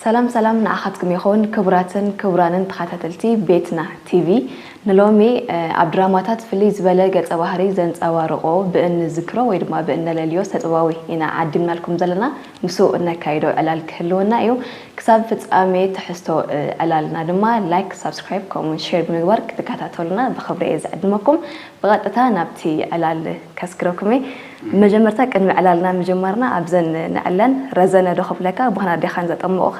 ሰላም ሰላም ንዓኻትኩም ይኹን ክቡራትን ክቡራንን ተኸታተልቲ ቤትና ቲቪ። ንሎሚ ኣብ ድራማታት ፍልይ ዝበለ ገጸ ባህሪ ዘንጸባርቆ ብእንዝክሮ ወይ ድማ ብእነለልዮ ሰጥባዊ ኢና ዓዲምናልኩም ዘለና። ምስኡ እነካይዶ ዕላል ክህልወና እዩ። ክሳብ ፍጻሜ ትሕዝቶ ዕላልና ድማ ላይክ፣ ሳብስክራይብ ከምኡውን ሼር ብምግባር ክትከታተሉና ብኽብሪ እየ ዝዕድመኩም። ብቐጥታ ናብቲ ዕላል ከስግረኩም እየ። መጀመርታ ቅድሚ ዕላልና ምጅማርና ኣብዘን ንዕለን ረዘነ ዶ ክብለካ ብኽና ዴኻን ዘጠምቑኻ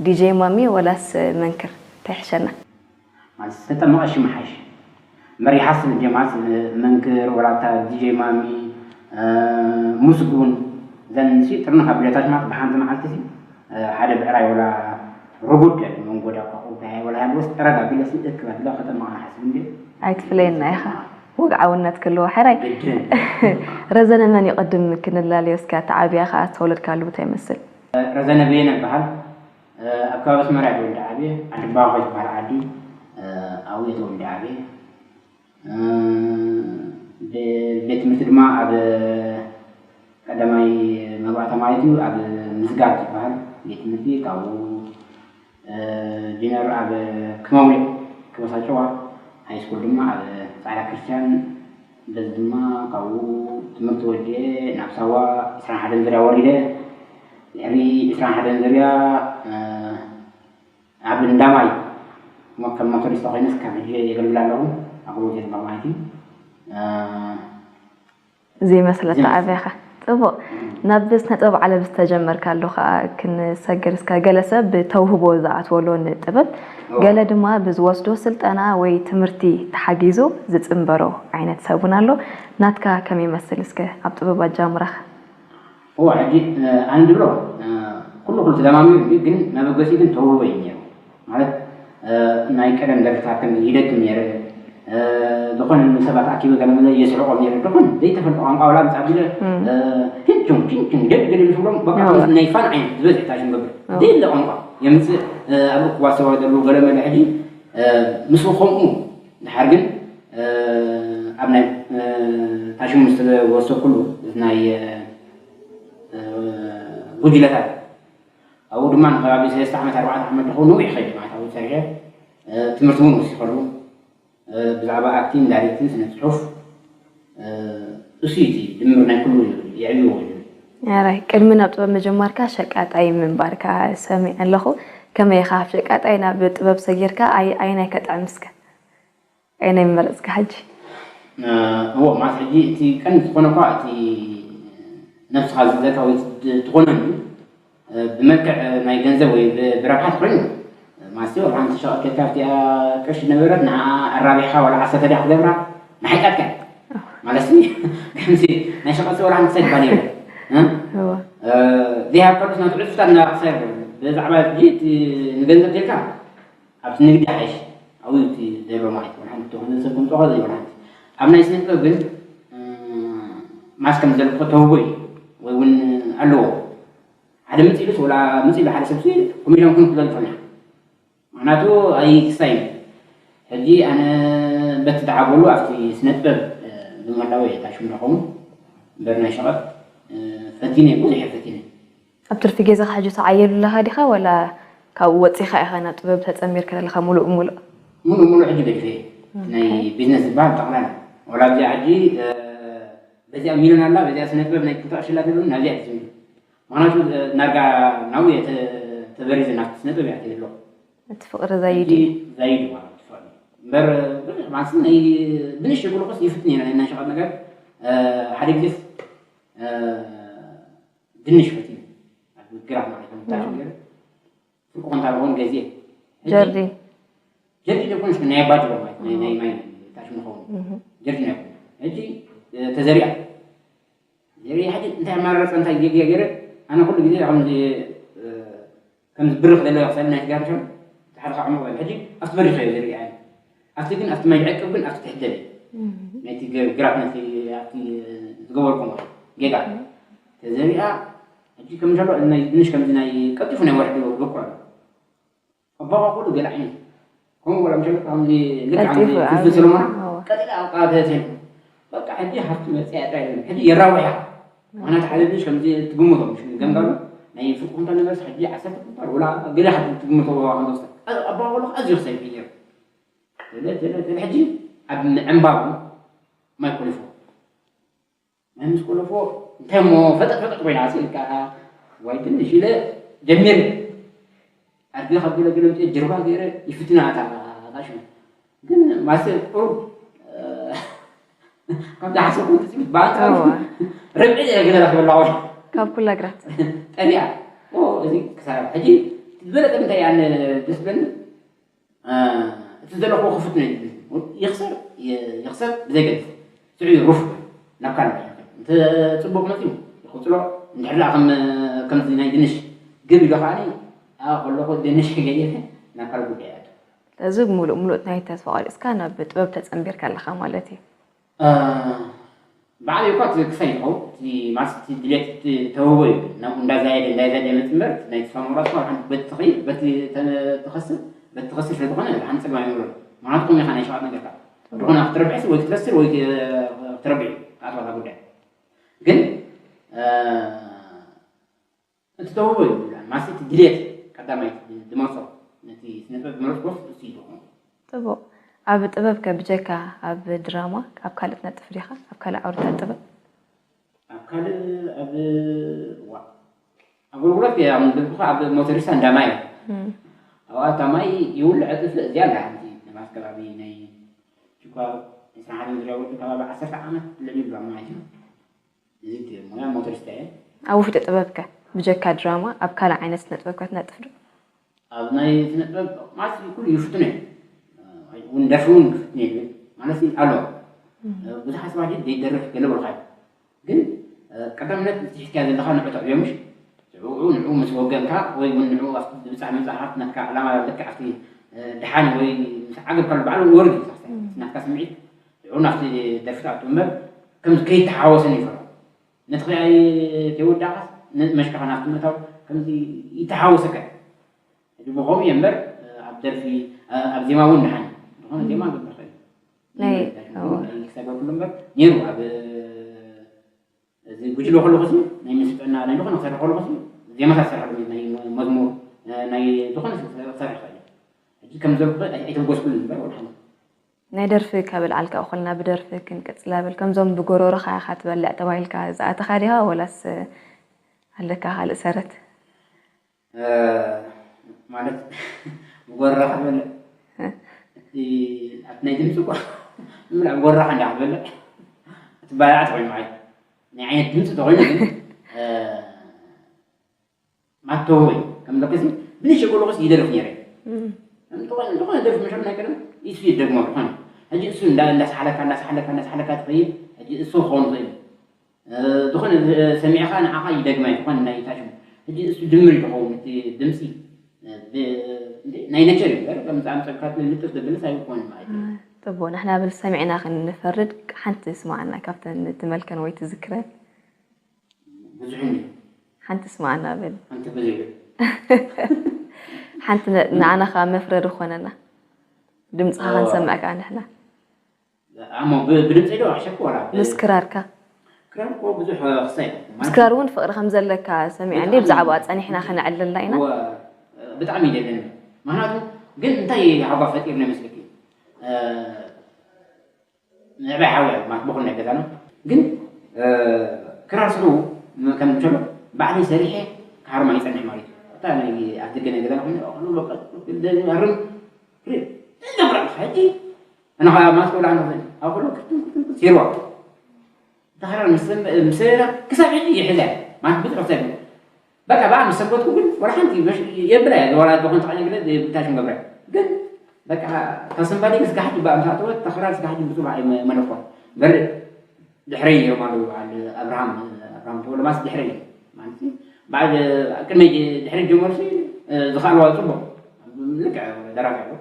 ዲጄ ማሚ ወላስ መንክር ተይሕሸና? ማለት ዝተጠመቐ ሽም ሓይሽ መሪሓስ ጀማስ መንክር ወላታ ዲጄ ማሚ ሙስጉን ዘን ሲ ጥርንፍ ኣቢለታ ሽማት ብሓንቲ መዓልቲ ሲ ሓደ ብዕራይ ወላ ርጉድ ያለ መንጎዳ ቋቑ ወላ ያለ ወስ ጠረግ ኣቢለ ሲ እክብ ኣቢለ ከተማ ሓስብ እንዴ ኣይትፍለየና ኢኻ። ወግዓውነት ክልዎ ሕራይ። ረዘነ መን ይቐድም ክንላለዮ እስኪ ኣተዓብያ ከኣ ዝተወለድካሉ ቦታ ይመስል። ረዘነ በየነ ይበሃል። ኣብ ከባቢ ኣስመራ እየ ተወልደ ዓብየ። ዓዲ ባኾ ዝበሃል ዓዲ ኣብኡ እየ ተወልደ ዓብየ። ቤት ትምህርቲ ድማ ኣብ ቀዳማይ መባእታ ማለት እዩ ኣብ ምስጋር ዝበሃል ቤት ትምህርቲ ካብኡ ዲነር ኣብ ክመውሊዕ ክበሳጨዋ ሃይስኩል ድማ ኣብ ጻዕዳ ክርስቲያን በዚ ድማ ካብኡ ትምህርቲ ወዲኤ ናብ ሳዋ ዕስራን ሓደን ዝርያ ወሪደ ድሕሪ ዕስራን ሓደን ዝርያ ኣብ እንዳማይ ከም ሞቶሪስታ ኮይነ እስካብ ሕጂ የገልግል ኣለኹ ኣገልግሎት የጥባ ማለት እዩ ዘይመስለካ ዓብኻ ጽቡቕ ናብ ስነ ጥበብ ዓለም ዝተጀመርካሉ ከዓ ክንሰግር እስከ ገለ ሰብ ብተውህቦ ዝኣትወሉ ንጥበብ ገለ ድማ ብዝወስዶ ስልጠና ወይ ትምህርቲ ተሓጊዙ ዝፅንበሮ ዓይነት ሰብ እውን ኣሎ ናትካ ከመይ ይመስል እስከ ኣብ ጥበብ ኣጃምራኻ እዋ ሕጂ ኣነ ድብሎ ኩሉ ኩሉ ተደማሚሩ እዩ ግን መበገሲኡ ግን ተውህቦ እዩ ነይሩ ማለት ናይ ቀደም ደርፍታት ከም ይደግም ነይረ ዝኾነ ንሰባት ኣኪበ ገለመለ የስሕቆም ነይረ ዝኾነ ዘይተፈልጠ ቋንቋ ወላ ምስ ኣቢለ ሂንቹን ቺንቹን ደግ ገለ ምስ ብሎም በቃ ናይ ፋን ዓይነት ዝበዝሕ ታሽም ገብር ዘይለ ቋንቋ የምፅእ ኣብ ርክባ ዝተዋደሉ ገለመለ ሕጂ ምስኡ ከምኡ ድሓር ግን ኣብ ናይ ታሽሙ ዝተወሰኩሉ ናይ ጉጅለታት ኣብኡ ድማ ንከባቢ ሰለስተ ዓመት ኣርባዕተ ዓመት ደኹ ነዊሕ ኸይዱ ማለት ኣብኡ ሰሪሐ ትምህርቲ እውን ወሲኸሉ ብዛዕባ ኣክቲንግ ዳይሬክቲንግ ስነ ፅሑፍ እሱ እዩ ድምር ናይ ኩሉ የዕብዎ እዩ ራይ ቅድሚ ናብ ጥበብ ምጅማርካ ሸቃጣይ ምንባርካ ሰሚዐ ኣለኹ ከመይ ኢኻ ካብ ሸቃጣይ ናብ ጥበብ ሰጊርካ ኣይ ኣይናይ ከጥዕም እስከ ኣይናይ መረፅካ ሕጂ እዎ ማለት ሕጂ እቲ ቀንዲ ዝኾነ እኳ እቲ ነብስኻ ዝዘካ ወይ ትኾነሉ ብመልክዕ ናይ ገንዘብ ወይ ብረብሓት ኮይኑ ማስቲ ወላ ሓንቲ ሸቐጥ ከካፍቲያ ቅርሺ ነበረት ንዓ ኣራቢሕካ ወላ ዓሰርተ ድያ ክገብራ ንሓይጣትካ ማለት ከምዚ ናይ ሸቐጥ ወላ ሓንቲ ሰብ ባል የለ ዘይሃብካሉስ ናቱ ዕፅፍታት እንዳክሳር ብዛዕባ ንገንዘብ ጌርካ ኣብቲ ንግዲ ሓይሽ ኣብኡ እቲ ዘሎ ማለት ወላ ሓንቲ ተኾነ ሰብ ከምፅኦ ዘይወላ ሓንቲ ኣብ ናይ ስነ ጥበብ ግን ማስ ከም ዘለዎ ተውቦ እዩ ወይ እውን ኣለዎ ሓደ ምፅ ኢሉስ ወላ ምፅ ኢሉ ሓደ ሰብሲ ኮሜድያን ኩን ክዘልፈና ምክንያቱ ኣይክሳይ ሕጂ ኣነ በቲ ዝዓበሉ ኣብቲ ስነ ጥበብ ብምህላወ እየ ታሽም ረኸሙ እምበር ናይ ሸቐጥ ፈቲነ ብዙሕ እየ ፈቲነ ኣብ ትርፊ ገዛኻ ሕጂ ተዓየሉ ኣለኻ ዲኻ ዋላ ካብኡ ወፂኻ ኢኻ ናብ ጥበብ ተፀሚርካ ዘለኻ ሙሉእ ሙሉእ ሙሉእ ሙሉእ ሕጂ ገዲፈ ናይ ቢዝነስ ዝበሃል ጠቕላላ ዋላ ኣብዚኣ ሕጂ በዚኣ ሚሊዮን ኣላ በዚኣ ስነ ጥበብ ናይ ክልተ ቅርሺ ኣላ ትብል ናብዚኣ ትስሚ ምክንያቱ ናርጋ ናብኡ እየ ተበሪዘ ናብቲ ስነ ጥበብ እያ ትህልዎ እቲ ፍቅሪ ዛይድ እዩ ዛይድ ማለት ፍቅሪ እምበር ብዙሕ ማለት ናይ ብንሽ ብልቁስ ይፍትን እየ ናይ እናሸቐጥ ነገር ሓደ ግዜስ ድንሽ ፈትዩ ኣብ ግራት ማለት ነው ታሽ ገይረ ፍርቁ ኮንታ ለሆን ገዜ ጀርዲ ጀርዲ ደኮንሽ ናይ ባጅሮ ማለት ናይ ናይ ማይ ታሽ ምኸውን ጀርዲ ናይ ሕጂ ተዘሪኣ ዘሪኣ ሕጂ እንታይ ኣማራረፀ እንታይ ጌጋ ገይረ ኣነ ኩሉ ግዜ ከምዚ ከምዚ ብርኽ ዘለዎ ክሳብ ናይ ትጋርሸም ተሓርካ ዕሙቕ በል ሕጂ ኣብቲ በሪኽ እየ ዘሪኣ ኣብቲ ግን ኣብቲ ማይ ዕቅብ ግን ኣብቲ ትሕደል እዩ ነቲ ግራት ነቲ ኣብቲ ዝገበርኩም ጌጋ ተዘሪኣ ሕጂ ከም ዘሎ ናይ ድንሽ ከምዚ ናይ ቀልጢፉ ናይ ወርሒ በቁል ኣሎ ኣባኻ ኩሉ ገለ ዓይነት ከምኡ ወላ ምሸለ ከምዚ ልክዓ ፍልፍል ሰለሞና ቀጢላ ኣብቃ ተሰል በቃ ሕጂ ሃፍቲ መፅያ ጥራይ ሕጂ የራውሕ እያ ምክንያቱ ሓደ ድንሽ ከምዚ ትግምቶ ምሽ ገምጋሉ ናይ ፍርቂ ኩንታል ነበርስ ሕጂ ዓሰርተ ኩንታል ወላ ገለ ሓንቲ ትግምቶ ዋጋ ከም ዝወስድ። ኣባወሎ ኣዝዩ ክሰብ እዩ ነይሩ። ገለ፣ ገለ፣ ገለ ሕጂ ኣብ ምዕንባቡ ማይ ኮሊፎ። ማይ ምስ ኮለፎ እንታይ እሞ ፈጠጥ ፈጠጥ ኮይና ኣስኢልካ ዋይ ትንሽ ኢለ ጀሚረ። ኣድጊ ካብ ገለ ገለ ምፅእ ጀርባ ገይረ ይፍትና እታ ኣጣሽሙ። ግን ማስተር ቁሩብ፣ እ፣ ካብ ዝሓሰብኩ ትፅቢት ብኣንፃሩ እዋ። ርብዒ ገለ ረኺበላ ወይ ካብ ኩላ ግራት። ጠፊኣ። ኦ፣ እዚ ክሳራ። ሕጂ ዝበለጠ እንታይ እያ ደስ ዝብለኒ? እ፣ እቲ ዘለኽዎ ክፉት ናይ ይኽሰር፣ ይ-፣ ይኽሰር ብዘይገድስ። ስዑ ሩፍ ናብ ካልእ ይኸይድ። እንተ ጽቡቕ መጺኡ ይቕጽሎ። እንድሕር ደኣ ከም፣ ከምዚ ናይ ድንሽ ግብ ኢሉ ከኣኒ፣ ኣ፣ ከለኹ ድንሽ ገይረ ናብ ካልእ ጉዳይ ይኣቱ። ስለዚ ሙሉእ ሙሉእ ናይ ተስፋ ቆሪጽካ ናብ ጥበብ ተጸንቢርካ ኣለኻ ማለት እዩ። እ፣ ብዓብዩ እኳ እቲ ክሳይ ይኸውን፣ እቲ ማለት እቲ ድሌት እቲ ተውህቦ እዩ። ናብኡ እንዳዛየደ፣ እንዳዛየደ ይመጽእ እምበር፣ እቲ ናይ ተስፋ ምቑራጽ እኳ ሓንቲ በቲ ትኸይድ፣ በቲ ተ-፣ ትኸስር፣ በቲ ትኸስር ስለ ዝኾነ፣ ሓንቲ ጸገም ኣይምኖን። ምኽንያቱ ከምኡ ኢኻ ናይ ሸውዓተ ነገርካ። ድኾነ ክትረብሕሲ ወይ ክትከስር ወይ ክ-፣ ክትረብሕ እዩ፣ ክኣትዋ እታ ጉዳይ። ግን፣ እ፣ እቲ ተውህቦ እዩ ዝብላዕ። ማለት እቲ ድሌት ቀዳማይ ዝመርጾ፣ ነቲ ስነ ጥበብ ዝመረጽኩዎ እሱ እዩ ዝኾነ። ጽቡቕ። ኣብ ጥበብ ከ ብጀካ ኣብ ድራማ፣ ኣብ ካልእ ትነጥፍ ዲኻ? ኣብ ካልእ ዓውድታት ጥበብ? ኣብ ካልእ፣ ኣብ፣ ዋ፣ ኣገልግሎት እየ፣ ኣብ ንደብኩ ኣብ ሞተሪስታ እንዳ ማይ። እም። ኣብኣ እታ ማይ ይውልዕ፣ እጥፍእ፣ እዚኣ ኣላ ሓንቲ፣ ነባስ ከባቢ ናይ ጅኳ ዕስራን ሓደን ዙርያ ውድብ ከባቢ ዓሰርተ ዓመት ልዕሊ ይብሎ ማለት እዩ። እዚ እቲ ሞያ ሞተሪስታ እየ። ኣብ ውሽጢ ጥበብ ከ? ብጀካ ድራማ፣ ኣብ ካልእ ዓይነት ስነ ጥበብ ከ ትነጥፍ ዶ? ኣብ ናይ ስነ ጥበብ ማለት ኩሉ ይፍትኖ እዩ። እውን ደርፊ እውን ክፍትን እየ ዝብል ማለት እዩ ኣሎ። እም። ብዙሓት ሰባት ዘይደርፍ ገለ በልካ እዩ። ግን፣ እ፣ ቀዳምነት እቲ ሒዝካዮ ዘለኻ ንዑ ተዕብዮ ምሽ? ንዕኡ፣ ንዕኡ ምስ ወገንካ ወይ እውን ንዕኡ ኣብቲ ዝብጻሕ ምብጻሕ ናትካ ዕላማ ልክዕ ኣብቲ፣ እ፣ ደሓን ወይ ምስ ዓገብካሉ ባዕሉ ወርድ እዩ ዝኽሰብ። እም። ናትካ ስምዒት ንዕኡ ናብቲ ደርፊ ትኣቱ እምበር ከምዚ ከይተሓወሰን ይፈርሖ። ነቲ ከኣ ከይወዳእካስ ን-፣ መሽካኻ ናብቲ ምእታው ከምዚ ይተሓወሰካ። ሕጂ ብኸምኡ እየ እምበር፣ ኣብ ደርፊ፣ ኣብ ዜማ እውን ደሓን። ዝኾነ ዜማ ክገብር ይኽእል። ናይ፣ ናይ ክሳብ ኩሉ እምበር ነይሩ። ኣብ እዚ ጉጅለ ከለኹ ሲ፣ ናይ ምስልጥና ናይ ዝኾነ ክሰርሕ ከለኹ ሲ፣ ዜማታት ክሰርሕ ከለኹ ናይ መዝሙር፣ ናይ ዝኾነ ክሰርሕ ይኽእል። ሕጂ ከም ዘልኩ ኣይ-፣ ኣይተበገስኩሉን እምበር ወላ ሓንቲ። ናይ ደርፊ ካብ ኣልዓልካ እኹልና ብደርፊ ክንቅጽል ኣብል። ከምዞም ብጎሮሮኻ ኢኻ ትበልዕ ተባሂልካ ዝኣተኻ ዲኻ ወላስ ኣለካ ካልእ ሰረት? እ፣ ማለት ብጎረኻ ትበልዕ? እ። እቲ ኣብቲ ናይ ድምፂ እኮ ምብላዕ ብጎረኻ እንዳ ክትበልዕ እቲ ባልዓ ተኮይኑ ማለት ናይ ዓይነት ድምፂ ተኮይኑ ግን፣ እ፣ ማተወይ ከም ደቅሲ ብንሽ ጎሎስ ይደርፍ ነይረ። እም። እንተኾነ፣ እንተኾነ ደርፍ መሸም ናይ ቀደም እሱ ይደግሞ ዝኾነ። ሕጂ እሱ እንዳ-፣ እንዳሰሓለካ፣ እንዳሰሓለካ፣ እንዳሰሓለካ ትኸይድ። ሕጂ እሱ ክኸውን ይኽእል። እ፣ ዝኾነ ዝ-፣ ሰሚዕኻ ንዓኻ ይደግማ እዩ፣ ዝኾነ ናይ ታሽሙ። ሕጂ እሱ ድምር እዩ ዝኸውን፣ እቲ ድምፂ፣ እ፣ ብ-፣ ናይ ነቸር እዩ እምበር፣ ከም ዝኣምፀልካ ንጥፍ ዘብልስ ኣይኮነን ማለት እዩ። እ፣ ጥቡቕ፣ ንሕና ብል ሰሚዕና ክንፈርድ፣ ሓንቲ ስማዕና ካብተን ትመልከን ወይ ትዝክረን። ብዙሕ እንዲ። ሓንቲ ስማዕና ብል። ሓንቲ ብዙሕ። ሓንቲ ን-፣ ንዓና ኸዓ መፍረዲ ኾነና። ድምፅኻ ኦ። ክንሰምዕ ከኣ ንሕና። ኣሞ ብ-፣ ብድምፀይ ዶ ኣሕሸኩ ወላ ብ-፣ ምስ ክራርካ? ክራር እኮ ብዙሕ ክሳይ ማለት ምስ ክራር እውን ፍቕሪ ከም ዘለካ ሰሚዐ እንዴ፣ ብጣዕሚ። ብዛዕባኣ ጸኒሕና ከነዕልላ ኢና። እወ፣ ብጣዕሚ እዩ ደልየኒ። ምኽንያቱ ግን እንታይ ሃጓ ፈጢርና ይመስለኪ? እ፣ ንዕባይ ሓውያ ማለት ብኹል ናይ ገዛና። ግን፣ እ፣ ክራር ስርሑ ከም እንከሎ ባዕለይ ሰሪሐ ክሃርማ ይጸንሕ ማለት እዩ። እታ ናይ ኣብ ደገ ናይ ገዛና ኮይኑ፣ ኣቕሉ በቃ፣ ኣርም፣ ሪ-፣ ገብራ፣ ሕጂ፣ ኣነ ኸዓ ማለት ክብላ እንከሎ፣ ኣብ ኩሉ ክትም፣ ክትም፣ ክትም፣ ሴርዋ። እታ ክራር ምስ፣ ምስ ሰሪራ ክሳብ ሕጂ ይሕዛ። ማለት ብዙሕ ክሳብ በቃ፣ ብኣ ምስ ሰንበድኩ ግን፣ ወላ ሓንቲ መሽ-፣ የብላ እያ፣ ወላ ዝኾን ተቐይግለ፣ ብታሽም ገብረ። ግን፣ በቃ፣ ተስንባዲ ስጋሕቲ ብኣ ምስ ኣተወት፣ ተኽራር ስጋሕቲ ብጽባሕ እየ መ-፣ መለኮ። በር-፣ ድሕረይ ነይሮም ኣለዉ፣ በዓል ኣብርሃም፣ ኣብርሃም ተወልደ ማስ ድሕረይ ነይሩ። ማለት፣ በዓል፣ ቅድመይ፣ ድሕረይ ጀመሩ ሲ፣ ዝኸኣልዋ ጽቡቕ። ልክዕ ደራፊ ኣሎ።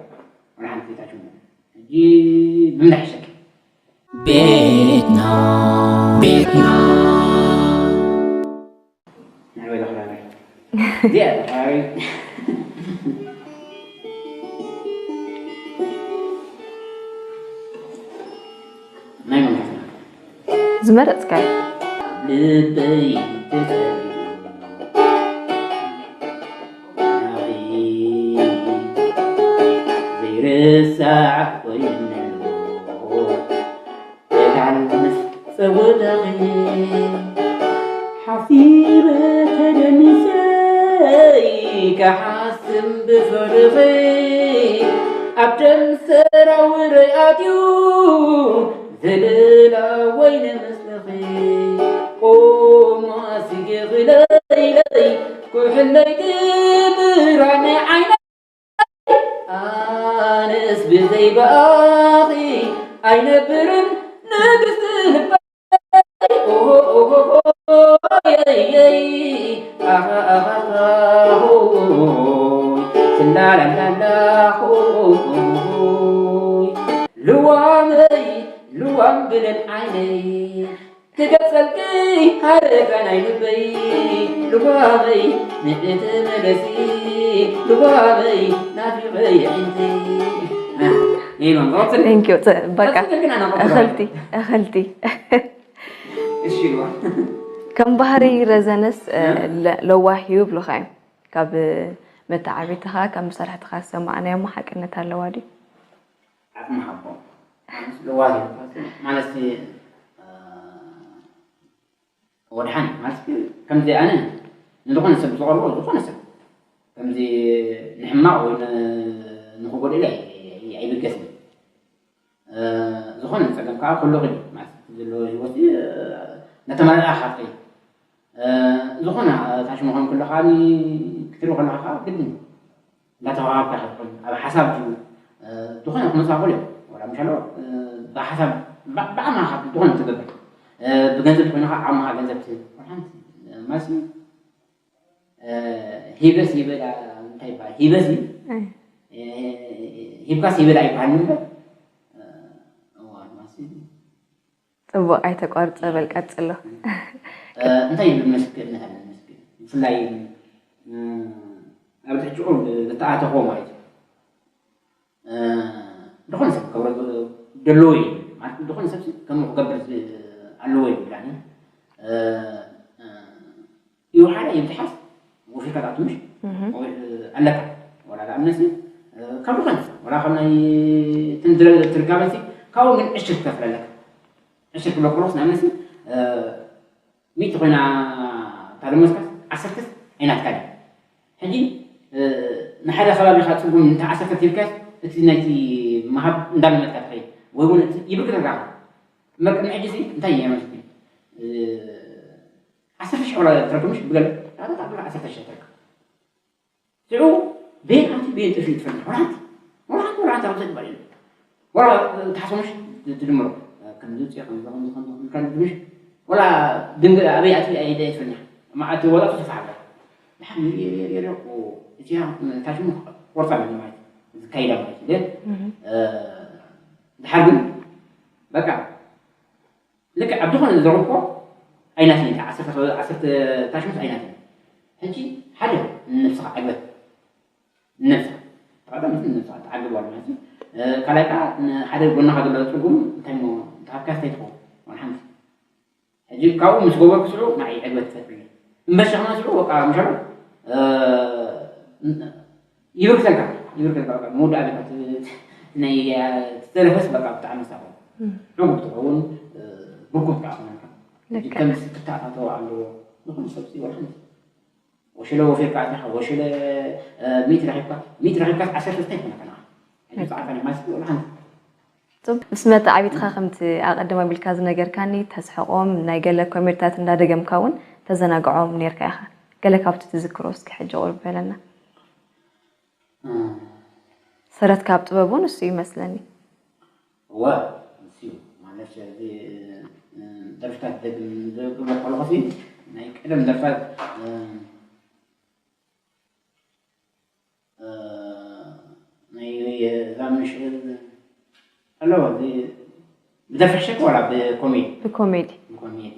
ወላ ሓንቲ ታሽም። ሕጂ ብምንታይ ሕሸኪ? ቤትና፣ ቤትና። ናይ በይና ክራር እዩ። እዚኣ እያ ክራር እዩ። ናይ መን ክራር? ዝመረጽካዮ። ልበይ ተጸሪቡ። ኣዕቆይኒ። ጸወታኺ ሓሲበ ተደኒሰ ክሓስም ብፍርኺ ኣብ ደም ሰራውረይ ኣትዩ ዝልላ ወይነ መስለኺ ኦማሲጌኺ ለይለይ ኩሕለይቲ ብራነ ዓይነ ኣነስ ብዘይ ብኣኺ ኣይነብርን ንግስቲ ልበይ። ኦሆ፣ ኦሆ፣ ኦሆ፣ የይ፣ የይ፣ ኣኻ፣ ኣኻ፣ ኣኻ፣ ሆይ፣ ስላላላላ፣ ሆይ፣ ልዋመይ፣ ልዋም ብለን ዓይነይ ክገልጸልኪ ሃረጋ ናይ ልበይ ልባመይ ንእቲ መለሲ ልባመይ ናፊቐ የዒንተይ። ይህ ነው ቀጽል። Thank you። ጽ- በቃ ቀጽል ግን ኣናቆጥሮ። እኸልቲ እኸልቲ እሺ ልባ ከም ባህሪ ረዘነስ እ? ለ- ለዋህ እዩ ብሉኻ እዮም። ካብ መተዓቢትኻ ካብ መሳርሕትኻ ዝሰማዕናዮ ሓቅነት ኣለዋ ድዩ? ዓቕሚ ሃቦ ማለት ለዋህ ማለት እ፣ ወድሓን ማለት ከምዚ ኣነ ንዝኾነ ሰብ ዝቐርቦ ዝኾነ ሰብ ከምዚ ንሕማቕ ወይ ን- ንኽጎድእ ኣይብገስን። እ፣ ዝኾነ ጸገም ከዓ ኩሉ ክዲ ማለት ዘሎ ህይወት እ፣ ነተመላእኻ ትኸይድ እ፣ ዝኾነ ታሽሙ ኾን ኩሉ ከዓ ክትርኢ ከለኻ ከዓ ግድን እንዳተዋሃብካ ክትኮን ኣብ ሓሳብ እዩ እ፣ ዝኾነ ክመፃ ክእል እዮም ወላ ምሻሎ እ፣ ብሓሳብ ብ- ብኣማኻ ዝኾነ ትገብር እ፣ ብገንዘብ ትኮይኑ ከዓ ዓማኻ ገንዘብ ትህብ ወላ ሓንቲ እ፣ ማሲ እ፣ ሂበስ ይበላ እንታይ ይበሃል ሂበስ እዩ እ። እ፣ ሂብካስ ይበላ ይበሃል እምበር እ፣ እዋ ማሲ ጽቡቕ ኣይተቋርጸ በል ቀጽሎ። እ፣ እንታይ ይብል መስክርነት ኣለ መስክር ብፍላይ እ፣ ኣብ ትሕጭቁ ዝተኣተኾ ማለት እዩ እ፣ ዝኾነ ሰብ ክገብሮ ዘለዎ እዩ ማለት ዝኾነ ሰብ ከም ክገብር ዝ- ኣለዎ ይብላኒ እ፣ እ፣ ይውሓዳ ይብዝሓስ ወፊርካ ትኣቱ ምሽ ኣለካ ወላ ንኣብነት ካብ ዝኾነ ወላ ካብ ናይ ትርጋበሲ ካብኡ ግን ዕሽር ክከፍል ኣለካ ዕሽር ክብሎ ከለስ ንኣብነት ሚእቲ ኮይና እታ ደሞዝካስ ዓሰርተስ ኣይናትካ ድዩ ሕጂ ንሓደ ከባቢኻ ፅጉም እንተ ዓሰርተ ቲብካስ እቲ ናይቲ ምሃብ እንዳለመድካ ትኸይድ ወይ እውን ይብርክተካ እምበር ቅድሚ ሕጂ እንታይ እየ ማለት ዓሰርተ ሽሕ ወላ ትረክብ ምሽ ብገለ ጣጣ ዓሰርተ ሽሕ ትረክብ ሽዑ ቤን ኣቲ ቤን ጥፊ ትፈልጥ ወራንቲ ወራንቲ ወራንቲ ኣብ ዘግባእ የለ ወላ ተሓሰሙሽ ትድምሮ ከምዚ ውፅኦ ከምዚ ከምዚ ከምዚ ከምዚ ከምዚ ምሽ ወላ ድንግ ኣበይ ኣቲ ኣይደ ይፈልጥ መዓቲ ወላ ተፋሓለ ድሓን የሪኦ የሪኦ የሪኦ እቲያ ታሽሙ ቆርፃ ማለት ዝካይዳ ማለት ግን ድሓር ግን በቃ ልክዕ ኣብ ዝኾነ ዝረኽቦ ኣይናትን ኢልካ ዓሰርተ ዓሰርተ ታሽሙስ ኣይናትን ሕጂ ሓደ ንነብስኻ ዕግበት ንነብስኻ ተቐዳም ንነብስኻ ተዓግብ ዋላ ማለት ካልኣይ ከዓ ሓደ ጎናኻ ዘሎ ፅጉም እንታይ ሞ ተሃብካ እንታይ ትኸውን ዋላ ሓንቲ ሕጂ ካብኡ ምስ ገበርኩ ስዑ ንዓይ ዕግበት ትፈጥር እምበር ሸኽና ስዑ በቃ ምሻሎ ይብርክተልካ ይብርክተልካ በቃ መወዳእታ በቃ ናይ ዝተረፈስ በቃ ብጣዕሚ ሳቆ ዕጉብ ትኸውን ብጉብ ከዓ ክኾነልካ ከምዚ ክተኣታተው ኣለዎ ዝኾነ ሰብ ወላ ሓንቲ ወሸለ ወፊርካ ኣቲኻ ወሸለ ሚእቲ ረኺብካ ሚእቲ ረኺብካ ዓሰርተ እንታይ ይኮነካ ንዓ ብፅዓካ ማለት ወላ ሓንቲ ምስ መተዓቢትኻ ከምቲ ኣቐድም ኣቢልካ ዝነገርካኒ ተስሕቖም ናይ ገለ ኮሜድታት እንዳደገምካ እውን ተዘናግዖም ኔርካ ኢኻ። ገለ ካብቲ ትዝክሮ እስኪ ሕጂ ቁርብ በለና። ሰረት ካብ ጥበብ እውን እሱ እዩ መስለኒ። እወ እሱ ማለት እዚ ደርፍታት ክገብር ከለኹ ናይ ቀደም ደርፍታት ናይ እዛ ምሽ ኣሎ ብደርፊ ሕሸክ ዋላ ብኮሜዲ ብኮሜዲ ብኮሜዲ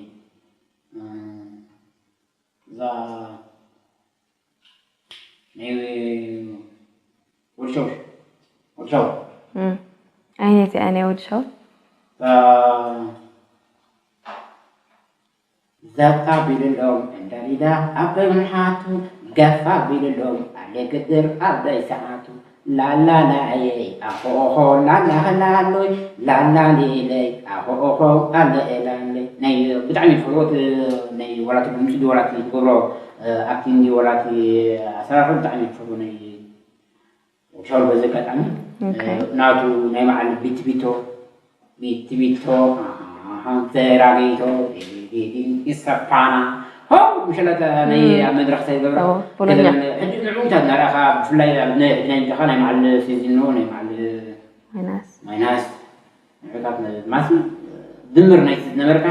እዛ ናይ ወዲ ሸውሽ ወዲ ሸው ዓይነት እያ ናይ ወዲ ሸው ዘፍ ኣቢልሎም እንዳ ሊዳ ኣብ ምሓቱ ገፍ ኣቢልሎም ኣለ ግድር ኣብ ደይ ሰዓቱ ላላላየይ ኣኾኦኾ ላላላሎይ ላላሌለይ ኣኾኦኾ ኣለኤላለይ ናይ ብጣዕሚ ዝፈትዎት ናይ ወላቲ ድምፂ ወላቲ ዝገብሮ ኣክቲንግ ወላቲ ኣሰራርሑ ብጣዕሚ ዝፈትዎ ናይ ሻውል በዚ ኣጋጣሚ ናቱ ናይ መዓል ቢትቢቶ ቢትቢቶ ዘራገይቶ ሰፓና ሆ ምሸለተ ናይ ኣብ መድረክ ተገብረ ሕጂ ንዕውታት ናርኣኻ ብፍላይ ኣብ ናይ ናይ መዓል ሲዝኖ ናይ መዓል ማይናስ ንዕውታት ማሲ ድምር ናይ ዝነበርካ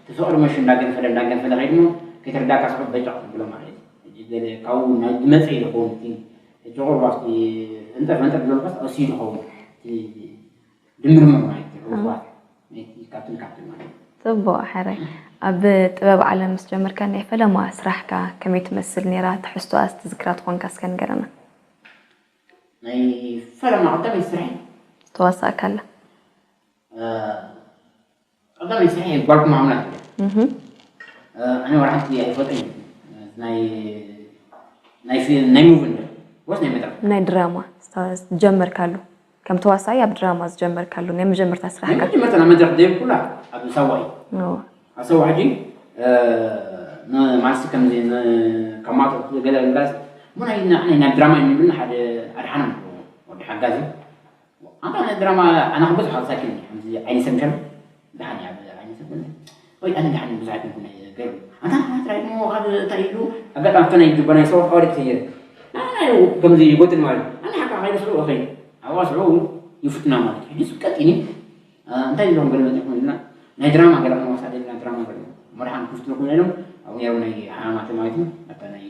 ተፈቅሪ መሽ እንዳገንፈለ እንዳገንፈለ ከይድሞ ከይተረዳካ ስዑብ በጫ ክትብሎ ማለት እዩ ካብኡ ናይ ዝመፀ ይኸውን እቲ ቁርባስ እንጠፍ እንጠፍ ዝበልካስ ኣስዩ ዝኸውን ድምር ምርማይ ካብትን ካብትን ማለት እዩ። ጽቡቕ ሕራይ ኣብ ጥበብ ዓለም ምስ ጀመርካ ናይ ፈለማ ስራሕካ ከመይ ትመስል ነይራ ትሕዝቶኣስ ትዝክራ ትኾንካ እስከ ንገረና። ናይ ፈለማ ቀዳመይቲ ስርሐይ ተዋሳእካላ ቀዳመይቲ ስርሐይ ጓልኩም ኣምላክ እያ። ኣነ ወላ ሓንቲ ኣይፈልጠን ናይ ናይ ፊልም ናይ ሙቪ እንደ ወስ ናይ መድረክ ናይ ድራማ ዝጀመርካሉ ከም ተዋሳኢ ኣብ ድራማ ዝጀመርካሉ ናይ መጀመርታ ናይ ስራሕካ መጀመርታ ናብ መድረክ ደይብኩላ ኣብ ሳዋ እዩ እዎ። ኣብ ሳዋ ሕጂ ንማልሲ ከምዚ ከማቶ ገለ ጋዝ ሙናይ ንዓይ ናብ ድራማ እዩ ንብል ሓደ ኣድሓኖም ወዲ ሓጋዚ ኣንታ ናይ ድራማ ኣነ ክብዙሕ ኣሳኪኒ ከምዚ ዓይኒ ሰብ ምሸም ደሓን እያ ዓይኒ ሰብ ወይ ኣነ ደሓን ብዙሕ ኣይኮንኩን ገይሩ ኣንታ ጥራይ እሞ ካብ እንታይ ኢሉ ኣጋጣሚ ኣብቲ ናይ ጅባ ናይ ሰው ኣዋሪድ ከይደ ኣነ ከምዚ ይጎትን ማለት ኣነ ሓካ ከይደ ስዑ ከይደ ኣብዋ ስዑ ይፍትና ማለት ሕጂ ስቀጢኒ እንታይ ኢሎም ገለ መፅኹም ኢልና ናይ ድራማ ገለ ክንወሳ ደልና ድራማ ገለ መድሓን ክፍትልኩም ኢሎም ኣብኡ ነሩ ናይ ሓማማተ ማለት እዩ ኣታ ናይ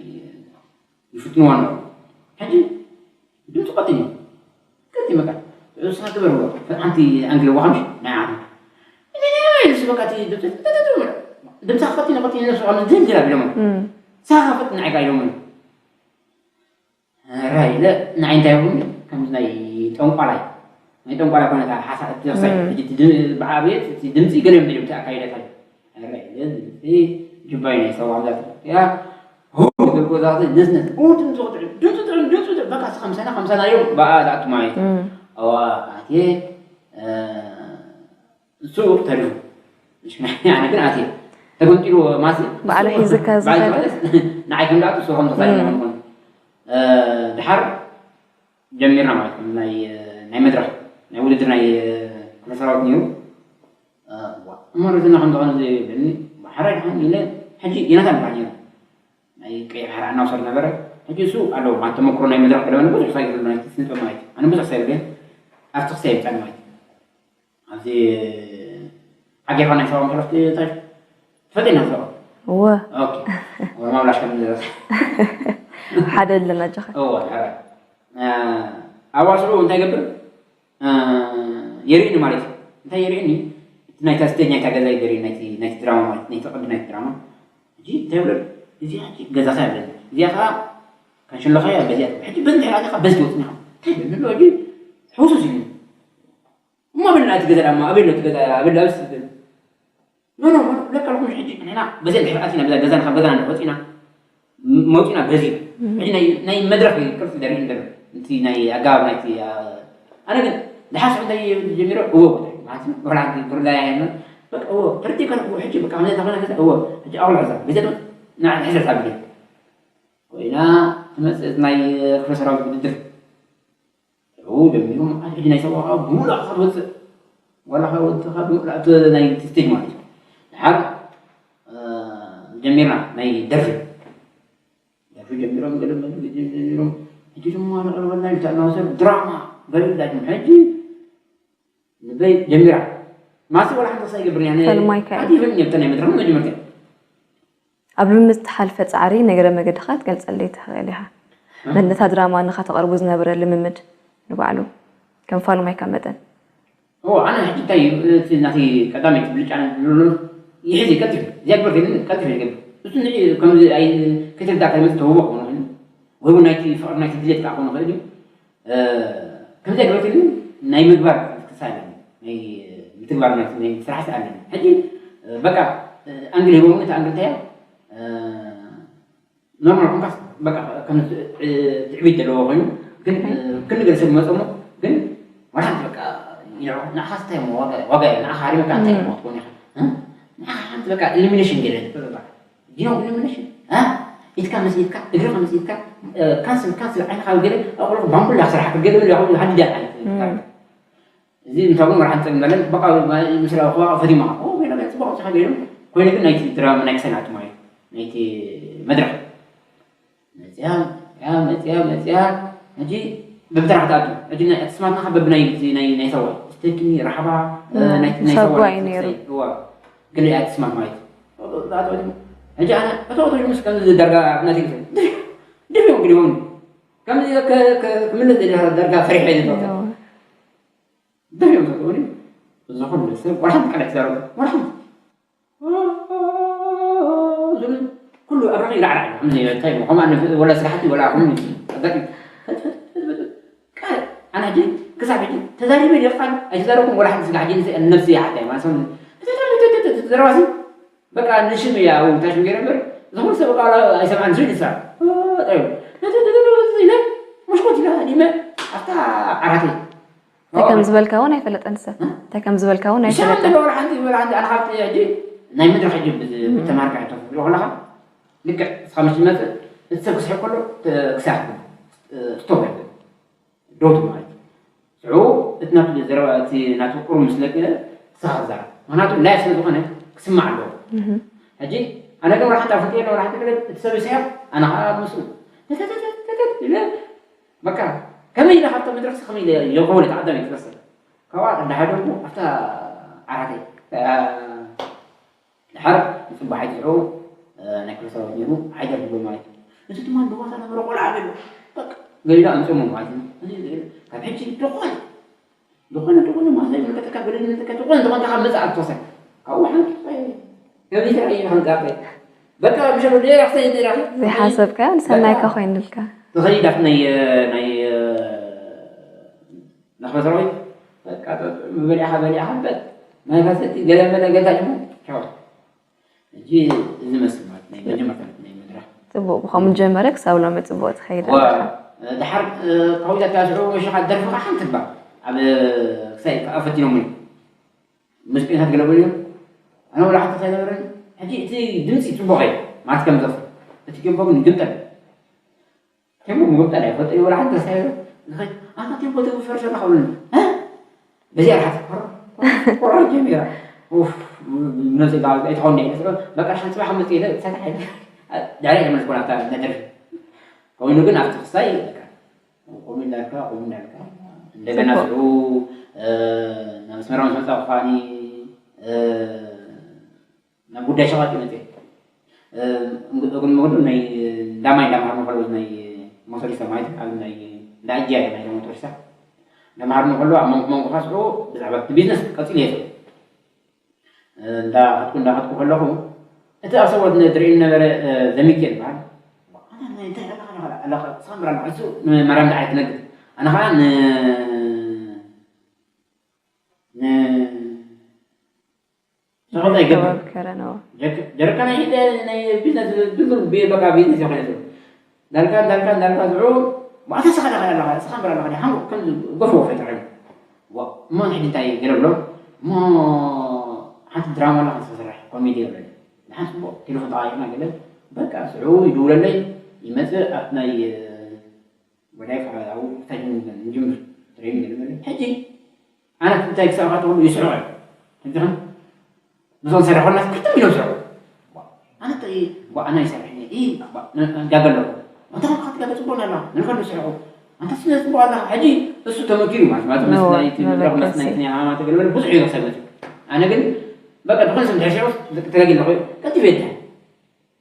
ይፍትንዋ ኣለዉ። ሕጂ ድምፂ ቀጢን እዩ። ቀጢን በቃ ንስኻ ግበርዎ። ሓንቲ ኣንግል ወሃምሽ ናይ ዓዱ ንስ በቃ እቲ ድምፂ ድምፃ ቀጢን ቀጢን ነሱ ከም ዝንዝራ ቢሎሞ ሳኻ ፈጥ ንዓይ ኢሎሞ ራይ ኢለ ንዓይ እንታይ ይብሉኒ ከምዚ ናይ ጠንቋላይ ናይ ጠንቋላይ ኮነ ሓሳ እቲ ክሳይ ሕጂ እቲ ድም- ብዓብየት እቲ ድምፂ ገለ እዮም እዮም ኣካይደታ ራይ ኢለ ድምፂ ጅባይ ናይ ሰው ኣብዛ ያ ሁ ዝብል ጎዛዘ ነስነስ ኡ ድምፂ ቁጥዕ ድምፂ ጥዑም ድምፂ ጥዑም በቃ እስኻ ምሳና ከምሳና እዮም በኣ ዝኣቱ ማለት እዩ ኣዋ ኣትየ እሱ ተሪፉ ኣነ ግን ኣትየ ተገንጢሉ ማሲ ባዕሉ ሒዝካ ዝኸደ ንዓይ ከም ዝኣቱ እሱ ከም ተሳኢሉ ንኾን ድሓር ጀሚርና ማለት እዩ ናይ ናይ መድረክ ናይ ውድድር ናይ ክፍለ ሰራዊት ነይሩ እሞ ረዝና ከም ዝኾነ ዘይብለኒ ሓራይ ድሓን ኢለ ሕጂ ዮናታን በዓል ነይሩ ናይ ቀይሕ ሓራ እናውሰድ ነበረ ሕጂ እሱ ኣለዎ ማለት ተመክሮ ናይ መድረክ ብለመን ብዙሕ ሳይ ዝብሉ ናይ ስንጠ ማለት እዩ ኣነ ብዙሕ ሳይ ብገን ኣብቲ ክሳይ ይብፃል ማለት እዩ ኣብዚ ዓጌኻ ናይ ሰብኣዊ መሰረት እንታይ ትፈልጥ ኢና ሰብኣዊ እወ ኦኬ ወማምላሽ ከም ዝደረስ ሓደ ኣለና ጀኻ እወ ሐረ ኣዋስኡ እንታይ ገብር የርእኒ ማለት እዩ እንታይ የርእኒ ናይታ ስቴጅ ናይታ ገዛ ይገሪ ናይቲ ድራማ ማለት ናይቲ ቅዲ ናይቲ ድራማ እዚ እንታይ ብሎ እዚ ገዛኻ ያለ እዚኣ ከዓ ካንሽለኻ ያ በዚኣ ሕጂ በዚ እንታይ ኣኻ በዚ ወፅና እንታይ ብሎ ሕጂ ሕውሱስ እዩ እሞ ኣበልና እቲ ገዛ ዳማ ኣበይ ኣሎ እቲ ገዛ ኣበላ ኣብዚ ትብል ኖ ኖ ኖ ለካ ለኹም ሕጂ ንሕና በዚኣ እንድሕር ኣቲና በዛ ገዛና ካብ ገዛና እንድሕር ወፂና መውፂና በዚ ሕጂ ናይ ናይ መድረኽ እዩ ቅርፂ ዘርኢ እንበር እቲ ናይ ኣገባብ ናይቲ ኣነ ግን ዝሓስብ እንታይ ጀሚሮ እዎ ማለት እዩ ወላ ሓንቲ ብርዳ ያየመ በቃ እዎ ተረዲእካ እኮ ሕጂ በቃ ከምዚ ተኾነ ገዛ እዎ ሕጂ ኣቑልዕ እዛ በዚኣ ድማ ንዓ ሕዘት ኣብየ ኮይና ትመፅእ ናይ ክፍለ ሰራዊት ውድድር ሽዑ ጀሚሩ መዓት ሕጂ ናይ ሰብኣኻ ብምሉእ ኣኻ ትወፅእ ዋላ ኻ ወድኻ ብምሉእ ኣብቲ ናይ ስቴጅ ማለት እዩ ድሓር ጀሚርና ናይ ደርፊ ደርፊ ጀሚሮም ገለ ጀሚሮም ሕጂ ድማ ንቕርበልና ይብታ እናወሰዱ ድራማ ገለ ዳጅም ሕጂ ንበይ ጀሚራ ማሲ ወላ ሓንቲ ሳይገብር እያ ፈልማይካ እዩ። ኣዲብን እየ ብተናይ መድረኽ መጀመርታ ኣብ ልምምድ ዝተሓልፈ ጻዕሪ ነገረ መገድኻ ክትገልጸለይ ትኽእል ኢኻ። ነታ ድራማ ንኻ ተቕርቡ ዝነበረ ልምምድ ንባዕሉ ከም ፋልማይካ መጠን። እዎ ኣነ ሕጂ እንታይ እዩ እቲ ናተይ ቀዳመይቲ ብልጫ ዝብሉ ይሕዚ ቀልጢፉ እዚኣ ግበር ከይድኒ ቀልጢፉ ይገብር እሱ ንዒ ከምዚ ኣይ ከይተረዳእካ ዝመፅእ ተውቦ ክኾኑ ይኽእል ወይ እውን ናይቲ ፍቕሪ ናይቲ ድሌት ከዓ ክኾኑ ይኽእል እዩ ከምዚኣ ግበር ከይድኒ ናይ ምግባር ክሳለ ናይ ምትግባር ናይ ስራሕ ስኣለ ሕጂ በቃ ኣንግል ሂቦም እቲ ኣንግል እንታይ ኖርማል ኮንካስ በቃ ከም ትዕቢት ዘለዎ ኮይኑ ግን ክንገለ ሰብ መፀሞ ግን ዋላ ሓንቲ በቃ ንዓኻ እንታይ እሞ ዋጋ ዋጋ ንዓኻ ሃሪመካ እንታይ እሞ ትኾን ኢኻ ንዓኻ ሓንቲ በቃ ኢሊሚኔሽን ገለ በቃ ዲኖ ኢሊሚኔሽን ኢትካ ምስ ኢትካ እግርኻ ምስ ኢትካ ካንስል ካንስል ዓይንኻ ገለ ኣቑልቑ ባንቡላ ክስራሓካ ገለ ገለ ሃዲዳ ዓይነት እዚ እንታይ እውን መርሓን ፀሚመለን በቃ ምስላ ከዋ ፈቲማ ገለ ፅቡቅ ፅሓ ገይሩ ኮይኑ ግን ናይቲ ድራማ ናይ ክሰናት ማለት ናይቲ መድረክ መፅያ መፅያ መፅያ ሕጂ በብተራ ክትኣቱ ሕጂ ናይ ኣትስማትና ካብ በብናይ ናይ ናይ ሰዋ ስተኪኒ ራሕባ ናይ ናይ ሰዋ ሰጓ እዩ ነይሩ። እዋ ገለ ኣትስማት ማለት ሕጂ ኣነ እቶ እቶ ምስ ከም ዳርጋ ናቲ ድሕዮም ግዲሆን ከምዚ ክምልስ ደሊ ዳርጋ ፈሪሐ እዩ እዋ። ድሕዮም ተትብሉ ዝኾነ ሰብ ዋላ ሓንቲ ቃል ኣይትዛረቡ ዋላ ሓንቲ ዝብል ኩሉ ኣብራኺ ይራዕራዕ እዩ። ከምዚ እንታይ እዩ? ከምኣ ንፍ- ወላ ስራሕቲ ወላ ከምኡ ኣጋጢሙ። ፈት- ፈት- ፈት- ፈት- ቃል ኣነ ሕጂ ክሳብ ሕጂ ተዛሪበ ድየ ቃል ኣይተዛረብኩን ወላ ሓንቲ ስጋ ሕጂ ንስ- ነብሲ ይሓታይ ማለት ሰው ዘረባሲ በቃ ንሽም እያ ኣብኡ እንታይ ሽም ገይረ እምበር ዝኾነ ሰብ ቃል ኣይሰምዓን ዝብል ይሳ ኢለ መሽኮት ኢለ ሃዲመ ኣብታ ዓራተይ እንታይ ከም ዝበልካ እውን ኣይፈለጠን ሰብ እንታይ ከም ዝበልካ እውን ኣይፈለጠን። ሓንቲ ሓንቲ ኣነ ካብቲ ሕጂ ናይ መድረክ ሕጂ ብተማርካ ሕቶ ክትሪኦ ከለካ ልክዕ እስኻ ምስ ትመፅእ እቲ ሰብ ክስሕቅ ከሎ ክሳዕ ስቶፕ ኣይብል ዶቱ ማለት እዩ። ሽዑ እቲ ናቱ ዘረባ እቲ ናቱ ቁሩብ ምስ ለቀ እስኻ ክዛረብ ምክንያቱ ላይፍ ስለ ዝኾነ ክስማዕ ኣለዎ። ሕጂ ኣነ ግን ወላ ሓንቲ ኣፍልጦ የለ ወላ ሓንቲ ገለ እቲ ሰብ ይስሕቅ ኣነ ከዓ ምስኡ ተተተተተተት ኢለ በቃ ከመይ ኢለ ካብቶም መድረክሲ ከመይ ኢለ የኮነ ተዓዳሚ ትመስል ካብኣ እንዳሓደርኩ ኣብታ ዓራተይ ድሓር ንፅባሕ ይፅዑ ናይ ክፍለ ሰራዊት ነይሩ ሓይደር ዝብሎ ማለት እዩ። እዚ ድማ ንድዋሳ ነበረ ቆልዓ ገሉ በቃ ገሊላ ኣምፅሞ ማለት እዩ። እዚ ካብ ሕጂ ዝኾነ ዝኾነ ዝኾነ ማሳይ ምልከተካ ገለ ምልከተካ ዝኾነ ዝኾነ ካብ መፅኣ ትወሰን ካብኡ ሓንቲ ከቢተ እዩ ከምፃፈ በቃ ምሸሎ ደራክሰ ደራክ ዘይሓሰብካ ንሰናይካ ኮይኑልካ ትኸይድ ኣብቲ ናይ ናይ ናኽበ ሰራዊት በቃ በሊዕኻ በሊዕኻ በል ማይ ፈሰቲ ገለ መለ ገዛ ጭሙ ቻው ሕጂ እዚ መስል ማለት ናይ መጀመርታ ናይ መድረኽ ጽቡቕ ብኸምኡ ጀመረ ክሳብ ሎሚ ጽቡቕ ትኸይድ ዋ ኣለኻ። ድሓር ከዊታት ያስዑ መሸኻ ደርፍኻ ሓንቲ እባ ኣብ ክሳይ ኣፈቲኖም እዩ ሙዚቀኛታት ገለ በልዮም ኣነ ወላ ሓንቲ ሳይነበረኒ ሕጂ እቲ ድምፂ ፅቡቕ እዩ ማለት ከም ዘፍ እቲ ቴምፖ ግን ይግምጠል ቴምፖ ምግምጠል ኣይፈልጦ እዩ ወላ ሓንቲ ሳይበ ዝኸድ ኣታ ቴምፖ ትግፈር ዘለኻ ብሉኒ በዚኣ ርሓት ቆራ ጀሚራ ነዚ ኣይትኸውን ደ ስለ በቃ ሓንቲ ፅባሕ መፅእ ኢለ ሰታ ሓይለ ዳዕዳ ኢለ መልስ ኮናታ ነደርፊ ኮይኑ ግን ኣብቲ ክሳይ ከምኡ እንዳልካ ከምኡ እንዳልካ እንደገና ሽዑ ናብ ኣስመራ ምስ መፃኹ ከዓኒ ናብ ጉዳይ ሸቐጥ እዩ መፅእ እግሪ ምክዱ ናይ እንዳማይ እንዳማሃርና ከለዉ ናይ ሞቶሪስታ ማለት ኣብ ናይ እንዳ ኣጅያ ናይ ሞቶሪስታ እንዳማሃርና ከለዉ ኣብ መንጎ መንጎ ከዓ ሽዑ ብዛዕባ እቲ ቢዝነስ ቀፂሉ እየ እንዳኸድኩ እንዳኸድኩ ከለኹ እቲ ኣብ ሰወት ትርኢ ነበረ ዘሚኬል በሃል ሳምራ ንሱ ንማርያም ደዓይ ትነግር ኣነ ከዓ ሸቐጥ ኣይገብር ጀረካን ኣይደ ናይ ቢዝነስ ድንግል በቃ ቢዝነስ ይኾነ እንዳልካ እንዳልካ እንዳልካ ዝዑ ማእተ ስኻ ደኻ ኣለኻ ስኻ ምራ ኣለኻ ሓሙ ከም ጎፈ ወፈ ተራይ እሞ ንሕጂ እንታይ ገለ ብሎ እሞ ሓንቲ ድራማ ኣለኻ ዝተሰርሐ ኮሜዲ ይብለኒ ንሓንቲ ጽቡቕ ቴሌፎን ተቓይርና ገለ በቃ ስዑ ይድውለለይ ይመጽእ ኣብቲ ናይ ወዳይ ፈራዳው እንታይ ንጅምር ትሬኒንግ ንበል ሕጂ ኣነ እንታይ ክሳብ ካትኹም ይስርዑ ሕጂ ከም ምስኦም ሰሪሖና ክልተ ሚሊዮን ስርዑ ኣነ እንታይ ጓ ኣነ ይሰርሕ እየ ዳገሎ ኣንታ ከም ካትጋገ ጽቡቅ ነላ ንከሉ ስርዑ ኣንታ ስለ ጽቡቅ ኣላ ሕጂ እሱ ተመኪሩ ማለት ማለት መስናይቲ መድረክ መስናይቲ ናይ ሃማማተ ገለበለ ብዙሕ እዩ ሰብ ኣነ ግን በቃ ዝኾነ ሰብ ድሕር ሽዑ ተረጊ ኣለኹ ቀልጢፈ ይድሕር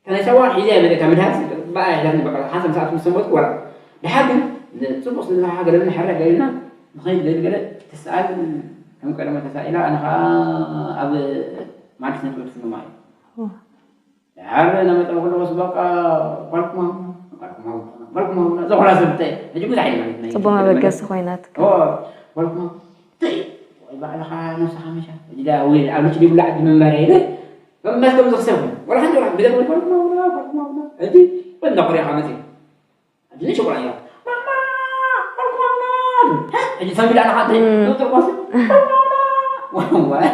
ተነሳዋ ሒዛ እያ መፂኣ መድሃስ ብኣ ሒዛትኒ በቃ ሓንሳብ ሰዓት ምስ ሰንበትኩ ወላ ድሓር ግን ፅቡቅ ስለ ዝሓገለኒ ሕረ ገለና ንኸይድ ገለ ገለ ትስኣል ከም ቀደመ ተሳኢላ ኣነ ከዓ ኣብ ማድስ ነጥበ ትፍኑ ማለት ድሓር እናመፀ ከለኩስ በቃ ጓልኩማ ጓልኩማ ጓልኩማ ዘኹላ ሰብ እንታይ ሕጂ ብዙሕ ዓይነት ማለት ናይ ፅቡቅ መበገሲ ኮይናት ጓልኩማ እንታይ ወይ ባዕልኻ ነብስኻ መሻ ሕጂ ዳ ወይ ኣብ ልጭ ይብላ ዓዲ ምንባር ይብል በምባስ ከም ዝኽሰብ ወላ ሓንቲ ወላ ብደም ወላ ወላ ወላ ወላ እቲ ወላ ኮሪያ ካመቲ ኣድነ ሸቆላ ያ ማማ ሕጂ ሰሚዳ ናኻ እንታይ ዶክተር ኳስ ዋይ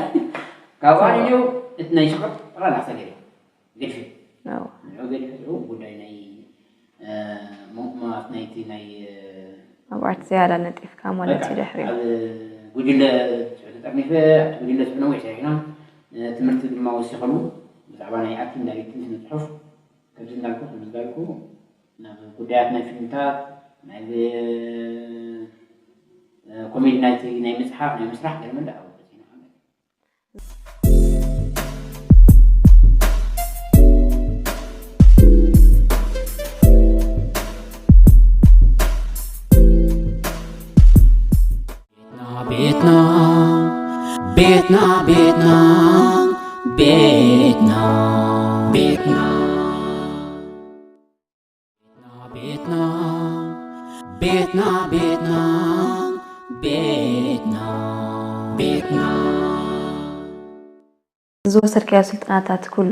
ካብኣ እዩ እቲ ናይ ሽቕር ጠቕላላ ክሰገር እዩ ገድፊ ንዑ ገድፊ ሽዑ ጉዳይ ናይ ምቕማት ናይቲ ናይ ኣብዓት ዝያዳ ነጢፍካ ማለት እዩ ድሕሪኡ ኣብ ጉጅለ ስዑ ተጠርኒፈ ኣብቲ ጉጅለ ስዑ ነዊሕ ሰሪሕና ትምህርቲ ድማ ወሲኸሉ ብዛዕባ ናይ ኣክቲንግ ዳይሬክቲንግ ስነ ፅሑፍ ከምዚ እንዳልኩ ከምዚ እንዳልኩ ናብ ጉዳያት ናይ ፊልምታት ናይ ኮሜዲ ናይቲ ናይ ምፅሓፍ ናይ ምስራሕ ገለ መለ ኣብኡ በፂሕና ማለት እዩ። ቤትና ቤትና ቤትና ቤትና ቤትና ቤትና ቤትና ቤትና ቤትና ቤትና ዝወሰድካዮ ስልጠናታት ኩሉ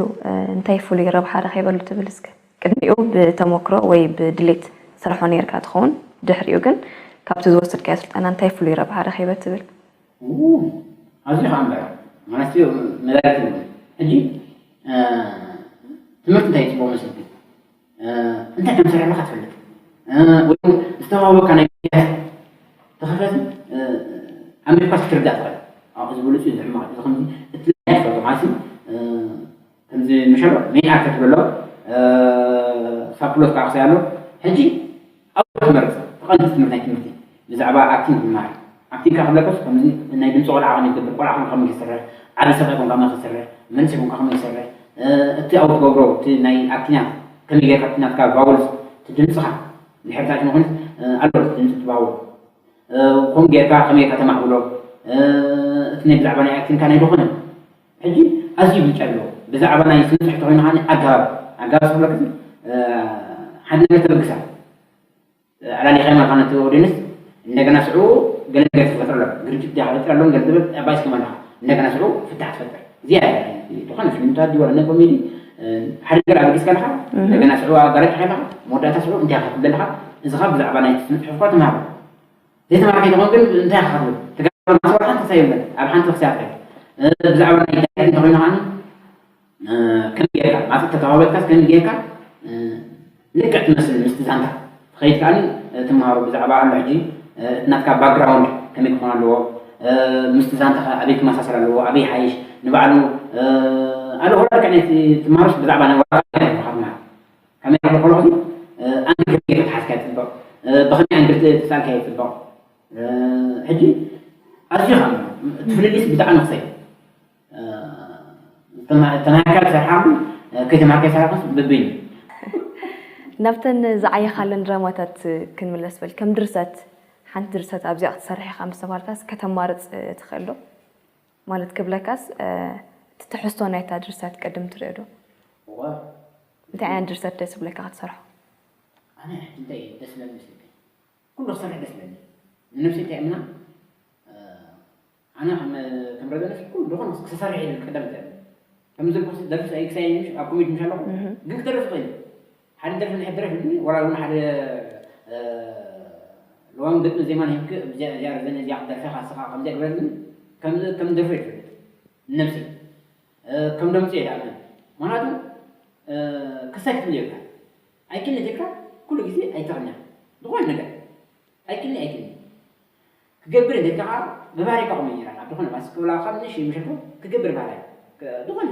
እንታይ ፍሉይ ረብሓ ረኺበሉ ትብል እስከ? ቅድሚኡ ብተመክሮ ወይ ብድሌት ትሰርሖ ነይርካ ትኸውን፣ ድሕሪኡ ግን ካብቲ ዝወሰድካዮ ስልጠና እንታይ ፍሉይ ረብሓ ረኺበ ትብል? ኣዝዩ ከዓ እምበር ማለት እዩ መዳሪት ይብሉ ሕጂ ትምህርቲ እንታይ ፅቡቅ መስልቲ እንታይ ከም ሰሪሕካ ትፈልጥ ወይ ዝተዋወካ ናይ ተኸፈት ኣሜሪካ ክትርዳእ ትኽእል ኣብዚ ብሉፅ እዩ ዝሕማቕ እዚ ከምዚ እቲ ናይ ትፈልጦ ማለት እዩ ከምዚ ምሸሎ ሜን ኣክተር ትብሎ ሳፕሎት ከዓ ክሳይ ኣሎ ሕጂ ኣብ ትመርፅ ተቐንዲ ትምህርቲ ናይ ትምህርቲ ብዛዕባ ኣክቲንግ ትመሃር ኣክቲንግ ካብ ከለከስ ከምዚ ናይ ድምፂ ቆልዓ ከመይ ትገብር ቆልዓ ከም ከመይ ትሰርሕ ዓቢ ሰብ ኮንካ ከመይ ትሰርሕ መንእሰይ ኮንካ ከመይ ትሰርሕ እቲ ኣብ ትገብሮ እቲ ናይ ኣክቲናት ከመይ ጌርካ እቲ ናትካ ቫውልስ እቲ ድምፅኻ ድሕር ታች ንኾይኑ ኣሎ ድምፂ ትባውል ከምኡ ጌርካ ከመይ ጌርካ ተማዕብሎ እቲ ናይ ብዛዕባ ናይ ኣክቲንካ ናይ ዝኾነ ሕጂ ኣዝዩ ብልጫ ኣለዎ ብዛዕባ ናይ ስነ ፅሑፍ ተኮይኑ ከዓ ኣገባብ ኣገባብ ዝብለካ ሓደ ነገር ተበግሳ ኣላሊኻዮ ማለት ነቲ ኦዲንስ እንደገና ስዑ ገለ ነገር ትፈጥር ኣሎ ግርጭት ዲያ ክፈጥር ኣለዎም ገለ ትብል ኣባይ ስከማ ኣለካ እንደገና ስዑ ፍታሕ ትፈጥር እዚኣ ዝኾነ ፊልምታት ድዩ ወላ ኮሜዲ ሓደ ነገር ኣበጊስካ ኣለካ እንደገና ስዑ ኣጋሪካ ኣለካ መወዳእታ ስዑ እንታይ ክትብል ኣለካ እዚ ከዓ ብዛዕባ ናይ ስነ ፅሑፍካ ተምሃሮ ዘይተማሃርካ ይትኾን ግን እንታይ ኢኻ ክትብል ትገብር ማስዋር ሓንቲ ክሳይ የለን ኣብ ሓንቲ ክሳይ ኣትከል ብዛዕባ ናይ ዳይት እንተኮይኑ ከዓኒ ከመይ ጌርካ ማፅእ ተተዋወልካስ ከመይ ጌርካ ልክዕ ትመስል ምስቲ ዛንታ ትኸይድ ከዓኒ ትምሃሮ ብዛዕባ ኣሎ ሕጂ እቲ ናትካ ባክግራውንድ ከመይ ክኾን ኣለዎ ምስቲ ዛንታ ኣበይ ክመሳሰል ኣለዎ ኣበይ ሓይሽ ንባዕሉ ኣሎ ወላ ልክዕ ናይ ትምሃሮስ ብዛዕባ ናይ ወረቃ ትምሃር ከመይ ክብሎ ከለኹ ኣንግል ከመይ ጌርካ ተሓዝካ ይፅብቕ ብኸመይ ኣንግል ተሳልካ ይፅብቕ ሕጂ ኣዝዩ ከም እቲ ፍልልይስ ብጣዕሚ ክሰይ ተማሃርካ ዝሰርሓ ከይተማሃርካ ይሰርሓ በበይኑ ናብተን ዝዓየኻለን ድራማታት ክንምለስ በል ከም ድርሰት ሓንቲ ድርሰት ኣብዚኣ ክትሰርሕ ኢኻ ምስ ተባልካስ ከተማርፅ ትኽእል ዶ ማለት ክብለካስ እቲ ትሕዝቶ ናይታ ድርሰት ቅድም ትሪኦ ዶ እንታይ ዓይነት ድርሰት ደስ ይብለካ ክትሰርሖ ኣነ ሕጂ እንታይ ደስ ዝብለኒ መስለካ ኩሉ ክሰርሕ ደስ ይብለኒ ንነብሲ እንታይ እምና ኣነ ከም ረዘነስ ኩሉ ዝኾነ ክሰርሕ ኢለ ቀደም ዘለ ከም ዝልኩ ደርፊ ክሳይ ኣብ ኮሜዲ ምሽ ኣለኹ ግን ክደርፍ ይኽእል ሓደ ደርፊ ንሕድረፍ ወላ እውን ሓደ ለዋን ግጥሚ ዜማን ሂብክ እዚኣ ረዘነ እዚኣ ክደርፈ ካስኻ ከምዚኣ ግበርኒ ከም ደርፎ ይፈልጥ ንነብሲ ከም ደምፂ እየ ድኣምን ምክንያቱ ክሳይ ክትብል የብልካ ኣይክእል ኢልካ ኩሉ ግዜ ኣይተቕንያ ዝኾነ ነገር ኣይክእል ኣይክእል ክገብር እንተ ከዓ ብባህሪ ከቕመ ይራል ኣብ ዝኾነ ባስ ክብላ ካብ ንሽ ምሸቱ ክገብር ባህላይ ዝኾነ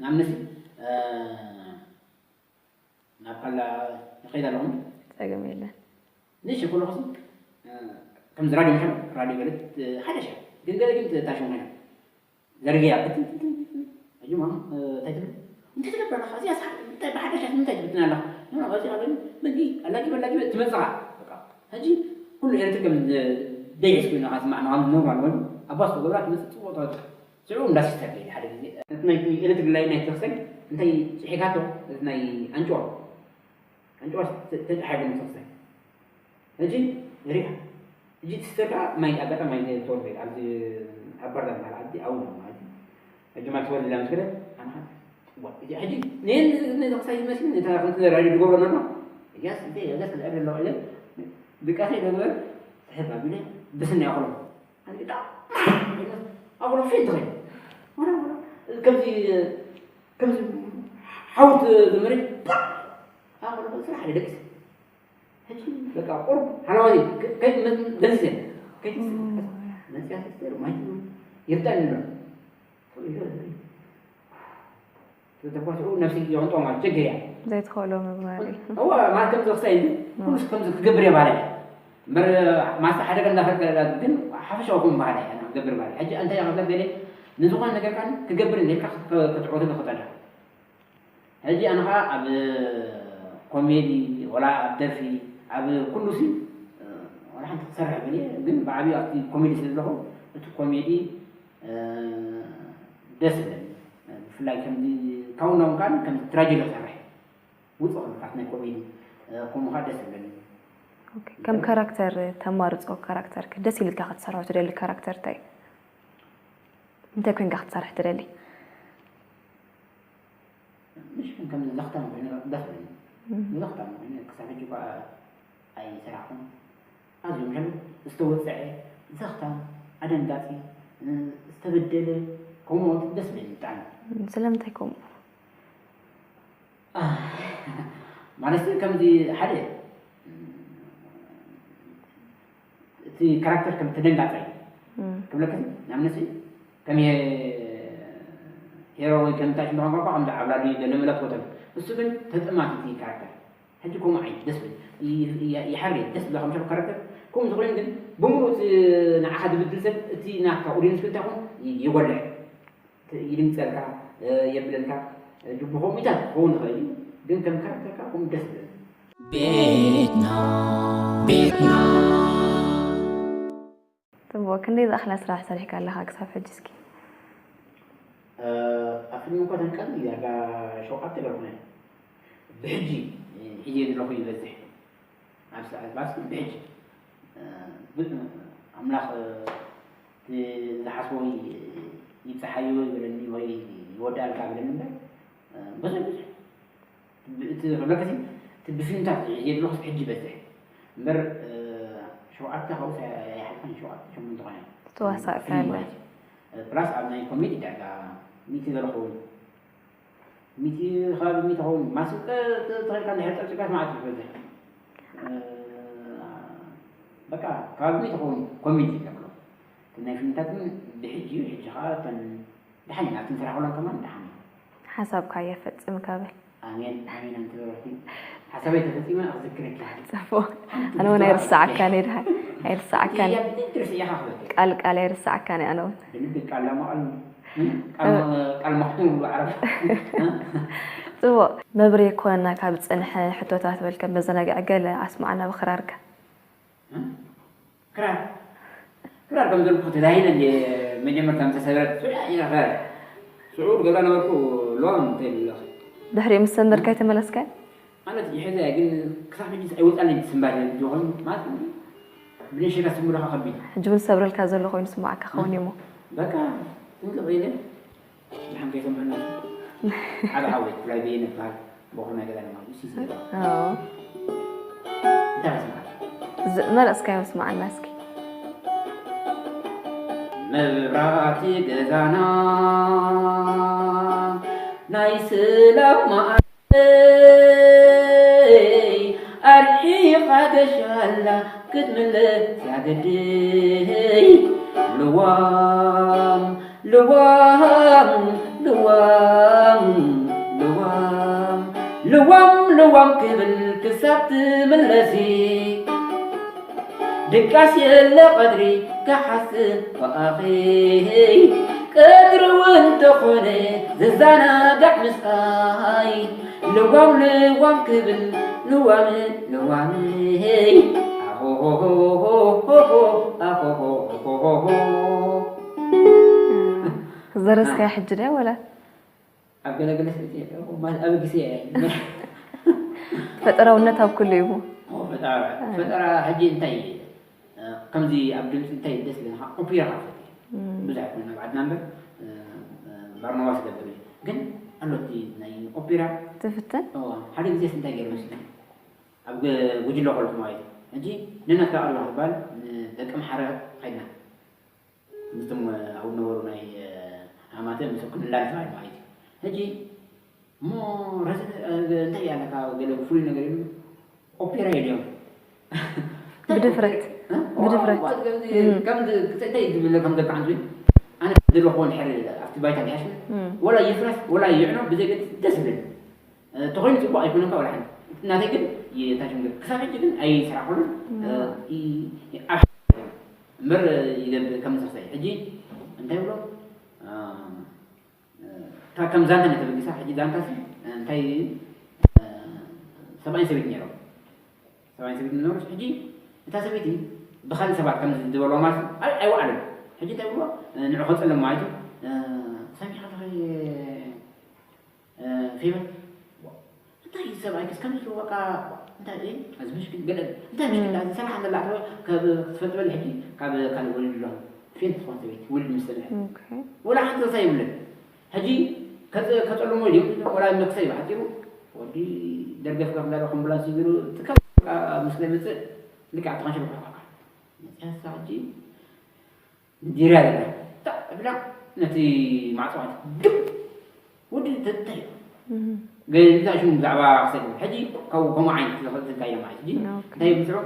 ንኣብነት ናብ ካላ ይኸይድ ኣለኹም ፀገም የለን ንሽ ኩሉ ክስ ከምዚ ራዲዮ ምሸ ራዲዮ ገለት ሓደ ሸ ግን ገለ ግን ታሽሙ ኮይና ዘርግያ ሕጂ ማማ እንታይ ትብል እንታይ ትገብር ኣለኻ እዚኣ እንታይ ብሓደሻት እንታይ ትብትን ኣለኻ እዚ በል በል ኣላጊበ ኣላጊበ ትመፅኻ በቃ ሕጂ ኩሉ ኤርትር ከም ደይስ ኮይና ካስማዕ ንኻም ኖርማል ኮይኑ ኣባስ ተገብራ ትመፅእ ፅቡቅ ተወፅእ ስዑ እንዳ ሲስተር ከይድ ሓደ ግዜ እቲ ናይ ኤሌክትሪክ ላይን ናይ ተክሰይ እንታይ ፅሒካቶ እቲ ናይ ኣንጭዋ ኣንጭዋ ተፃሒፉ ንተክሰይ ሕጂ ሪኣ ሕጂ እቲ ሲስተር ከዓ ማይ ኣጋጣሚ ማይ ተወልደ ኣብዚ ኣብ በርዳ ዝበሃል ዓዲ ኣው ማለት እዩ ሕጂ ማይ ተወልደ ምስ ገለ ኣነ ከዓ እዚ ሕጂ ነየን ነዚ ክሳይ ዝመስል ነታ ከምቲ ራድዮ ዝገብሮ ነሎ እያስ እንታይ እያስ ክልዕል ኣለዋ ኢለ ድቃሰይ ደግበር ስሕብ ኣቢለ ብስኒ ኣኽሎ ኣኽሎ ፌንት ኸይኑ ከምዚ ከምዚ ሓውት ዝመሬት ኣኽሎ ስራሕ ደቂስ ሕጂ በቃ ቁሩብ ሓላዋይ ደንዝዘ ከይትስ መፅያ ተስተር ማይ ይርዳኒ ኣሎ ተተኳስዑ ነፍሲ የቕንጦ ማለት ችግር እያ። ዘይትኽእሎ ምግባር እዩ። እዋ ማለት ከምዚ ክሳይ ኩሉ ሰብ ከምዚ ክገብር እየ ባለ እምበር ማሳ ሓደ ገንዳ ከገዳ ግን ሓፈሻዊ ኩም ባለ እያ ክገብር ባለ ሕጂ እንታይ እያ ክብለ ገለ ንዝኾነ ነገር ካን ክገብር እንዴልካ ክትዕወት ንኽጠላ ሕጂ ኣነ ኸዓ ኣብ ኮሜዲ ወላ ኣብ ደርፊ ኣብ ኩሉ ሲ ወላ ሓንቲ ክሰርሕ ገለ ግን ብዓብዩ ኣብቲ ኮሜዲ ስለ ዘለኹ እቲ ኮሜዲ ደስ ይብለኒ። ብፍላይ ከምዚ ካውናውን ከኣ ከምዚ ትራጀዲ ክሰርሕ ውፅእ ክብል ካብቲ ናይ ኮሜዲ ከምኡ ከኣ ደስ ይብለኒ። ኦኬ፣ ከም ካራክተር ተማርጾ ካራክተር ከ ደስ ኢልካ ክትሰርሖ ትደሊ ካራክተር እንታይ እዩ? እንታይ ኮይንካ ክትሰርሕ ትደሊ? ምሽ ከም ዘኽታም ኮይኑ ደስ ይብለኒ። ዘኽታም ኮይኑ ክሳብ ሕጂ እኳ ኣይሰራሕኩን። ኣዝዮም ከም ዝተወፅዐ፣ ዘኽታም፣ ኣደንጋፂ፣ ዝተበደለ ከምኡ ደስ ይብለኒ ብጣዕሚ። ስለምንታይ ከምኡ? ማለት ከምዚ ሓደ እቲ ካራክተር ከም ተደንጋፃይ ክብለካ ንኣብነት ከም ሄሮ ወይ ከም እንታይ ሽንዶ ቋንቋ ከም ዓብላሉ ገለ መለት ወተን እሱ ግን ተጠማት እቲ ካራክተር ሕጂ ከምኡ ዓይነት ደስ ብል ይሓርየ ደስ ብላ ከም ካራክተር ከምኡ ዝኾይኑ ግን ብምሉእ እቲ ንዓኻ ዝብድል ሰብ እቲ ናትካ ኦዲየንስ እንታይ ኹን ይጎልሕ ይድምፀልካ የብለልካ ጅቡ ከምኡታት ክኸውን ይኽእል እዩ ግን ከም ካራክተርካ ከምኡ ደስ ይብል ቤትና ቤትና ጽቡቕ ክንደይ ዝኣኽላ ስራሕ ሰሪሕካ ኣለኻ ክሳብ ሕጂ እስኪ ኣብ ፊልም እኳ ተንቀል ዳርጋ ሸውዓተ ገርኩነ ብሕጂ ሒዜ ዘለኹ ይበዝሕ ኣብ ሰዓት ባስ ብሕጂ ኣምላኽ ዝሓስቦ ይብፅሓዮ ይበለኒ ወይ ይወዳልካ ይበለኒ እምበር ብዙሕ ብዙሕ እቲ ክብለካ እቲ ብፊልምታት ሒዜ ዘለኹ ሕጂ ይበዝሕ እምበር ሸውዓተ ካብኡ ኣይሓልፋን ሸውዓተ ሸሞንተ ኾነ ተዋሳእካ ኣለ ፕላስ ኣብ ናይ ኮሜዲ ዳርጋ ሚእቲ ገለ ኸውን ሚእቲ ከባቢ ሚእቲ ኸውን ማስም ተኸልካ እንድሕር ጠብጭካስ ማለት እዩ በዝሕ በቃ ከባቢ ሚእቲ ኸውን ኮሜዲ ይገብሮ ናይ ፊልምታት ግን ብሕጂ እዩ ሕጂ ከዓ እተን ደሓን ኢና ክንሰራሕለን ከማን ደሓን እዩ ሓሳብካ የፈጽምካ በል ኣሜን ኣሜን ኣንቲ በረቲ ሓሳበይ ተፈጺመ ክዝክረኪ ጽፎ ኣነ እውን ኣይርስዓካን እየ ድሓን ኣይርስዓካን ትርስዒኻ ክበል ቃል ቃል ኣይርስዓካን እየ ኣነ እውን ብልቢ ቃል ለማቐል ቃል ማሕቱም ብዓረብ ጽቡቕ መብርሂ ክኾነና ካብ ዝጸንሐ ሕቶታት በልከ መዘናግዒ ገለ ኣስማዓና ብኽራርካ ክራር ክራር ከም ዘልኩ ተዳሂለ እንደ መጀመርታ ምስ ተሰብረት ሱዳ ኢለ ክራር ሽዑ ገዛ ነበርኩ ሎም እንተ ይብለኺ ድሕሪኡ ምስ ሰንበድካ ኣይተመለስካን? ማለት ይሕዘ ግን ክሳብ ሕጂ ኣይወፃለይ ስምባል ዝኾን ማለት ብነሸጋ ስምብለኻ ከቢድ ሕጂ እውን ዝሰብረልካ ዘሎ ኮይኑ ስማዓካ ክኸውን እዩሞ በቃ ጥንቅቕ ኢለ ድሓን ከይሰምዐና ሓደ ሓወይ ብፍላይ በየነ ይበሃል በኹር ናይ ገዛ ድማ ሲ እንታይ ስምዓት ዝመረፅካዮ ስማዓና እስኪ መብራህቲ ገዛና ናይ ስላም መዓለይ ኣርሒቓ ገሻላ ክትምለስ ያገደይ ልዋም ልዋም ልዋም ልዋም ልዋም ልዋም ክብል ክሳብ ትምለሲ ድቃስ የለ ቀድሪ ክሓስብ ብኣኺ ቀድሪ እውን ተኾነ ዝዘናጋዕ ምስኣይ ልዋም ልዋም ክብል ልዋም ልዋም ኣሆሆሆሆሆ ኣሆሆሆሆሆ ዘረስካያ ሕጂ ድያ ወላ ኣብ ገለገለ ኣብ ግዜ ፈጠራውነት ኣብ ኩሉ እዩ ፈጠራ ሕጂ እንታይ ከምዚ ኣብ ድምፂ እንታይ ደስ ለካ ኦፔራ ፈት ብዙሕ ኮነ ኣብ ዓድና እምበር ባርናባስ ገብር እዩ ግን ኣሎቲ ናይ ኦፔራ ትፍትን ሓደ ግዜ እንታይ ገይሩ መስለኒ ኣብ ጉጅለ ከለኹ ማለት ሕጂ ንነካ ቀሪባ ክባል ደቂ ኣምሓረ ከድና ምስቶም ኣብኡ ነበሩ ናይ ኣማተ ምስኦም ክንላለ ተባሂሉ ማለት እዩ። ሕጂ እሞ ረዚ እንታይ ኣለካ ገለ ፍሉይ ነገር ኢሉ ኦፔራ ኢልዮም ብድፍረት ብድፍረት ከምዚ እንታይ ዝብል ከም ደቂ ሓንቲ ኣነ ዘለኹዎ ድሕር ኣብቲ ባይታ ድሕሽ ወላ ይፍረስ ወላ ይዕኖ ብዘይ ገድስ ደስ ዝብል ተኾይኑ ፅቡቅ ኣይኮነን ካብ ወላ ሓንቲ ናተይ ግን የታሽም ግን ክሳብ ሕጂ ግን ኣይሰራሕኩሉን እምበር ይገብር ከም ዝኽሰይ ሕጂ እንታይ ብሎ እታ ከም ዛንታ ናይ ተበጊሳ ሕጂ ዛንታ እንታይ ሰብኣይን ሰበይት ነይሮም ሰብኣይን ሰበይት ነይሮም ሕጂ እታ ሰበይቲ ብካልእ ሰባት ከም ዝበልዋ ማለት ኣይወዓለን ሕጂ እንታይ ብሎ ንዑ ከፀሎም ማለት እዩ ሰሚዕካ ዶ ፌቨን እንታይ እዩ ሰብኣይ ክስ ከምዚ በቃ እንታይ እዩ እዚ ምሽክል ገለ እንታይ ምሽክል እዚ ሰላሕ እንደላ ተወ ክትፈልጥ በል ሕጂ ካብ ካልእ ወሊዱ ኣሎ ፌን ትኾን ሰበይቲ ውልድ ምስ ሰምዐ ወላ ሓንቲ ርእሳ ይብለን ሕጂ ከፀልሞ ድዮም ወላ መክሰ እዩ ሓፂሩ ወዲ ደርገፍ ከፍ እንዳለ ኮምቡላንስ ይብሉ ትከም ምስ መፅእ ልክዕ ተኸንሽር መፅያ ሕጂ ዲርያ ዘላ እታ እብላ ነቲ ማዕጾ ማለት ግብ ወዲ ተታይ ገዛ ሽሙ ብዛዕባ ክሰድ ሕጂ ካብ ከምኡ ዓይነት ዝኽእል ዝካየደ ማለት ሕጂ እንታይ ምስዑ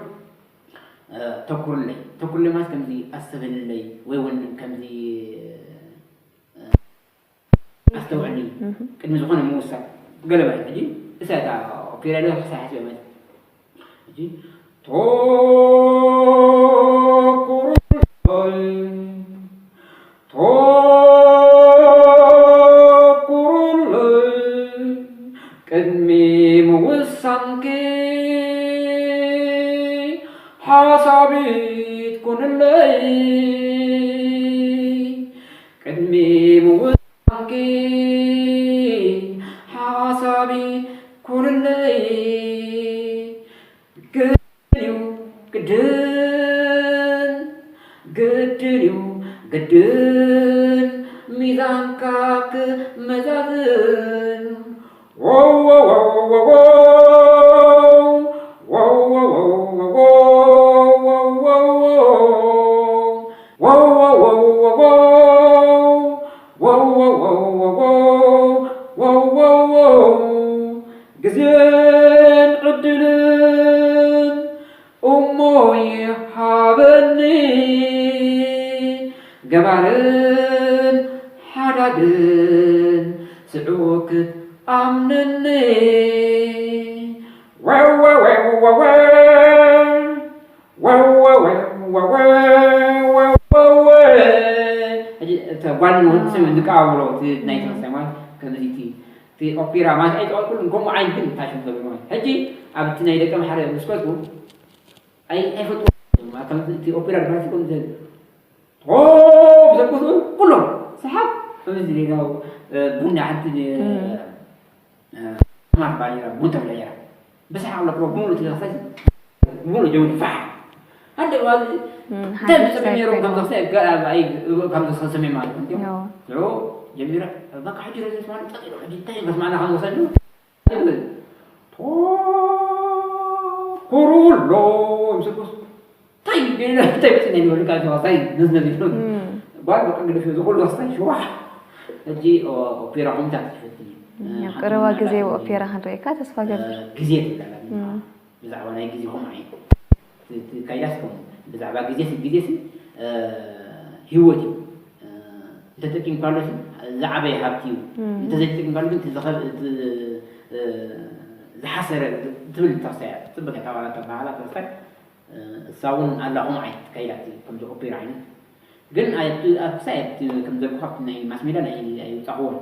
ተኩርለይ ተኩርለይ ማለት ከምዚ ኣስተብህልለይ ወይ እውን ከምዚ ኣስተውዕሊ ቅድሚ ዝኾነ ምውሳን ገለ ማለት ሕጂ እሳ እታ ኦኬ ዳለ ክሳይ ሓስበ ማለት ሕጂ ተኩሩለይ ተኩሩለይ ቅድሚ ምውሳንኪ ሓሳቢት ኩንለይ ቅድሚ ምውሳንኪ ሓሳቢ ኩንለይ ግድን እዩ ግድን ግድን እዩ ግድን ሚዛንካ ክመዛዝን ግዜን ዕድልን እሞ ይሃበኒ ገባርን ሓዳግን ስዑ ክትኣምነኒ ጓል ንወዲ ሰብ እንቃብሎ እቲ ናይ ተመሳይ ማለት ከምዚ እቲ ኦፔራ ማለት ኣይጠቐልኩልን ከምኡ ዓይነት ግን ታሽም ተብሎ ማለት ሕጂ ኣብቲ ናይ ደቂ ኣምሓረ ምስ ከድኩ ኣይፈልጥዎ እቲ ኦፔራ ድባሲ ከም ዘል ቶብ ዘልኩ ዝብል ኩሎም ሰሓብ ከምዚ ዜናው ቡና ሓንቲ ማር ባይራ ቡን ተብላ ይራ ብሰሓቅ ለቅሮ ሙሉ ትለኸሰ ሙሉ ጀውን ፋሕ ኣደ ዋዚ እንታይ ብፀሚሮም ከም ዘኽሰ ኣይ ከም ዘኽሰ ሰሜ ማለት እዩ ሮ ጀሚረ በቃ ሕጂ ረዘ ስማን ጠጢሎ ሕጂ እንታይ በስማና ከም ዘኽሰ ኩሩሎ ምስልኩስ እንታይ እንታይ ብፅነ ይበሉ ካብ ሸዋስታይ ነዝነዝ ይብሉ ጓል በቃ ግደፍ እዚ ኩሉ ስታይ ሽዋ ሕጂ ኦፔራ ኮምታት ይፈትን እዩ ቀረባ ግዜ ኦፔራ ክንርእየካ ተስፋ ገብር ግዜ ትብላላ ብዛዕባ ናይ ግዜ ኹም ዓይነት ካይዳስ ኹም ብዛዕባ ግዜ ሲ ግዜ ሲ ህይወት እዩ እንተተጠቂምካሉ ሲ ዝዓበየ ሃብቲ እዩ እንተዘይተጠቂምካሉ ግን ዝሓሰረ ትብል ተኽሳያ ፅብቅ ተባላ ተባሃላ ተኽሳይ እሳ እውን ኣላ ኹም ዓይነት ካይዳ ከምዚ ኦፔራ ዓይነት ግን ኣብቲ ክሳይ ኣብቲ ከም ዘልኩ ካብቲ ናይ ማስሜዳ ናይ ኣይውፃኽዎን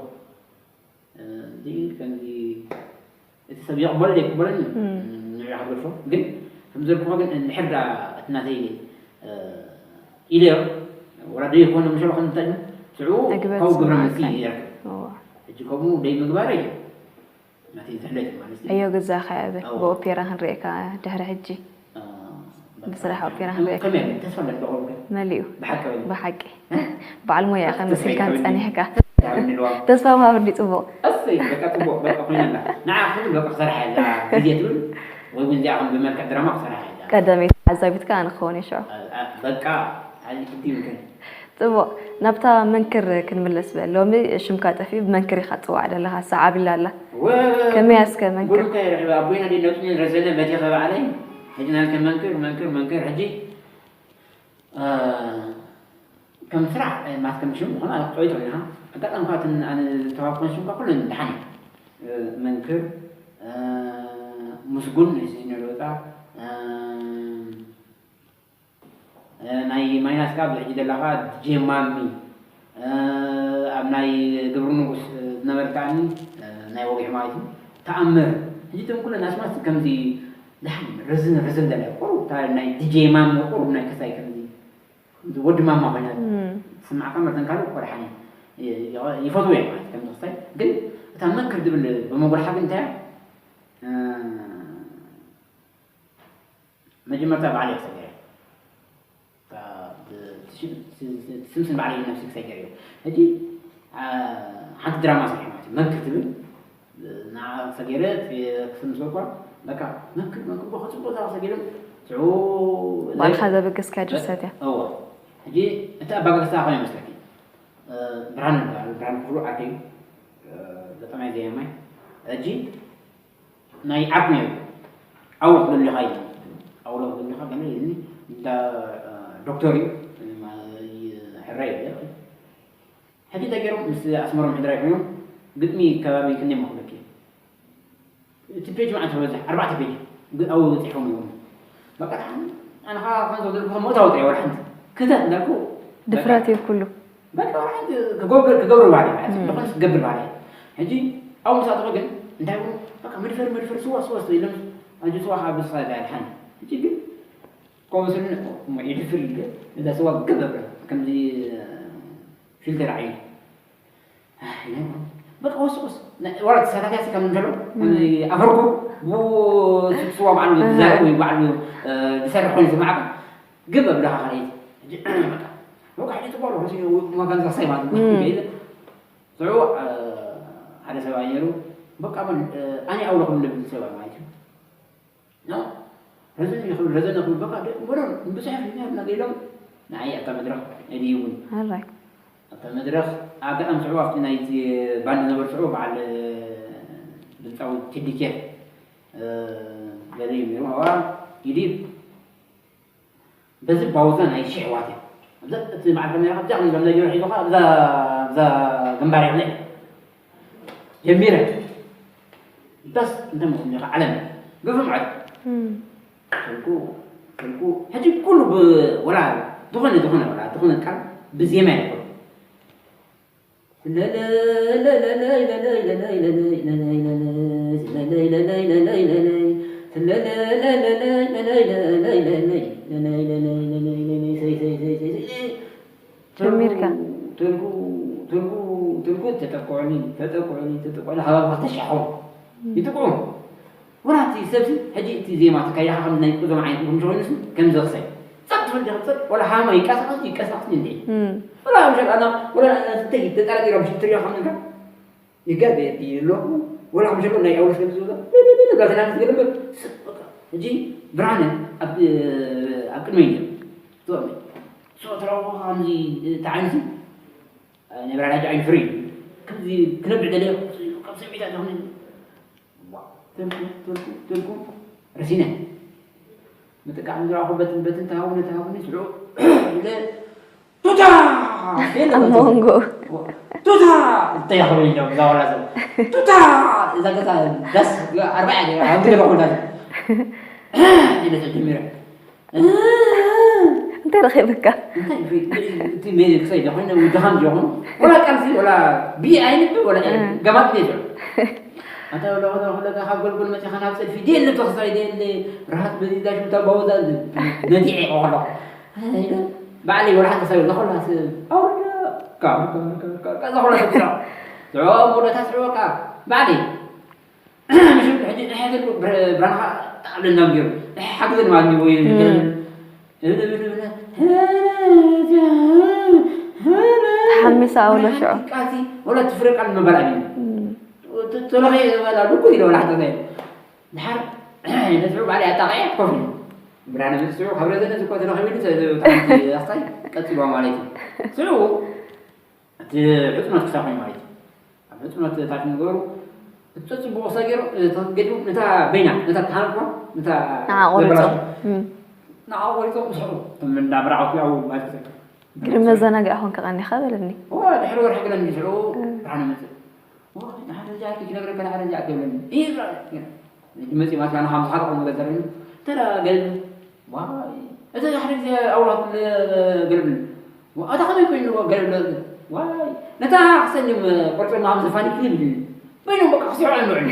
ከምዚ እቲ ሰብ ይቕበሎ ዘይቅበለኒ ንሪኣ ክትገድፎ ግን ከም ዘልኩኻ ግን እንድሕር ዳ እቲ ናተይ ኢለዮ ወላ ደይኮነ ምሸሎ ከም እንታይ ስዑ ካብ ግብረ መልሲ ይረክብ ሕጂ ከምኡ ደይ ምግባረይ ናተይ ዝሕለል ማለት እዩ ዕዮ ገዛኻ እበ ብኦፔራ ክንርእየካ ድሕሪ ሕጂ ብስራሕ ኦፔራ ክንርእየካ ከመይ ተስፋ ኣለኒ ብቆልኩ መሊኡ ብሓቂ በሉ ብሓቂ በዓል ሞያ ኢኻ መሲልካ ጸኒሕካ ታብንልዋ ተስፋ ምሃብ እንዲ ጽቡቕ እሰይ በቃ ጽቡቕ በቃ ኮይና ኣላ ንዓ ክትብል በቃ ክሰርሓ እያ እዛ ግዜ ትብል ወይ እውን እዚኣ ከም ብመልክዕ ድራማ ክሰርሓ እያ እዛ ቀዳመይቲ ኣዛቢትካ ኣነ ክኸውን እየ ሽዑ። በቃ ሓሊፍቲ ምክን ጽቡቕ፣ ናብታ መንክር ክንምለስ በል። ሎሚ ሽምካ ጠፊኡ ብመንክር ኢኻ ትጽዋዕ ዘለኻ፣ ሰዓብ ኢላ ኣላ። ከመይ ኣስከ መንክር? ጉድ እንታይ ረኺበ ኣቦይና ደይ ነጥኒ ረዘነ በቴ ከባዕለይ ሕጂ ናልከ መንክር መንክር መንክር ሕጂ ከም ስራሕ ማትከም ሽም ዝኾነ ኣጥቆይቶ ኢና ኣጋጣሚ ኳትን ኣነ ዝተዋኮን ሽምካ ኩለን ድሓን እዩ መንክር ምስጉን ነዚ ነለወጣ ናይ ማይናስ ካብ ሕጂ ዘለኻ ጀማሚ ኣብ ናይ ግብሪ ንጉስ ዝነበርካኒ ናይ ወግዒ ማለት እዩ ተኣምር ሕጂ ትም ኩለን ኣስማት ከምዚ ዳሕን ርዝን ርዝን ዘለ ቁሩብ ናይ ዲጄ ማሚ ቁሩብ ናይ ክሳይ ከምዚ ወዲ ማማ ኮይና ስማዕካ መርተን ካልእ ቆልሓኒ ይፈትዎ እዮም ማለት ከም ተክሳይ ግን እታ መንክር ዝብል ብመጉልሓ ግን እንታይ መጀመርታ ባዕለ ክሰገረ ስምስን ባዕለ ነብሲ ክሰገር እዩ ሕጂ ሓንቲ ድራማ ሰሪሕ ማለት እዩ መንክር ትብል ንዓ ሰገረ ክስምስልኳ በቃ መንክር መንክር ከፅቡቅ ዛ ሰገረ ሽዑ ባዕልኻ ዘበገስካ ድርሰት እያ እዎ ሕጂ እቲ ኣባገግስታ ከመይ መስለኪ ብርሃን ይበሃል ብርሃን ክፍሉ ዓርከይ ገጣማይ ዘያማይ ሕጂ ናይ ዓርኩ ነይሩ ኣውሎ ክደልኻ ኢሉ ኣውሎ ክደልኻ ገለ ኢልኒ እንዳ ዶክተር እዩ ሕራይ እዩ ሕጂ እንታይ ገይሮም ምስ ኣስመሮም ሕድራይ ኮይኖም ግጥሚ ከባቢ ክንደይ መኽለኪ እቲ ፔጅ ማለት ተበዝሕ ኣርባዕተ ፔጅ ኣብኡ በፂሖም እዮም በቃ ኣነ ከዓ ከም ዝብለልኩ ከም ምእታው ጥራይ ወላ ሓንቲ ክተት እንዳልኩ ድፍረት እዩ ኩሉ በቃ ወላ ሓንቲ ክገብር ክገብር ባህሪ ማለት እዩ ዝኾነ ክገብር ባህሪ ሕጂ ኣብ ምሳጥቆ ግን እንታይ ብሉ በቃ መድፈር መድፈር ስዋ ስዋ ስዋ ኢሎም ኣጆ ስዋ ካብ ብስኻ ይበሃል ሓንቲ ሕጂ ግን ከምኡ ስለ እሞ ይድፍር ኢለ እዛ ስዋ ክገብር ከምዚ ፊልተር ዓይኒ በቃ ወስወስ ወላ ተሳታፊያሲ ከም እንተሎ ኣፈርኩ ብስዋ ባዕሉ ዝዛረብ ወይ ባዕሉ ዝሰርሕ ኮይኑ ዝማዕበ ግብ ኣብልኻ ካልኣይቲ ወቃ ሕጂ ትጓሎ መጋን ሳሳይ ማለት ኢለ ዝዑ ሓደ ሰብኣይ ነይሩ በቃ ኣነ ኣውሎ ክብል ልብል ሰብኣይ ማለት እዩ ረዘን ይኽብል ረዘን ይኽብል በቃ ወደ ብዙሕ ፊልም ያልና ገይሎም ንዓይ ኣብታ መድረኽ ነድይውን ኣብታ መድረኽ ኣጋጣሚ ስዑ ኣብቲ ናይቲ ባንድ ነበርትዑ በዓል ድምፃዊ ቴዲ ኬር ገለ እዩ ነይሩ ኣብኣ ይድይብ በዚ ባውዛ ናይ ሽሕ ዋት እያ ኣብዛ እቲ በዓል ካሜራ ካብዛ ከም ዘምዘ ገይሩ ሒዙኻ ኣብዛ ኣብዛ ግንባር ይኽእል ጀሚረ ደስ እንተ ምኹን ኢኻ ዓለም ግፍም ዓድ ተልኩ ተልኩ ሕጂ ኩሉ ወላ ዝኾነ ዝኾነ ወላ ዝኾነ ቃል ብዜማ ይኮ ጀሚርካ ተልኩ ተልኩ ተልኩ ተጠቅዑኒ ተጠቅዑኒ ተጠቅዑኒ ከባቢ ክልተ ሺሕ ይጥቅዑ ወላ እቲ ሰብሲ ሕጂ እቲ ዜማ ተካይዳኻ ከም ናይ ቁዞም ዓይነት ቁምሽ ኮይኑስ ከም ዘኽሰይ ጸጥ ትብል ዲኻ ጸጥ ወላ ሃማ ይቀሳቐስ ይቀሳቐስ እንዴ ወላ ምሸል ኣና ወላ እንተይ ተጠራጢሮም ሽትሪያ ከም ንካ ይጋገ ኣለኹ ወላ ምሸል ናይ ኣውርስ ከም ዝብሎ ጋዘና ዝገለበ ሕጂ ብርሃነ ኣብ ኣብ ቅድመይ ነይሩ ሶ ተራውኻ ከምዚ ተዓይንሲ ናይ ብራዳጅ ዓይን ፍሪ ከምዚ ክነብዕ ደለ ካብ ሰሚዕታ ተኹነ ተልኩ ተልኩ ተልኩ ረሲነ ምጥቃዕ ዝረኣኹ በትን በትን ተሃውነ ተሃውነ ስዑ ኢለ ቱታ ኣብ መንጎ ቱታ እንተያኸበ ኢሎም እዛ ወላ ሰብ ቱታ እዛ ገዛ ዳስ ኣርባዕያ ገይራ ኣብ ገለ ባኹ ዳስ ኢለ ተጀሚረ እንታይ ረኺብካ እንታይ እቲ ሜሪ ክሳይ ዳኾይነ ውድኻም ዲኹም ወላ ቃልሲ ወላ ብይ ኣይንብ ወላ ገማት ኔ ኣታ ወላ ወላ ወላ ካብ ጎልጎል መፂኻ ናብ ፀድፊ ደየለ ተኽሳይ ደየለ ርሃት በዚ ዳሽ ብታ ባወዛ ነዲዐ ቆሎ ባዕለይ ወላ ሓንቲ ሰብ ለኾላ ኣውርዳ ካብ ካብ ካብ ካብ ለኾላ ሰብ ስራ ዝዕዋ ሞደታ ስዕወካ ባዕለይ ምሽ ሕጂ ሕያተልኩ ብራንኻ ጣዕብለና ገይሩ ሓግዘን ማለት ወይ ተሓሚሳ ኣውሎ ሽዑ ቃልሲ ወላ ትፍረ ቃል መበላ እዩ ተለኸ በላ ልኩ ኢለ ወላ ሓተተ ድሓር ነስዑ ባዕለይ ኣጣቃየ ኮፍ ኢሉ ብርሃነ መፅኡ ካብ ረዘነ ዝኮ ተረኺቡ ኣኽታይ ቀፂልዋ ማለት እዩ። ስዑ እቲ ሕፅኖት ክሳብ ኮይኑ ማለት እዩ። ኣብ ሕፅኖት ታች ንገሩ እቲ ፅቡቅ ክሳብ ገይሩ ተገዲቡ ነታ በይና ነታ ተሃንኳ ነታ ንዓ ቆሪፆም። ዘበላሽዋ ንዓ ቆሪፆም ስዑ እንዳብራዕኩ ያው ማለት እዩ። ግርም መዘናግዒ ኮንካ ቀኒኻ በለኒ። ድሕሪ ወርሒ ገለ እንዲስዑ ብርሃነ መፅእ ሓደ ጃኪ ክነግረካ ሓደ ጃኪ ይብለኒ ይራ መፂ ማለት ኣነ ከም ዝሓለቑ መገዘረኒ ተላ ገለኒ ዋይ እቲ ሓደ ግዜ ኣውራት ገለብኒ ኣታ ከመይ ኮይኑ ገለብለ ዋይ ነታ ክሰኒም ቆርፀማ ከም ዘፋኒ ክልም በይኖም በቃ ክስዑ ኣይንውዕል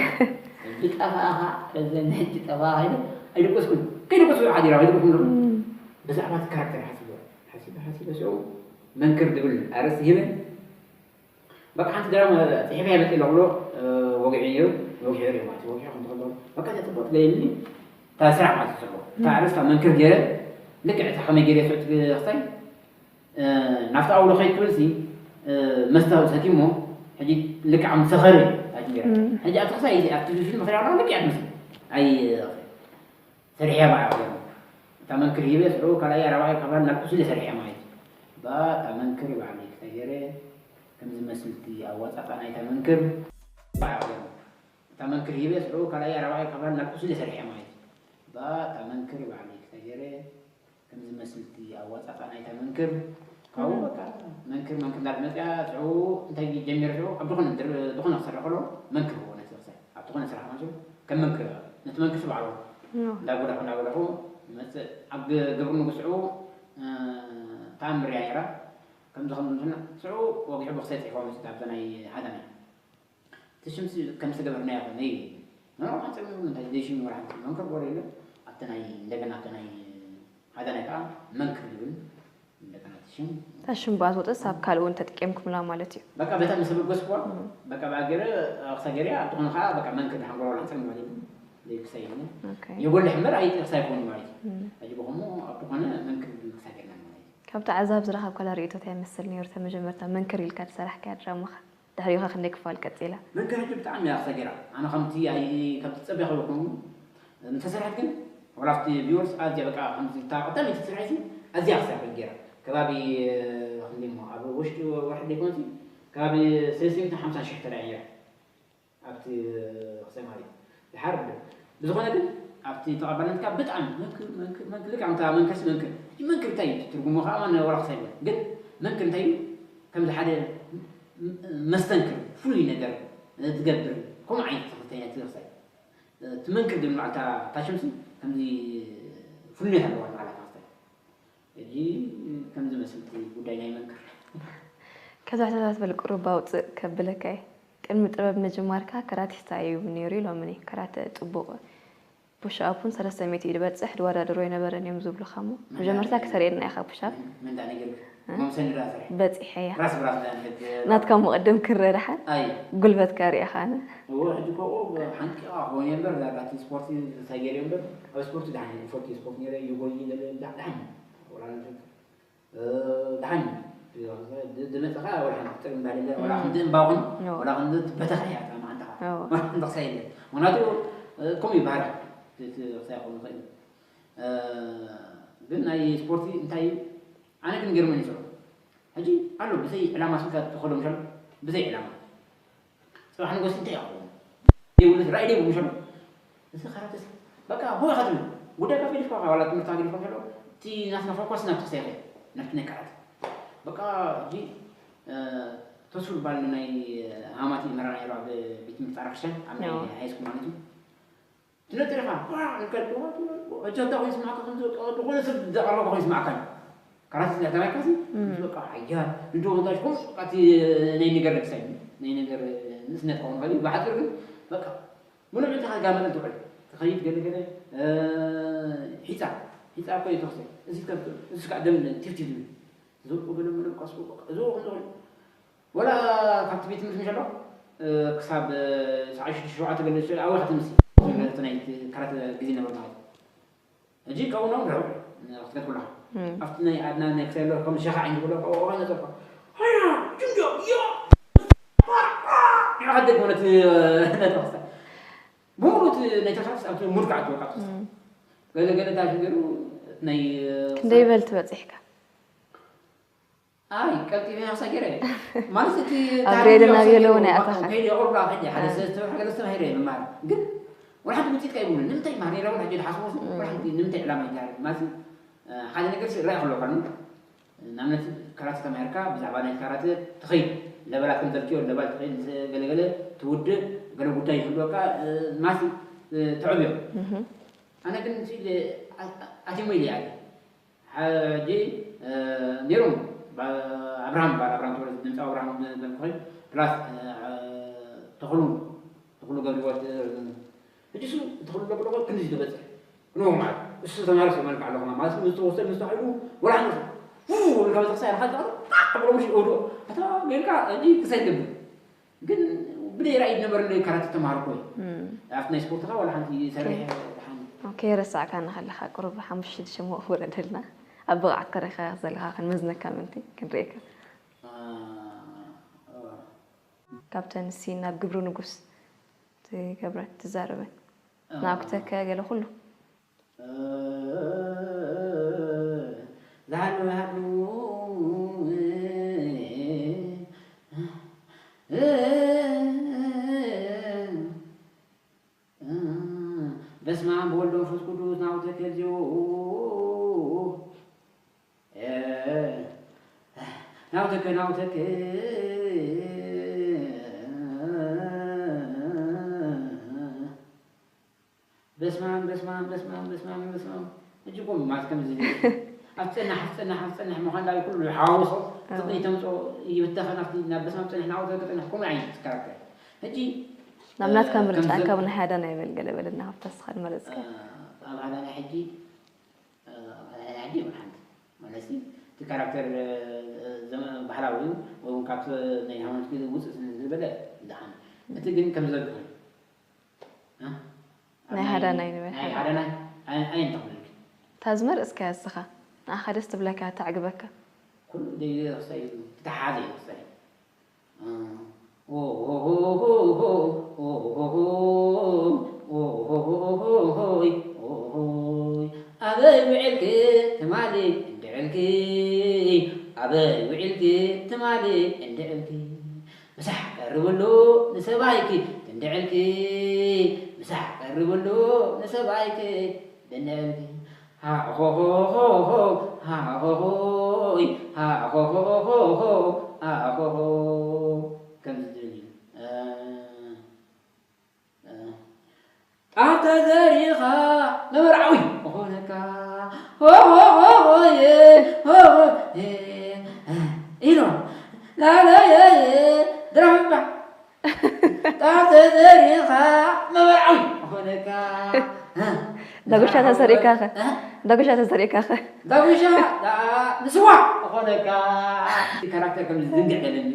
ዝጠፋእኻ ረዘኒ ሕጂ ጠፋ ከይደ ኣይደቀስኩን ከይደቀስኩ ሓዲራ ከይደቀስኩ ብዛዕባ እቲ ካራክተር ሓሲበ ሓሲበ ሓሲበ ስዑ መንክር ዝብል ኣርእስቲ ሂበ በቃ ሓንቲ ድራማ ፅሒፈ እየ መፅእ ኣለኹ ብሎ ወግዒ ነይሩ ወግዒ ሪኦ ማለት እዩ ወግዒ ከምዚ ከሎ በቃ እዚኣ ፅቡቅ ትገይምኒ እታ ስራሕ ማለት እዩ ፅቡቅ እታ ኣርእስታ መንክር ገይረ ልክዕ እታ ከመይ ገይረ ስዑ ክሳይ ናብቲ ኣውሎ ከይድ ክብል ሲ መስተ ሰትዩ እሞ ሕጂ ልክዕ ከም ሰኸሪ ኣይትገይረ ሕጂ ኣብቲ ክሳይ ኣብቲ ፊልም ክሪኣ ኣለኹ ልክዕ ትመስል ኣይ ሰሪሐ ባዕ እታ መንክር ሂበ ስዑ ካልኣይ ኣራባይ ካብ ናብ ቁስሊ ሰሪሐ ማለት እዩ እታ መንክር ባዕለይ ክሳይ ገይረ ከምዚ መስልቲ ኣዋፃፃ ናይታ መንክር ባዕ እታ መንክር ሂበ ስዑ ካልኣይ ኣራባይ ካብ ናብ ቁስሊ ሰሪሐ ማለት እዩ እታ መንክር ባዕለይ ክሳይ ገይረ ከምዚ መስልቲ ኣዋፃፃ ናይታ መንክር ካብኡ በቃ መንክር መንክር እንዳመፅያ ስዑ እንታይ ጀሚረ ስዑ ኣብ ዝኾነ ድር- ዝኾነ ክሰርሕ ከሎ መንክር ዎ ነቲ ክሳይ ኣብ ዝኾነ ስራሕ ማለት እዩ ከም መንክር ነቲ መንክር ስባዕሎ እንዳጎዳኹ እንዳጎዳኹ ይመፅእ ኣብ ግ- ግብሪ ንጉስ ስዑ ተኣምር እያ ነይራ ከምዚ ከም እንትና ስዑ ወጊሑ ብክሳይ ፅሒፎ መፅእ ኣብዛ ናይ ሃዳናይ እቲ ሽምሲ ከም ዝተገበርናዮ ኮነ እዩ መኖር ሓፂር እንታይ ዘይሽም ወላ ሓንቲ መንክር ወረ የለን ኣብቲ ናይ እንደገና ኣብቲ ናይ ሓደ ናይ ከዓ መንክር ዝብል እንደገና እቲ ሽም እታ ሽም ብኣ ትወፅስ ኣብ ካልእ እውን ተጠቂምኩምላ ማለት እዩ በቃ በታ ምስ በገስኩዋ በቃ ብኣ ገይረ ኣክሳ ገይረ ኣብቲ ኮነ ከዓ በቃ መንክር ድሓን ጎረባል ሓፂር ማለት እዩ ዘይክሳይ የለን ኦኬ። የጎልሕ እምበር ኣይጥቅስ ኣይኮኑ ማለት እዩ ሕጂ ብኸሞ ኣብቲ ኮነ መንክር ክሳ ገይርና ማለት እዩ ካብቲ ዓዛብ ዝረኸብካላ ርእይቶ እንታይ ይመስል ነይሩ? እታ መጀመርታ መንክር ኢልካ ዝሰራሕካያ ድራማኻ ድሕሪኡ ኸ ክንደይ ክፋል ቀጺላ? መንክር ሕጂ ብጣዕሚ እያ ኣሰጊራ ኣነ ከምቲ ኣይ ከምቲ ዝጸበያ ከይኮንኩ እንተሰርሐት ግን ዋላ ኣብቲ ቪወርስ ኣዝያ በቃ ከምዚ እታ ቀዳመይቲ ዝሰርሐት ኣዝያ ክሳብ ገይራ ከባቢ ክንደይ እሞ ኣብ ውሽጢ ወርሒ ዘይኮነሲ ከባቢ ሰለስተ ሚእትን ሓምሳን ሽሕ ተራእያ ነይራ ኣብቲ ክሳይ ማለት እዩ ድሓር ብዝኾነ ግን ኣብቲ ተቐባልነትካ ብጣዕሚ መንክር መንክር መንክር ልክዕ ከምታ መንከሲ መንክር ሕጂ መንክር እንታይ እዩ ትርጉሙ ከዓ ማን ወላ ክሳይ ግን መንክር እንታይ እዩ ከምዚ ሓደ መስተንክር ፍሉይ ነገር ትገብር ከምኡ ዓይነት ተኽልተኛ ትኽሳይ እቲ መንክር ግን ማዕልታ ታሽምሲ ከምዚ ፍሉይነት ኣለዋ ማዕላ ተኽስታይ ሕጂ ከምዚ መስልቲ ጉዳይ ናይ መንክር ከዛ ሕቶታት በል ቁሩብ ኣውፅእ ከብለካ እየ። ቅድሚ ጥበብ ምጅማርካ ከራቲስታ እዩ ነይሩ ኢሎምኒ። ከራተ ፅቡቕ ፑሽ ኣፕ እውን ሰለስተ ሚእቲ እዩ ዝበፅሕ ድወዳድሮ ኣይነበረን እዮም ዝብሉኻ እሞ መጀመርታ ክተርእየና ኢኻ ፑሽ ኣፕ መንዳ ነገር ማምሰኒ ዳ ስራሕ በፂሐያ ራስ ብራስ ዳ ንሕግ ናትካ ምቕድም ክረዳሓን ኣይ ጉልበትካ ርኢኻነ እዎ ሕጂ ኮ ሓንቂቓ ክኾን እየ እምበር ዳርጋ እቲ ስፖርቲ እንታይ ገይረ እምበር ኣብ ስፖርቲ ዳሓን ፎርቲ ስፖርት ነይረ ይጎይ ዳሓን ወላ ደሓን ዝመፅኻ ወላ ሓንቲ ጥርምባ የለ ወላ ክንዲ እምባ ኹን ወላ ክንዲ በተኻ እያ እታ መዓንጣኻ እዎ። ወላ ክንዲ ክሳይ የለ ምክንያቱ ከምኡ እዩ ባህሪ እቲ ክሳይ ክኸውን ይኽእል እዩ። ግን ናይ ስፖርቲ እንታይ እዩ ኣነ ግን ገርመን ይፅሩ ሕጂ ኣሎ ብዘይ ዕላማ ስልካ ትኸዶ ምሻሉ ብዘይ ዕላማ ፅባሕ ንጎስ እንታይ ይኸውን ዘይብሉ ራእይ ዘይብሉ ምሻሉ እዚ ካራተስ በቃ ሆ ኢኻ ትብል ጉዳይካ ገዲፍካ ዋላ ትምህርትካ ገዲፍካ ምሻሉ እቲ ናትና ፎኮስ ናብቲ ክሳይ ይኸይድ ናብቲ ናይ ካራተ በቃ ሕጂ ተስፉ ዝበሃል ናይ ሃማቲ መራ ነይሩ ኣብ ቤት ትምህርቲ ፃዕራ ክርስቲያን ኣብ ናይ ሃይስኩል ማለት እዩ ትነጥር ኢኻ ኳ ኢልካ ሕጂ እንታይ ኮይኑ ይስማዓካ ከም ዝኾነ ሰብ ዘቐረበ ኮይኑ ይስማዓካ እዩ ካራተ ስለ ተባይካ ሲ በቃ ሓያል ንዶ እንታይ ኮም በቃ እቲ ናይ ነገር ረክሳይ ናይ ነገር ንእስነት ክኸውን ይኽእል እዩ ብሓፂር ግን በቃ ሙሉእ ዕድልካ ጋመጠል ትውዕል ትኸይድ ገለ ገለ ሒፃ ሒፃ እኮ እዩ ተኽሲ እዚ እዚ ከዓ ደም ቲፍቲ ዝብል ዝብቁ ገለ መለ ቀስቁ እዚ ከም ዝኾነ ወላ ካብቲ ቤት ትምህርቲ ምሸሎ ክሳብ ሰዓት ሽዱሽተ ሸውዓተ ገለ ኣወ ከተምሲ እቲ ናይ ካራተ ግዜ ነበር ማለት ሕጂ ካብኡ ናብ ርሑቕ ክትከድ ኩለኻ ኣብቲ ናይ ኣድና ናይ ክሳይ ኣሎ ከም ሸኻ ዓይኒ ብሎ ካብኡ ነጸርካ ሃያ ጅንጆ ዮ ሓደግ ማለት ነተክሳ ብሙሉ እቲ ናይ ተሳስ ኣብቲ ሙድካ ኣትወቃ ገለ ገለ እንታይ ሽግሩ ናይ ክንደይ በልቲ በፂሕካ? ኣይ ቀልጢፈ ያሳገረ ማለት እቲ ኣብ ሬድዮ ናብ የለውን ኣይኣተኻን። ከይደ ቁርባ ከይደ ሓደ ሰለስተ ወርሒ ገለ ዝተባሂረ ምማር ግን ወላ ሓንቲ ውፅኢት ከይብሉ ንምንታይ ማር ነይረ ወላ ሕጂ ዝሓስቦ ወላ ሓንቲ ንምንታይ ዕላማ ይዛረብ ማለት ሓደ ነገር ራይ ክህልወካ ንኣብነት ካራተ ተማሂርካ ብዛዕባ ናይ ካራተ ትኸይድ ለበላት ከም ዘልክዮ ለባል ትኸይድ ምስ ገለገለ ትውድእ ገለ ጉዳይ ይህልወካ ማሲ ትዕብዮ ኣነ ግን ሲል ኣቲሞ ኢለ ያለ ሕጂ ነይሮም ኣብርሃም ባል ኣብርሃም ተወለደ ድምፂ ኣብርሃም ዘልኩኸይ ፕላስ ተኽሉ ተኽሉ ገብሪወት ሕጂ እሱ ተኽሉ ገብሪወት ክንዚ ዝበፅሕ ንዎ ማለት እሱ ተማሪ ሰው መልክ ኣለኹ ማለት ምስ ተወሰደ ምስ ተባሂሉ ወላ ሓንቲ ወላ ካብ ተክሳ ያልካ ብሎ ምሽ ወዶ ኣታ ጌርካ ሕጂ ክሳይ ገብር ግን ብደይ ራእይ ነበረ ካራት ተማርኮ ኣብቲ ናይ ስፖርትካ ወላ ሓንቲ ሰርሕ ሓንቲ ኦኬ ረሳዕካ እናሃለኻ ቁሩብ ሓሙሽተ ሽዱሽተ ሽሞ ክውረደልና ኣብ ብቕዓት ከረኻ ዘለኻ ክንመዝነካ ምንቲ ክንርእየካ ካብተን ሲ ናብ ግብሪ ንጉስ ትገብረን ትዛረበን ናኩተከ ገለ ኩሉ ዝሃሉ ሃሉ በስመ ኣብ ወወልድ ወመንፈስ ቅዱስ ናውተከ እግዚኦ ናውተከ ናውተከ በስማም በስማም በስማም በስማም በስማም እጅጎም ማለት ከምዚ ኣብ ፀናሕ ኣብ ፀናሕ ኣብ ፀናሕ ምዃን ዳዊ ኩሉ ሓወሶ ዝቕይ ተምፅኦ ይብተኸን ኣብቲ ናብ በስማም ፀንሕ ናውተከ ፀንሕ ከምኡ ዓይነት ካራክተር ሕጂ ናብ ናትካ ምርጫ ካብ ናይ ሓደ ናይ በል ገለ በለና ካብታ ስኻ ዝመረፅካ ኣብ ሃዳና ሕጂ ኣብ ሃዳና ሕጂ ይብል ሓንቲ ማለት እቲ ካራክተር ባህላዊ እዩ ወይ እውን ካብቲ ናይ ሃይማኖት ግዜ ውፅእ ስለ ዝበለ ዝሓን እቲ ግን ከም ዘድኹ ናይ ሃዳናይ ንበል ናይ ሃዳናይ ኣየንተኽልልክ እታ ዝመርፅካያ እስኻ ንኣኻ ደስ ትብለካ ተዕግበካ ኩሉ ደይ ክሳይ ተተሓዘ ክሳይ ኣበይ ውዕልኪ ትማሊ እንድዕልኪ ኣበይ ውዕልኪ ትማሊ እንድዕልኪ ምሳሕ ቀርብሉ ንሰባይኪ ትንድዕልኪ ምሳሕ ቀርብሉ ንሰባይኪ ትንድዕልኪ ሃሆሆሆሆ ሃሆሆይ ሃሆሆሆሆ ሃሆሆ ከምዚ ዝብል እዩ ጣፍ ተዘሪኻ መመርዓዊ ምኾነካ ሆሆሆሆየ ሆሆ ኢሎ ላለየየ ድራምባ ጣፍ ተዘሪኻ መመርዓዊ ምኾነካ ዳጉሻ ተዘሪእካ ኸ ዳጉሻ ተዘሪእካ ኸ ዳጉሻ ንስዋ ምኾነካ ካራክተር ከም ዝዝንግዕ ገለኒ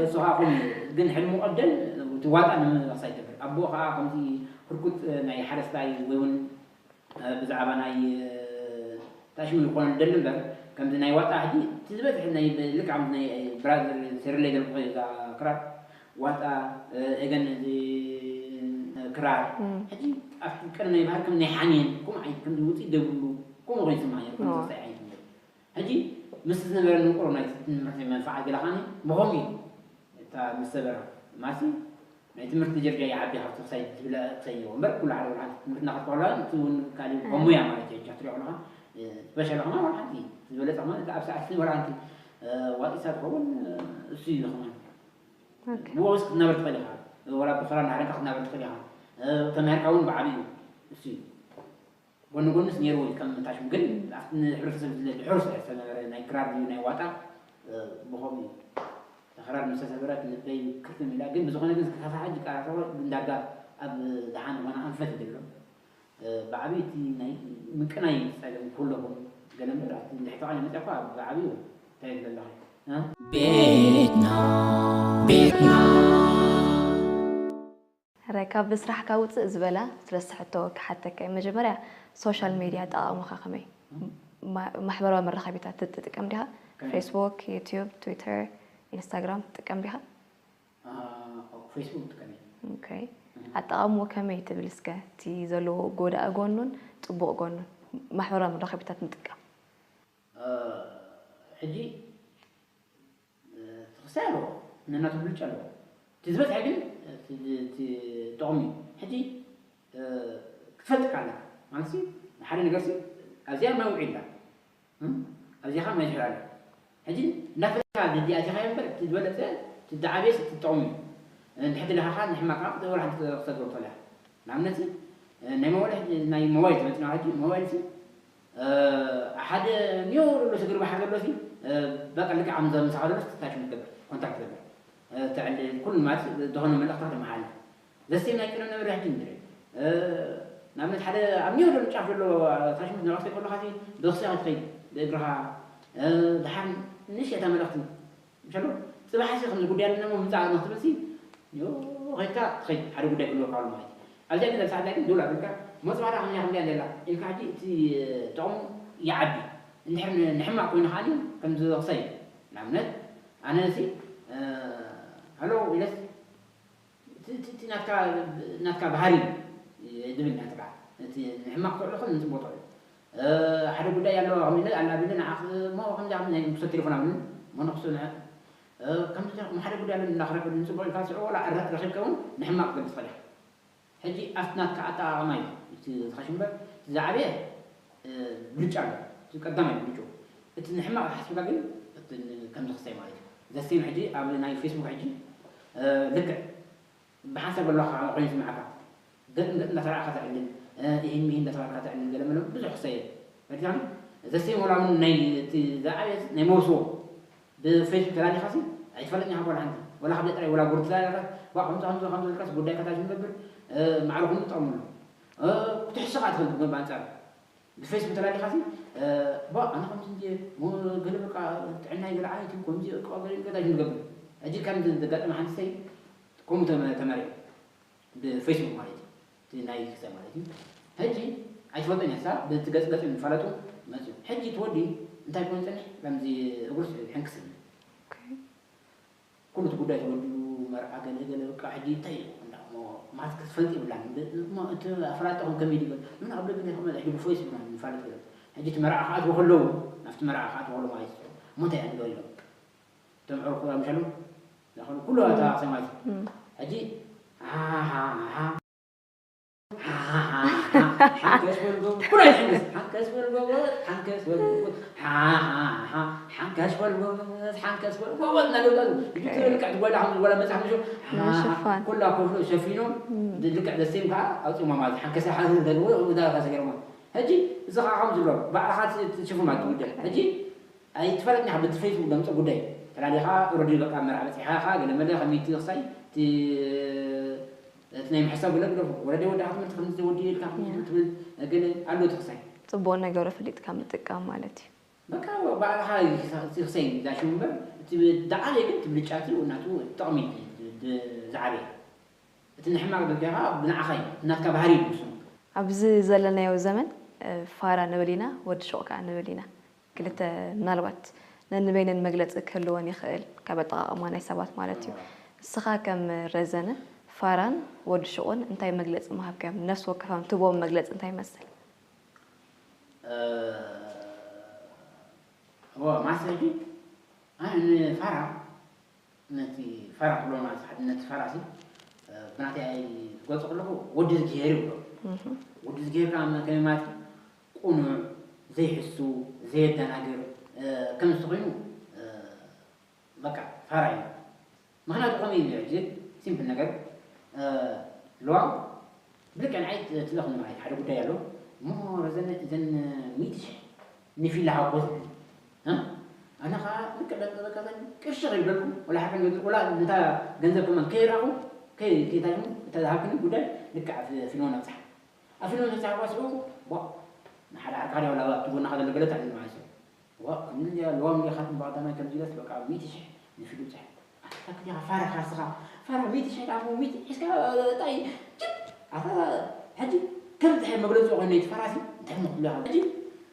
እሱ ከዓ ኹም ግን ሕልሙ ቀደል ትዋጣ ንምሳይ ይገብር ኣቦ ከዓ ከምዚ ህርኩት ናይ ሓረስታይ ወይ እውን ብዛዕባ ናይ ታሽሙ ዝኾነ ደል እምበር ከምዚ ናይ ዋጣ ሕጂ እቲ ዝበዝሕ ናይ ልክዓ ናይ ብራዘር ሴርለይ ዘልኩ እዛ ክራር ዋጣ ኤገን እዚ ክራር ሕጂ ኣብቲ ቀደም ናይ ባህር ከም ናይ ሓሜን ከምኡ ዓይነት ከምዚ ውፅኢት ዘይብሉ ከምኡ ኮይኑ ይስማዕ ነይሩ ከምዚ ዓይነት ሕጂ ምስ ዝነበረ ንቆሮ ናይ ትምህርቲ መንፋዓት ገለ ከዓኒ ብኸምኡ እዩ እታ ምስ ሰበራ ማሲ ናይ ትምህርቲ ጀርጃ ይዓቢ ካብቲ ክሳይ ትብለ ክሳይ እምበር ኩሉ ሓደ ወላ ትምህርትና ክትበላ እቲ እውን ካሊ ከሙያ ማለት እዩ ጃ ትሪኦ ኣለኻ ዝበሻለ ከማ ወላ ሓንቲ ዝበለፀ ከማ እቲ ኣብ ሰዓት ስኒ ወላ ሓንቲ ዋጢሳ ትኸውን እሱ እዩ ዝኸውን ብወስ ክትናበር ትኽእል ኢኻ ወላ ብኸራ ናሕረካ ክትናበር ትኽእል ኢኻ ተማሂርካ እውን ብዓብዩ እሱ እዩ ጎኒ ጎንስ ነይርዎ እዩ ከም ታሽሙ ግን ኣብቲ ንሕብረተሰብ ዝለ ድሕር ዝነበረ ናይ ክራር ድዩ ናይ ዋጣ ብኸምኡ እዩ ተኸራር ምስ ተሰበረት ልበይ ክርትም ኢላ ግን ብዝኾነ ግን እስከ ካሳ ሕጂ ቃራሳዋ እንዳጋ ኣብ ደሓን ዝኾነ ኣንፈት ይደሎ ብዓብዩ እቲ ናይ ምቅናይ ፀገም ኩለኹም ገለ እምበር ኣብቲ እንድሕር ተቓለ መፅያ እኳ ብዓብዩ እንታይ ይብለለኹ ቤትና ቤትና ሕራይ ካብ ስራሕካ ውፅእ ዝበላ ዝረስሐቶ ክሓተካ እዩ መጀመርያ ሶሻል ሜድያ ኣጠቓቕማኻ ከመይ ማሕበራዊ መራኸቢታት ትጥቀም ዲኻ ፌስቡክ ዩቱብ ትዊተር ኢንስታግራም ትጥቀም ዲኻ ፌስቡክ ትጥቀም okay ኣጠቓቕምኡ ከመይ ትብል እስከ? እቲ ዘለዎ ጎዳኢ ጎኑን ጽቡቕ ጎኑን፣ ማሕበራዊ መራኸቢታት ምጥቃም። ሕጂ ትኽሳይ ኣለዎ፣ ነናቱ ብልጫ ኣለዎ። እቲ ዝበዝሐ ግን እቲ ጥቕሚ እዩ። ሕጂ ክትፈልጥ ካለካ ማለት ሓደ ነገር ኣብዚኣ ማይ ውዒላ ኣብዚኻ ማይ ዝሕር ኣሎ። ሕጂ እንዳፈለካ ድዲ ኣቲኻ እምበር እቲ ዝበለፀ እቲ ዝዓበየ እቲ ጥቕሚ እዩ። እንድሕር ደለኻ ንሕማቕ ወላ ሓንቲ ክሰግሮ ትኽእል ኢኻ። ንኣብነት ናይ ሞባይል ናይ ሞባይል ተመፅና ሕጂ ሞባይል ሓደ ኒዮ ዘሎ ስግር ባሕር ዘሎ ሲ በቃ ልክዕ ከም ዘምሳኻ ዘሎ ታሽሙ ትገብር ኮንታክት ትገብር ተዕልል ኩሉ ማለት ዝኾነ መልእኽታት ተመሓላልፍ ዘስቲም ናይ ቅነ ነብር ሕጂ ንርኢ ንኣብነት ሓደ ኣብ ኒዮ ዘሎ ጫፍ ዘሎ ታሽሙ ነባክተ ከለኻ ሲ ብኽስያ ክትኸይድ ብእግርኻ ድሓር ንእሽተይ እታ መልእኽቲ ምሸሎ ፅባሕ ሲ ከምዚ ጉዳይ ኣለና ሞ ምፃእ ንክትብል ሲ ኸይድካ ትኸይድ ሓደ ጉዳይ ክህልወካ ኣሎ ማለት እዩ ኣብዚኣ ግን ኣብሳዕዳ ግን ደውል ኣብልካ ሞ ፅባሕ ዳ ከምዚኣ ከምዚኣ ዘላ ኢልካ ሕጂ እቲ ጥቕሙ ይዓቢ እንድሕር ንሕማቅ ኮይኑ ከዓ ከምዚ ክሰይ ንኣብነት ኣነ ሲ ሃሎ ኢለስ እቲ ናትካ ባህሪ ዝብል ናትካ እቲ ንሕማቅ ትውዕሎ ከም ንፅቡቅ ትውዕሎ ሓደ ጉዳይ ኣለዋ ከሚለ ኣላ ቢለ ንዓኽ እሞ ከምዚ ከም ናይ ምክሰብ ቴሌፎን ኣብልን እሞ ንክሱ ንዕ ከምዚ ከም ሓደ ጉዳይ ኣለኒ እናክረክብ ንፅቡቅ ኢልካ ስዑ ወላ ረኪብካ እውን ንሕማቅ ትገልፅ ትኽእል ኢኻ ሕጂ ኣብቲ ናትካ ኣጠቃቅማ እዩ እቲ ዝኸሽ እምበር እቲ ዝዓበየ ብልጫ ኣሎ እቲ ቀዳማይ ብልጭ እቲ ንሕማቅ ተሓስብካ ግን ከምዚ ክስታይ ማለት እዩ ዘስቲም ሕጂ ኣብ ናይ ፌስቡክ ሕጂ ልክዕ ብሓንሳብ በሎ ኮይኑ ስምዓካ ገጥ ገጥ እንዳተራእካ ተዕልል ይህን ምሂን እንዳተባልካ ተዕልል ገለ መለ ብዙሕ ክሰየ ፈሪታም ዘስቲም ወላ እውን ናይ እቲ ዝዓበየ ናይ መውስቦ ብፌስቡክ ተላሊኻሲ ኣይትፈለጥኒ ካብ ወላ ሓንቲ ወላ ካብ ጥራይ ወላ ጉርዲ ተላሊኻስ ዋ ከምዚ ከምዚ ከምዚ ኢልካስ ጉዳይካ ታሽ ንገብር ማዕረ ኩሉ ጠቕምሉ ክትሕስኻ ትኽእል ብገንብ ኣንጻር ብፌስቡክ ተላሊኻሲ ባ ኣነ ከምዚ እንዲ ገለ በቃ ጥዕናይ ገለ ዓይነት እዩ ከምዚ እቃ ገለ ገለ እዩ ንገብር ሕጂ ከም ዘጋጠመ ሓንቲ ሰይ ከምኡ ተመሪዑ ብፌስቡክ ማለት እዩ እቲ ናይ ክሰ ማለት እዩ ሕጂ ኣይትፈልጦን እያ ብቲ ገጽ ገጽ ንፋለጡ መፅኡ ሕጂ እቲ ወዲ እንታይ ኮይኑ ፀኒሕ ከምዚ እግሩስ ሕንክስ ይብል ኩሉ እቲ ጉዳይ ተወዲኡ መርዓ ገለ ገለ በቃ ሕጂ እንታይ እዩ እንዳ እሞ ማለት ክትፈልጥ ይብላን እሞ እቲ ኣፈላልጣኹም ከመይ ይበል ምን ኣብ ደገ ከመ ሕጂ ብፎይስ ብና ንፋለጥ ገለ ሕጂ እቲ መርዓ ክኣትዎ ከለዉ ናብቲ መርዓ ክኣትዎ ከለዉ ማለት እዩ እሞ እንታይ ኣንዶ ኢሎም እቶም ዕርኩ ምሸሉ ዛኸሉ ኩሉ ኣታ ሰማይ ሕጂ ሓሓሓ ሓሓሓ ሓንከስ በል ጎበዝ ኩሉ ኣይሕንክስ ሓንከስ በል ጎበዝ ሓንከስ በል ጎበዝ ሓሓሓ ሓንከስ በል ጎበዝ ሓንከስ በል ጎበዝ እናደውዳሉ ልክዕ ትጎላ ከም ዝጎላ መፅሓፍ ምሽ ምሽፋን። ኩላ ኮፍሎ ሸፊኖም ልክዕ ዘሴም ከዓ ኣውፅማ ማለት ሓንከሰ ሓ ዘልዎ እዛ ተሰገርማ ሕጂ እዚ ከዓ ከም ዝብሎ ባዕልኻ ትሽፉ ማለት ትውደ ሕጂ ኣይትፈለጥኒ ካብ እቲ ፌስቡክ ደምፀ ጉዳይ ተላሊኻ ረዲ በቃ መርዓ በፂሓኻ ገለ መለ ከመይቲ ክሳይ እቲ ናይ ምሕሳብ ገለ ግደፉ ወረደ ወዳኻ ትምህርቲ ከም ወዲ ኢልካ ትብል ገለ ኣሎ እቲ ክሳይ ፅቡቅ ነገሩ ፈሊጥካ ምጥቃም ማለት እዩ በቃ ባዕልኻ ክሳይ ዛሽሙ እምበር እቲ ዝዓበየ ግን ትብልጫ እቲ እናቱ ጥቕሚ ዝዓበየ እቲ ንሕማቅ ደገኻ ብንዓኻ እዩ ናትካ ባህሪ እዩ ንሱ ኣብዚ ዘለናዮ ዘመን ፋራ ንብል ኢና ወዲ ሹቕ ከዓ ንብል ኢና ክልተ ምናልባት ነንበይነን መግለፂ ክህልወን ይኽእል ካብ ኣጠቓቕማ ናይ ሰባት ማለት እዩ ንስኻ ከም ረዘነ ፋራን ወዲ ሹቕን እንታይ መግለፂ ምሃብካዮም ነፍሲ ወከፋም ትቦም መግለፂ እንታይ ይመስል እዎ ማሰ ሕጂ ኣነ ንፋራ ነቲ ፋራ ክብሎ ማለት ሓድነት ፋራ ሲ ብናተይ ክገልፆ ከለኹ ወዲ ዝግሄር ይብሎ ወዲ ዝግሄር ከዓ ከመይ ማለት እዩ ቁኑዕ ዘይሕሱ ዘየደናግር ከምዚ ተኮይኑ በቃ ፋራ እዩ ምክንያቱ ከመይ እዩ ሕጂ ሲምፕል ነገር ለዋም ብልክዕ ንዓይ ትለኽኒ ማለት ሓደ ጉዳይ ኣሎ እሞ ረዘነ እዘን ሚእቲ ሽሕ ንፊላ ሃቦ ኣነ ከዓ ልክዕ በቃ ቅርሺ ከይብለኩም ወላ ሓቀን ወላ ነታ ገንዘብ ከማን ከይራኹ ከይታሽሙ እታ ዝሃብክኒ ጉዳይ ልክዕ ፊልሞን ኣብፅሓ ኣብ ፊልሞን ተፃሕፋ ስዑ ንሓደ ዓርካ ዲያ ወላ ኣብቲ ጎናኻ ዘሎ ገለ ታዕልል ማለት እዩ ዋ ከምዚ እንዲያ ለዋም እንዲያ ካትም ብቐዳማይ ከምዚ ኢለስ በቃ ሚእቲ ሽሕ ንፊሉ ብፅሕ ኣታ ክዲኻ ፋራ ካስኻ ፋራ ሚእቲ ሽሕ ዳሞ ሚእቲ ሒዝካ ጣይ ጅብ ኣታ ሕጂ ከምዚ ድሕር መግለፂ ኮይኑ እቲ ፋራሲ እንታይ ሞ ክብለኻ ሕጂ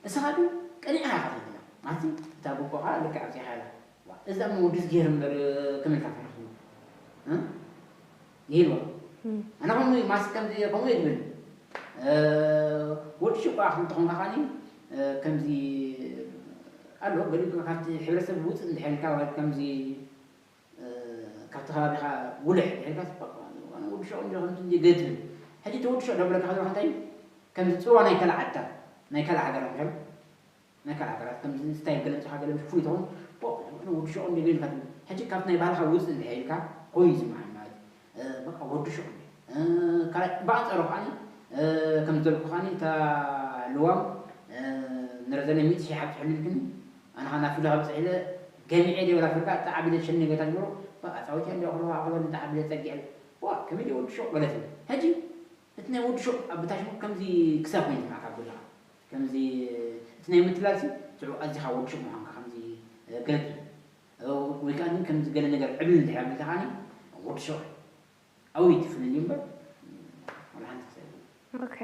እስኻ ግን ቀኒዕኻ ኢኻ ትብልና ማለት እታ ጎቦኻ ልክዕ ኣብዚኻ ኢላ እዛ ሞ ወዲ ዝገይር እምበር ከመልካ ፈሪኽሞ ይህልዋ ኣነ ከምኡ ማስ ከምዚ ከምኡ እየ ዝብል። ወዲ ሽቋ ክንተኾንካ ከዓኒ ከምዚ ኣሎ ገሊኡ ካብቲ ሕብረተሰብ ውፅእ እንድሕር ኢልካ ወይ ከምዚ ካብቲ ከባቢኻ ውልሕ ድሕር ኢልካ ወዲ ሽቕ እንዲ ከምዚ እንዲ ገትብል። ሕጂ እቲ ወዲ ሽቕ ደብለካ ከለካ እንታይ እዩ? ከምዚ ፅልዋ ናይ ካልእ ዓድታት ናይ ካልእ ሃገራት ምሸል ናይ ካልእ ሃገራት ከምዚ ስታይል ገለ እንስኻ ገለ ፍሉይ ትኸውን። ወዲ ሸቕ እንደ ገይርካ ትብል። ሕጂ ካብቲ ናይ ባህልኻ ውፅእ እንድሕር ኢልካ ኮይኑ ይስምዓኒ ማለት እዩ። በቃ ወዲ ሸቕ እንደ ካልኣይ ብኣንፃሩ ከዓኒ ከም ዝበልኩ ከዓኒ እታ ልዋም ንረዘነ ሚእቲ ሺሕ ኣብፅሕሉ ኢልክኒ ኣነ ኸዓ ናብ ፊልድ ኣብፅሕ ኢለ ገሚዐ ደይ ወላ ፍርቃ እታ ዓቢለ ሸኒ ገታ ጅምሮ በቃ ፃዊት እንዲ ኣኽሎ ኣኽሎ እታ ዓቢለ ፀጊዐ ዋ ከመይ ደይ ወዲ ሸቕ ገለት ሕጂ እቲ ናይ ወዲ ሸቕ ኣብ ብታሽሙ ከምዚ ክሳብ ኮይኑ ይስምዓካ ብላ ከምዚ እቲ ናይ ምትላል ሲ ትዑ ኣዚኻ ወዲ ሸቕ ምዃንካ ከምዚ ገለ ወይ ከዓ ግን ከምዚ ገለ ነገር ዕብል እንድሕር ኣቢልካ ከዓኒ ወዲ ሸቕ ኣውይ ትፍልል እዩ እምበር ወላ ሓንቲ ክሳብ ኦኬ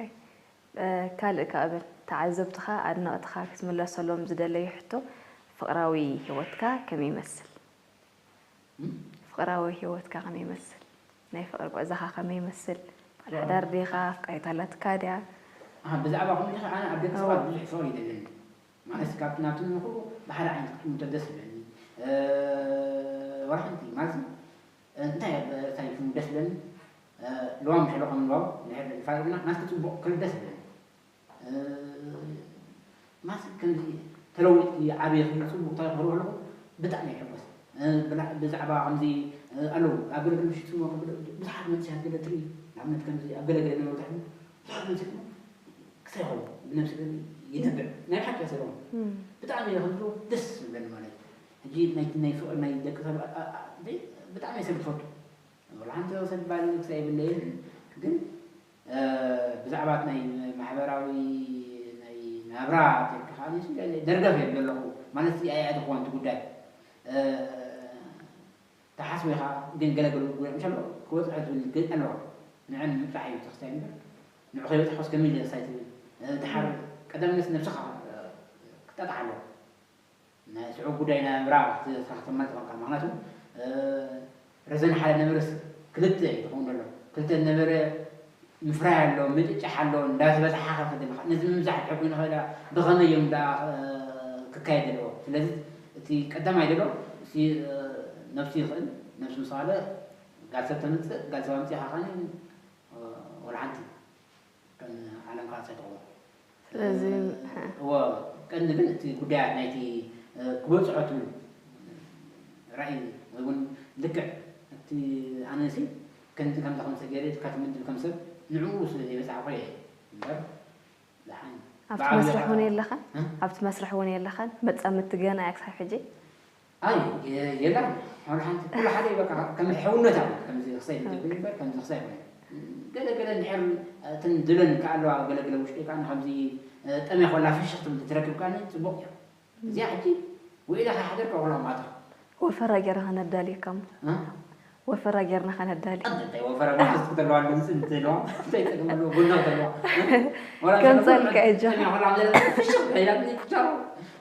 ካልእ ከ እብል ተዓዘብትኻ ኣድነቕትኻ ክትምለሰሎም ዝደለዩ ሕቶ ፍቕራዊ ህይወትካ ከመይ ይመስል? ፍቕራዊ ህይወትካ ከመይ ይመስል? ናይ ፍቕሪ ጉዕዞኻ ከመይ ይመስል? ባል ሓዳር ዲኻ? ኣፍቃሪት ኣላትካ ድያ? ኣሃ፣ ብዛዕባ ከምኡ ኢልካ ኣነ ኣብ ደቂ ሰባት ብዙሕ ፍቕሪ የለኒ። ማለት ካብቲ ናብቲ ንኹሉ ብሓደ ዓይነት ክትጥምቶ ደስ ዝብለኒ። እ፣ ዋላ ሓንቲ ማለት እንታይ ኣብ ሳይንስ ደስ ዝብለኒ እ፣ ልዋም ሸሎ ከም ልዋም ንሕር ንፋለጥና ናትኪ ጽቡቕ ክርኢ ደስ ዝብለኒ። ማስክ ከምዚ ተለዊጥኪ ዓብይኺ ፅቡቅ እንታይ ክብሎ ኣለኹ ብጣዕሚ ይሕጎስ ብዛዕባ ከምዚ ኣለዉ ኣብ ገለገለ ምሽት ስሞ ብዙሓት መንስያት ገለ ትርኢ ንኣብነት ከምዚ ኣብ ገለገለ ነበሩ ታሕቲ ብዙሓት መንስያት ክሳይ ኸው ብነብሲ ገለ ይነብዕ ናይ ብሓቂ ሰለኹ ብጣዕሚ ከምዚ ደስ ዝብለኒ ማለት ሕጂ ናይ ፍቅሪ ናይ ደቂ ሰብ ብጣዕሚ ሰብ ዝፈቱ ወላ ሓንቲ ሰብ ባል ክሳይ የብለይን ግን ብዛዕባ ናይ ማሕበራዊ ናይ ናብራ ተልካ ከዓ ደርገፍ እየ ዘለኹ ማለት ኣይ ኣተክዋን እቲ ጉዳይ ተሓስቡ ኢኻ ግን ገለገሉ ጉዳይ ምሻሎ ክበፅሐ ዝብል ግን ኣለዋ ንዕን ምብፃሕ እዩ ተክስታይ እምበር ንዑ ከይበፅሐ ኮስ ከመይ ኢለ ክሳይ ትብል ድሓር ቀዳምነት ነብስኻ ክጠጣሕ ኣለዋ ናይ ስዑ ጉዳይ ናይ ምብራቕ ክትማልጥ ኾንካ ምክንያቱ ረዘን ሓደ ነበረስ ክልተ እዩ ዝኸውን ዘሎ ክልተ ነበረ ምፍራይ ኣሎ ምጭጫሕ ኣሎ እንዳዝበዝሓ ከከደ ነዚ ምብዛሕ ድሕር ኮይኑ ኸዳ ብኸመይ እዮም እንዳ ክካየድ ዘለዎ ስለዚ እቲ ቀዳማይ ዘሎ ነብሱ ይኽእል ነብሱ ምስ ኻለ ጋል ሰብ ተምፅእ ጋል ሰብ ኣምፅእኻ ኸኒ ወላ ሓንቲ ከም ዓለም ከዓ ትኸውን ስለዚ እወ ቀንዲ ግን እቲ ጉዳያት ናይቲ ክበፅሖ ትብል ራእይ ወይ እውን ልክዕ እቲ ኣነሲ ከምዚ ከምዚ ከምዚ ገይረ ኢልካ ትምድብ ከም ሰብ ንዕኡ ስለ ዘይበፃሕኮ እየ እምበር ዝሓን ኣብቲ መስርሕ እውን የለኻን ኣብቲ መስርሕ እውን የለኻን መፃምድቲ ገና እያ ክሳብ ሕጂ ኣይ የላን ሓንቲ ኩሉ ሓደ በቃ ከም ሕውነት ኣብ ከምዚ ክሳይ ዝብል እምበር ከምዚ ክሳይ ይኮነ ገለ ገለ እንድሕር እተን ድለን ከኣለዋ ገለ ገለ ውሽጢ ከዓ ከምዚ ጠምያ ኮላ ፍሽኽ ትብል ትረክብ ከዓ ፅቡቅ እዩ እዚኣ ሕጂ ውዒላ ከይሓደርካ ኮላ ማታ ወፈራ ጌርና ከነዳልየካ እሞ እ? ወፈራ ጌርና ከነዳሊ እንታይ ወፈራ መሓዝ ክትለዋ ድምፂ እንተለዋ እንታይ ፀገም ኣለዎ ጎና ተለዋ ከምፀልካ እጃ ፍሽቕ ከይላትኒ ቻው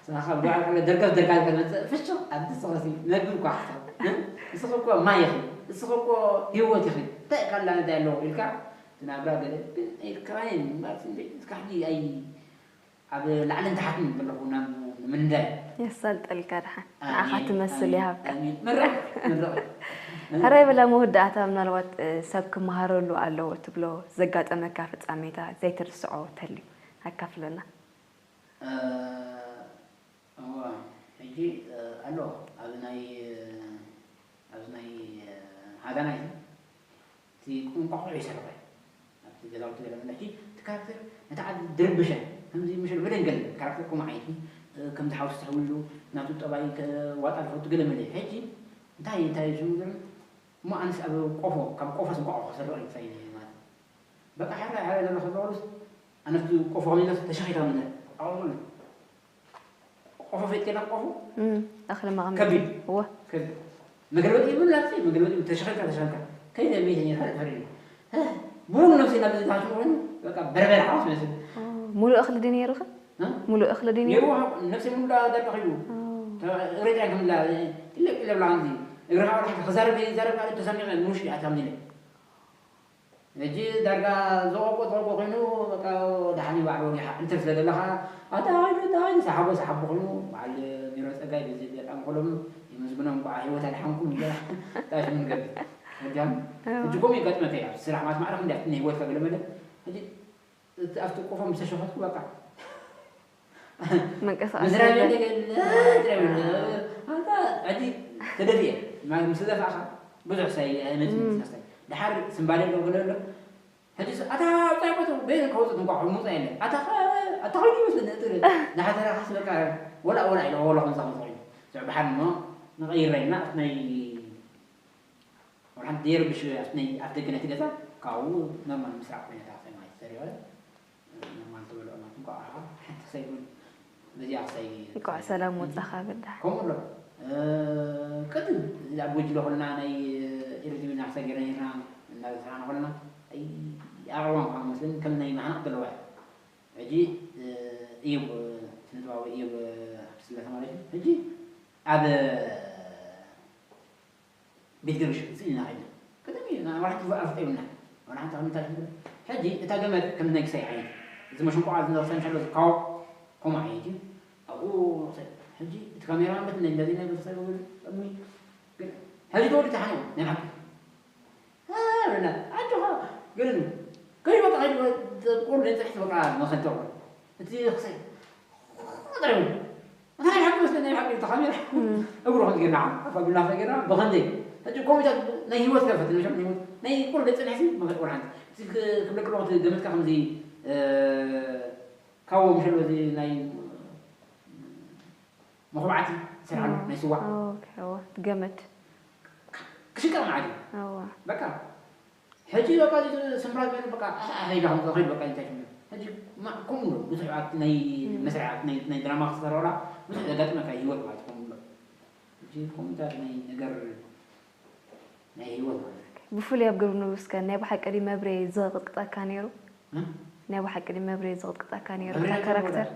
ሳኻ በዓል ደርጋፍ ደርጋፍ ከመፅእ ፍሽቕ ኣንቲ ሰኸሲ ነግብ እኳ ሓሳብ እስኺ እኮ ማይ ኢኺ እስኺ እኮ ህይወት ኢኺ እንታይ ካልእ እንታይ ኣለዎ ኢልካ ትናብራ ገለ ግን ኣይክራይን ማለት እንደ እስካ ሕጂ ኣይ ኣብ ላዕልን ታሕትን ዘለኹ ናብ ንምንዳይ የሳልጠልካ ድሓን ንዓኻ ትመስል ይሃብካ ሕራይ ብላ መወዳእታ ምናልባት ሰብ ክመሃረሉ ኣለዎ ትብሎ ዘጋጠመካ ፍጻሜታት ዘይትርስዖ ተልዩ ኣካፍለና እዋ ሕጂ ኣሎ ኣብ ናይ ኣብዚ ናይ ሃገርና እዩ እቲ እንቋቑሖ ይሰርሕ ኣብቲ ገዛውቲ ገለ መለኪ እቲ ካራክተር ነቲ ዓዲ ድርብሸ ከምዚ ምሸል መደንገል ካራክተር ከምኡ ዓይነት ከምዚ ሓውሲ ተሕውሉ ናቱ ጠባይ ከዋጣ ዝፈቱ ገለ መለ ሕጂ እንታይ እንታይ ዝምግር እሞ ኣነስ ኣብ ቆፎ ካብ ቆፎ ስንቋቑሖ ክሰርቕ እዩ ክሳይ ማለት በቃ ሓራ ሓራ ዘሎ ከበሩስ ኣነስ ቆፎ ከሚለ ተሸኺታ ምለ ኣውሉ ቆፎ ፈይጥና ቆፎ እም፣ እኽሊ መቐመጢ። ከቢድ። እወ። ከቢድ። መገልበጢ ይብሉ ናብዚ መገልበጢ ተሸኸልካ ተሸኸልካ ከይደ ቤት እየ ፈሪ ፈሪ ቡን ነብሲ ናብ ዝታችሁ ኮይኑ በቃ በርበር ሓውስ መስል ኦ፣ ሙሉእ እኽሊ ድዩ ነይሩኸ? እ? ሙሉእ እኽሊ ድዩ ነይሩ? ነይሩ ነብሲ ሙሉ ደርቀ ኺሉ ኦ፣ እግረኛ ከምላ ትልቅ ለብላ እንዚ እግርኻ ወላ ክዛረብ ዘይዛረብ ማለት ተሰሚዐ ምሽ ኣታምኒ ሕጂ ዳርጋ ዘቆቆ ዘቆቆ ኮይኑ በቃ ደሓን እዩ ባዕሉ ወጊሓ እንተ ስለ ዘለኻ ኣታ ኸይዱ ኣታ ኸይዱ ሰሓቦ ሰሓቦ ኮይኑ በዓል ቢሮ ጸጋይ በዚ ኣጋጣሚ ከሎም የመስግኖም እንኳዕ ህይወት ኣድሓንኩም ኢለ ጣሽ ምን ገብ ሕጃም ሕጂ ኮም ይገጥመካ እዩ ስራሕ ማለት ማዕረፍ እንዲያ ናይ ህይወትካ ገለመለ ሕጂ እቲ ኣብቲ ቆፎ ምስ ተሸፈትኩ በቃ ምንቅስቃስ ምስራይ የለን። ገለ ኣንታ ሕጂ ተደፊኤ ማ- ምስ ተደፋእካ ብዙሕ ሳይ ኣይመፅእ ምንቅስቃስ ድሓር ስምባደ ኣሎ ገለ ኣሎ ሕጂ ስ- ኣታ ኣብፃይ ቦታ በይን ከውፅእ እንኳ ሙፃ የለን ኣታ ኸ- ኣታ ኸይዱ ይመስለኒ እቲ ናሓተራ ካስ በቃ ወላ ወላ ኢለ ወላ ከምዛ ከምዛ ኮይኑ ስዕ ብሓር እሞ ንቐይረና ናይ ወርሓን ደየርብሽ ኣብቲ ናይ ኣፍ ደገ ናይቲ ገዛ ካብኡ ኖርማል ምስራቕ ኮይነ እታ ክሳይ ማለት ተሪኸ ኖርማል ተበልዖ ማለት እንኳ ኣርሓ ሓንቲ ክሳይ እውን በዚኣ ክሳይ እንኳዕ ሰላም ወጻኻ በል ደሓን። ከምኡ ኣሎ ቅድም እዚ ኣብ ጎጅለ ኮለና ናይ ኤርትሪ ናክሳ ገይረ ነርና እናበዝሓና ኮለና ኣቕዋም ከዓ መስለኒ ከም ናይ ማሕናቕ ዘለዋ ሕጂ እዩ ስነጥባዊ እዩ ስለ ማለት እዩ ሕጂ ኣብ ቤት ገርግሽ ስኢልና ከይድና። ቀደም እዩ፣ ንኣርባዕተ ኣፍልጦ ይብልና። ዋላ ሓንቲ ከምንታይ ትብል። ሕጂ እታ ገመድ ከም ናይ ክሳይ ዓይነት። እዚ መሸንቆቓ ዝነርሰን ከሎ ዝካወ ከምኡ ዓይነት እዩ። ኣብኡ ሕጂ እቲ ካሜራ በት ናይ እንደዚህ ናይ በተሳይ ወገድ ቅድሚ ግን ሕጂ ተወዲ ተሓኒቑ ናይ ሓቂ። ኣረና ኣጆኻ ግን ከይወጣ ከይወጣ ቁር ናይ ጽሕቲ በቃ መኸንተው እቲ ክሳይ እንታይ ሓቂ መስለ ናይ ሓቂ ተኻሚራ እግሩ ከም ጌርና ኣፋ ቢላ ጌርና ብኸንደይ ሕጂ ኮሚታት ናይ ህይወት ከፈት ናይ ህይወት ናይ ቁር ገጽ ናይ ሲ መፈት ቁር ሓንቲ ክብለክ ለኹት ገመትካ ከምዚ ካዎ ምሸል በዚ ናይ መኹብዓቲ ስርሓሉ ናይ ስዋ ገመድ ክሽቀቕ ማለት እዩ በቃ ሕጂ በቃ እዚ ስምራ ዝበለ በቃ ኣሕ ኢላ ከም ዝኸይድ በቃ እንታይ ትብሎ ሕጂ ማ- ከምኡ ነው ብዙሕ ኣብቲ ናይ መስርሕ ኣብቲ ናይ ናይ ድራማ ክሰረራ ብዙሕ ዘጋጥመካ ህይወት ማለት ከምኡ ነው ሕጂ ከምኡታት ናይ ነገር ናይ ህይወት ማለት ብፍሉይ ኣብ ግብሪ ንጉስከ ናይ ብሓቂ ድዩ መብሬ ዝቕጥቅጠካ ነይሩ? እ? ናይ ብሓቂ ድዩ መብሬ ዝቕጥቅጠካ ነይሩ? እታ መብሬ ካራክተር?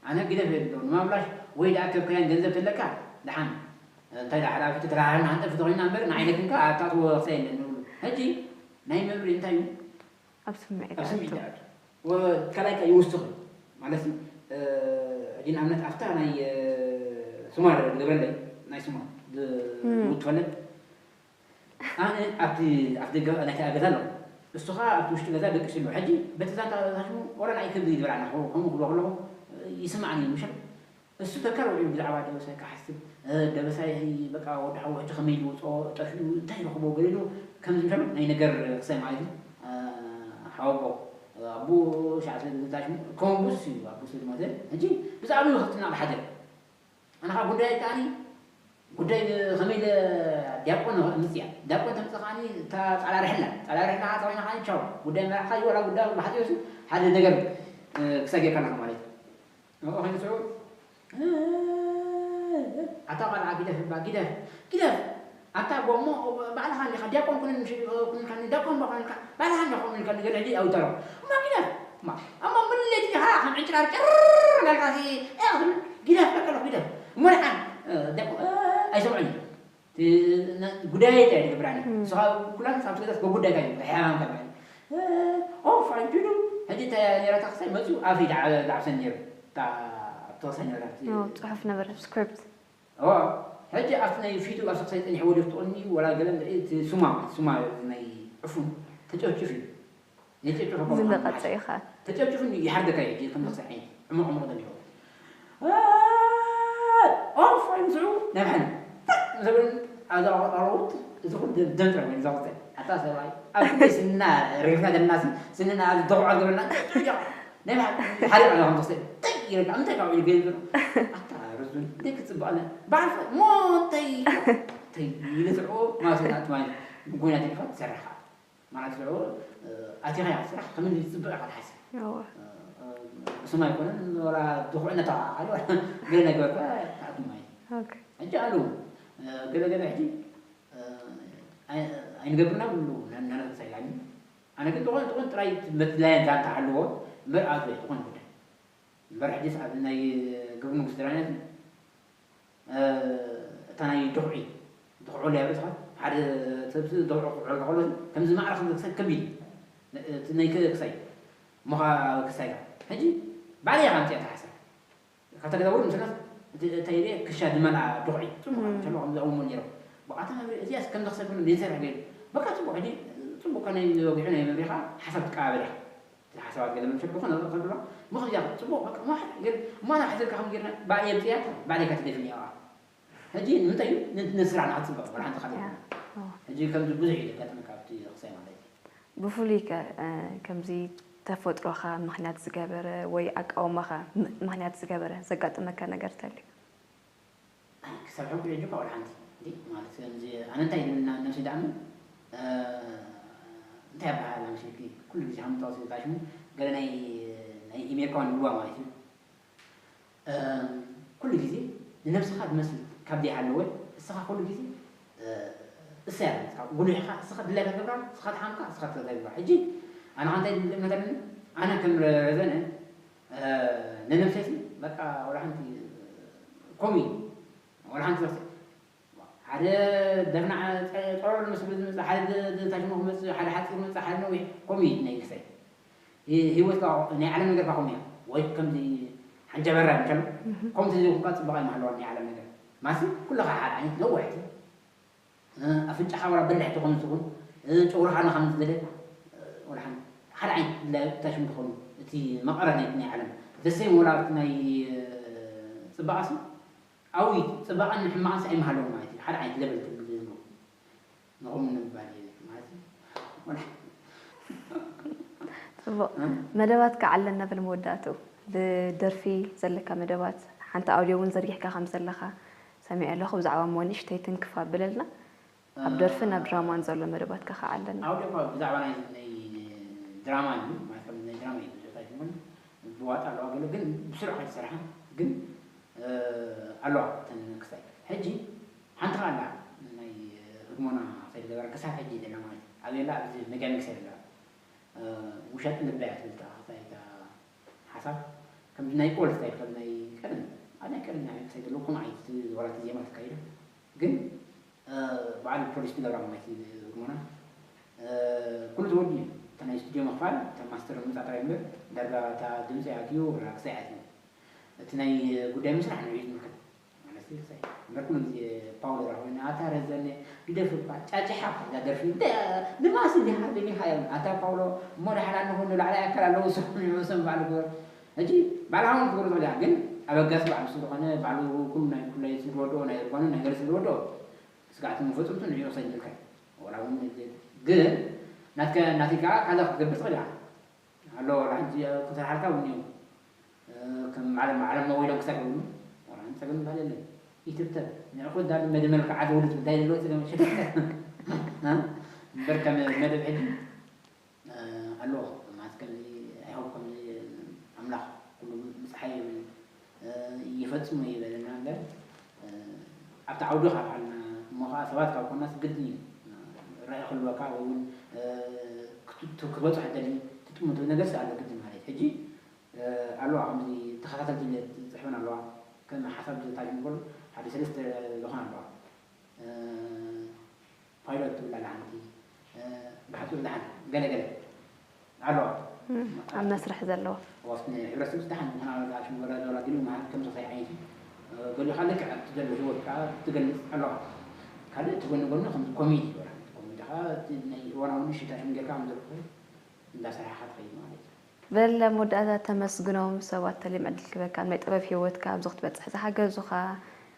ኣነ ግደፍ የለ ንማምላሽ ወይ ደኣ ከብካያን ገንዘብ ተለካ ደሓን እንታይ ደኣ ሓላፊ ተተራሃና ኣንጠፍ ተኾይና እምበር ንዓይነትንካ ኣብታ ትወቕሰ የለን ንብሉ ሕጂ ናይ መብሬ እንታይ እዩ ኣብ ስምዒት ኣብ ስምዒት ኣቱ። ይኣቱ ወ- ካልኣይ ከኣ ይውስኽ እዩ ማለት እዩ እ፣ ሕጂ ንኣብነት ኣብታ ናይ እ፣ ሱማር ግበለይ ናይ ሱማር ዝ- ም። ዝውትፈለይ ኣነ ኣብቲ ኣብ ደገ ናይቲ ገዛ ኣለኹ እሱ ኸዓ ኣብቲ ውሽጢ ገዛ ደቂሱ ኣሎ ሕጂ በቲ ዛንታ ዛሽሙ ወላ ንዓይ ክብል ይበላዕና ከምኡ ክብሎ ከለኹ ይስማዕኒ እዩ ምሸት እሱ ተካል ውዒሉ ብዛዕባ ደበሳይ ክሓስብ ደበሳይ በቃ ወዲ ሓዉ ሕጂ ከመይ ኢሉ ውፅኦ ጠፊኡ እንታይ ይረኽቦ ገለ ኢሉ ከምዚ ምሸት ናይ ነገር ክሳይ ማለት እዩ ሓወቦ ኣቡ ሻዕ ስለ ዝዛሽሙ ከምኡ ቡስ እዩ ኣቡ ስለ ዝሞተ ሕጂ ብዛዕባ ይኸትና ብሓደ ኣነ ካብ ጉዳይ ከኣኒ ጉዳይ ከመይ ኢለ ዲያቆን ምፅያ ዲያቆን ተምፅእ ከኣኒ እታ ፃላ ርሕላ ፃላ ርሕላ ከዓ ተኮይና ከዓ ቻው ጉዳይ መራሕካ ይወላ ጉዳይ ብሓፂሩ ሓደ ነገር ክሳጌርካ ኣለካ ማለት እዩ ንኡ ከይኑ ስዑ ኣታ ቆልዓ ግደፍ እባ ግደፍ ግደፍ ኣታ ጎሞ ባዕልኻ እንዲኻ ዲያቆን ኩንን ኩንካኒ ዲያቆን ባ ኩንካ ባዕልኻ እንዲኻ ኩንካኒ ገለ ሕጂ ኣውተሮ እማ ግደፍ እማ እሞ ምልሌት ኢኻ ከም ዕንጭራር ጭር ናልካ ሲ ግደፍ በቀሎ ግደፍ እሞ ደሓን ዲያቆን ኣይሰምዑን ጉዳይ እንታይ ድገብራኒ ንስኻ ኩላን ሳብ ትገዛስ በጉዳይካ እዩ ሕያማም ከብራኒ ኦፍ ኣይዱዱ ሕጂ እንታይ ነራታ ክሳይ መፅኡ ኣፍይ ዝዓብሰን ነይሩ ተወሳኝ ነራት ፅሑፍ ነበረ ስክሪፕት ሕጂ ኣብቲ ናይ ፊቱ ኣብ ሰክሳይ ፀኒሕ ወዲፍ ትቕኒ ወላ ገለ እቲ ሱማ ሱማ ናይ ዕፉን ተጨፍጭፍ እዩ ዝለቐፀ እዩ ከዓ ተጨብጭፉ ይሓርደካ እዩ ከም ዝኽሰዕ ዓይነት ዕሙቕ ዕሙቕ ደሚቑ ኦፍ ኣይምስዑ ናይ ብሓን ዝብል ኣዛ ኣሮት እዚ ኩሉ ደም ጥራይ ኮይኑ ዘቕፀ ኣታ ሰብኣይ ኣብ ክንደይ ስንና ረጊፍና ዘለና ስንና ኣብ ደቑዖ ዝብለና ናይ ብሓን ሓሪቕ ኣሎ ከም ዝኽሰዕ ታይ ይረዳ እንታይ ካብ ኢሉ ገይሩ ዘሎ ኣታ ርዙን ደቂ ፅባቐ በዓል ሞ እንታይ እንታይ ኢለ ስርዖ ማስናት ማለት ኮይና ተሪፋ ትሰርሕ ማለት ስርዑ ኣቲኻ ኢኻ ስራሕ ከመይ ዝፅብቕ ኢኻ ትሓስብ እሱም ኣይኮነን ወላ ድኹዕነት ኣኻል ገለ ነገር እኳ ተኣኩም ማለት እዩ ሕጂ ኣለዉ ገለ ገለ ሕጂ ኣይንገብርና ብሉ ናነሳ ኢላኒ ኣነ ግን ዝኾነ ዝኾን ጥራይ መድላየን ዛንታ ሃልዎ እምበር ኣዝ ዝኾነ ጉዳይ እምበር ሕጂስ ኣብ ናይ ግብሪ ንጉስ ድራነት እታ ናይ ድኹዒ ድኹዑ ለያ ርእስኻ ሓደ ሰብ ድኹዑ ክውዕል ከሎ ከምዚ ማዕረ ከም ዝክሰብ ከቢድ እዩ እቲ ናይ ክሳይ እሞ ከዓ ክሳይ ሕጂ ባዕለይ ኢኻ ኣምፅኣ ተሓሰብ ካብታ ገዛ ውርድ ምስላስ እንታይ ኢለ ክሻ ዝመልኣ ድኹዒ ፅቡቅ ከም ከምዚ ኣውሞ ነይሮም ብቃታ መብሪ እዚኣስ ከምዚ ክሰብ ሜንሰር ገይሩ በቃ ፅቡቅ ሕጂ ፅቡቅ ከ ናይ ወጊሑ ናይ መብሪ ከዓ ሓሳብ ትቀባበል ኢኻ ሓሳባት ገለ መምሸል ብኮነ ከብሎ ምኽንያት ፅቡቅ በቃ ማሕ ግን እማና ሕዝልካ ከም ጌርና ባዕለይ ኣምፅያ ባዕለይ ከትደፍን እያ ሕጂ ንምንታይ እዩ ነቲ ነቲ ስራሕ ንኽትፅበቕ ወላ ሓንቲ ካልእ ሕጂ ከምዚ ብዙሕ እዩ ዘጋጥመካ ኣብቲ ክሳይ ማለት እዩ ብፍሉይ ከ ከምዚ ተፈጥሮኻ ምኽንያት ዝገበረ ወይ ኣቃውማኻ ምኽንያት ዝገበረ ዘጋጠመካ ነገር ተልዩ ክሳብ ሕጂ ሕጂ እኳ ወላ ሓንቲ እንዲ ማለት ከምዚ ኣነ እንታይ ይብል ናብ ነብሲ ደኣ እንታይ ኣበሃል ኣምሲልኪ ኩሉ ግዜ ከም ጠቕሲ ጣሽሙ ገለ ናይ ናይ ኢሜልካ ንብዋ ማለት እዩ ኩሉ ግዜ ንነብስኻ ትመስል ካብ ዘይሃለወ እስኻ ኩሉ ግዜ እሰያ ጉሉሕኻ እስኻ ድላይካ ትገብራ እስኻ ትሓምካ እስኻ ትገብራ ሕጂ ኣነ ኸ እንታይ ዝብል እምነት ኣለኒ ኣነ ከም ረዘነ ንነብሰይ በቃ ወላ ሓንቲ ከምኡ እዩ ወላ ሓንቲ ነብሰይ ሓደ ደፍናዕ ፀሎሎ ምስ ዝብል ዝመፅእ ሓደ ታሽሞ ክመፅእ ሓደ ሓፂር መፅእ ሓደ ነዊሕ ከምኡ እዩ ናይ ክሳይ ህይወትካ ናይ ዓለም ነገርካ ከምኡ እያ ወይ ከምዚ ሓንጀበራ ምሸሉ ከምቲ ዘይኮንካ ፅባቐ ይመሃለዋ ናይ ዓለም ነገር ማሲ ኩልኻ ሓደ ዓይነት ነዋሕቲ ኣፍንጫኻ ወላ በላሕ ትኾን ትኹን ጨጉርኻ ንኸም ዝደለ ወላ ሓደ ዓይነት ድላይ ታሽም ትኾኑ እቲ መቐረ ናይ ናይ ዓለም ዘሰይ ወላ ናይ ፅባቐ ሲ ኣዊ ፅባቐን ሕማቕን ሲ ኣይመሃለዎም ማለት እዩ ሓደ ዓይነት ለበል ትብል ዝህሉ ንኹም ንምባል ማለት እዩ ፅቡቕ መደባትካ ዓለና በል መወዳእትኡ ብደርፊ ዘለካ መደባት ሓንቲ ኣውድዮ እውን ዘርጊሕካ ከም ዘለኻ ሰሚዐ ኣለኹ ብዛዕባ እሞ ንእሽተይ ትንክፍ ኣብለልና ኣብ ደርፍን ኣብ ድራማን ዘሎ መደባትካ ከዓ ኣለና ኣውድዮ እኳ ብዛዕባ ናይ ናይ ድራማ እዩ ማለት ከም ናይ ድራማ እዩ ዝታይ ትብል ብዋጣ ኣለዋ ገለ ግን ብስሩዕ ከይተሰርሐ ግን ኣለዋ ተን ክሳይ ሕጂ ሓንቲ ከዓ ኣላ ናይ ህግሞና ከይተገበረ ክሳብ ሕጂ ዘላ ማለት እዩ ኣበየላ ኣብዚ መጋሚክስ የላ ውሸጢ ልበያ ትብል እታ ክሳይ እታ ሓሳብ ከምዚ ናይ ኦል ስታይል ከም ናይ ቀደም ኣብ ናይ ቀደም ናይ ክሳይ ዘለዉ ከምኡ ዓይነት ወራቲ ዜማ ተካይዱ ግን በዓል ፖሊስ ትገብራ ማለት እዩ ህግሞና ኩሉ ተወዲ እዩ እታ ናይ ስቱዲዮ ምኽፋል እታ ማስተር ምምፃእ ጥራይ እምበር ዳርጋ እታ ድምፂ ኣትዩ ወላ ክሳይ ኣትዩ እቲ ናይ ጉዳይ ምስራሕ ንዕኡ ዝምልከት ማለት እዩ ክሳይ እምበር ኩሉ ግዜ ፓውሎ ራ ኮይኑ ኣታ ረዘነ ግደፍ እኳ ጫጭሓ እዛ ደርፊ ንማስ እንዲኻ ደሊኻ እዮም ኣታ ፓውሎ እሞ ዳሕና ንኹን ንላዕላይ ኣካል ኣለዎ ስኹም ንዕኡ ስም ባዕሉ ግበር ሕጂ ባዕልኻ እውን ክገብሩ ትኽእል ኢኻ ግን ኣበጋሲ ባዕሉ ስለ ዝኾነ ባዕሉ ኩሉ ናይ ኩላይ ስድወዶ ናይ ዝኾነ ናይ ገለ ስድወዶ ስጋዕቲ መፈፀምቱ ንዕኡ ክሳይ ዝልካ ወላ እውን ግን ናትከ ናተይ ከዓ ካዛ ክትገብር ትኽእል ኢኻ ኣሎ ወላ ሕጂ ክሰርሓልካ እውን እዮም ከም ዓለም ዓለም ሞባይሎም ክሳይ ከብሉ ወላ ሓንቲ ፀገም ይባል የለን ይትብተብ ንዕኹ ዳ መደመልካ ዓዲ ውሉድ እንታይ ዘለዎ ፀገም ሽፍተ እምበር ከም መደብ ሕጂ ኣለዎ ማለት ከምዚ ኣይሆብ ከምዚ ኣምላኽ ኩሉ ምፅሓይ ይብል ይፈፅሞ ይበለና እምበር ኣብቲ ዓውዲ ካብ ዓልና እሞ ከዓ ሰባት ካብ ኮናስ ግድን እዩ ራእይ ክህልወካ ወይ እውን ክትበፅሕ ደሊ ትጥምቶ ነገር ስኣለ ግድን ማለት ሕጂ ኣለዋ ከምዚ ተኸታተልቲ ዝፅሕፈን ኣለዋ ከም ሓሳብ ዝታጅ ንበሉ ሓደ ሰለስተ ዝኾን ኣለዋ ፓይሎት ትብል ኣላ ሓንቲ ብሓፂሩ ደሓን ገለ ገለ ኣለዋ ኣብ መስርሕ ዘለዋ ዋስነ ሕብረተሰብ ደሓን ምዃና ሽንጎራ ዶላ ገሊኡ መሃር ከም ተሳይ ዓይነት እዩ ገሊኡ ከዓ ልክዕ ኣብቲ ዘሎ ህይወት ከዓ ትገልፅ ኣለዋ ካልእ እቲ ጎኒ ጎኒ ከም ኮሜዲ ይበላ ኮሜዲ ከዓ ናይ እዋናዊ ንሽታ ሽም ጌርካ ከም ዘልኩ እንዳሰራሕካ ትኸይድ ማለት እዩ በል ኣብ መወዳእታ ተመስግኖም ሰባት ተልዮም ዕድል ክበካ ኣብ ናይ ጥበብ ሂወትካ ኣብዚ ክትበፅሕ ዝሓገዙኻ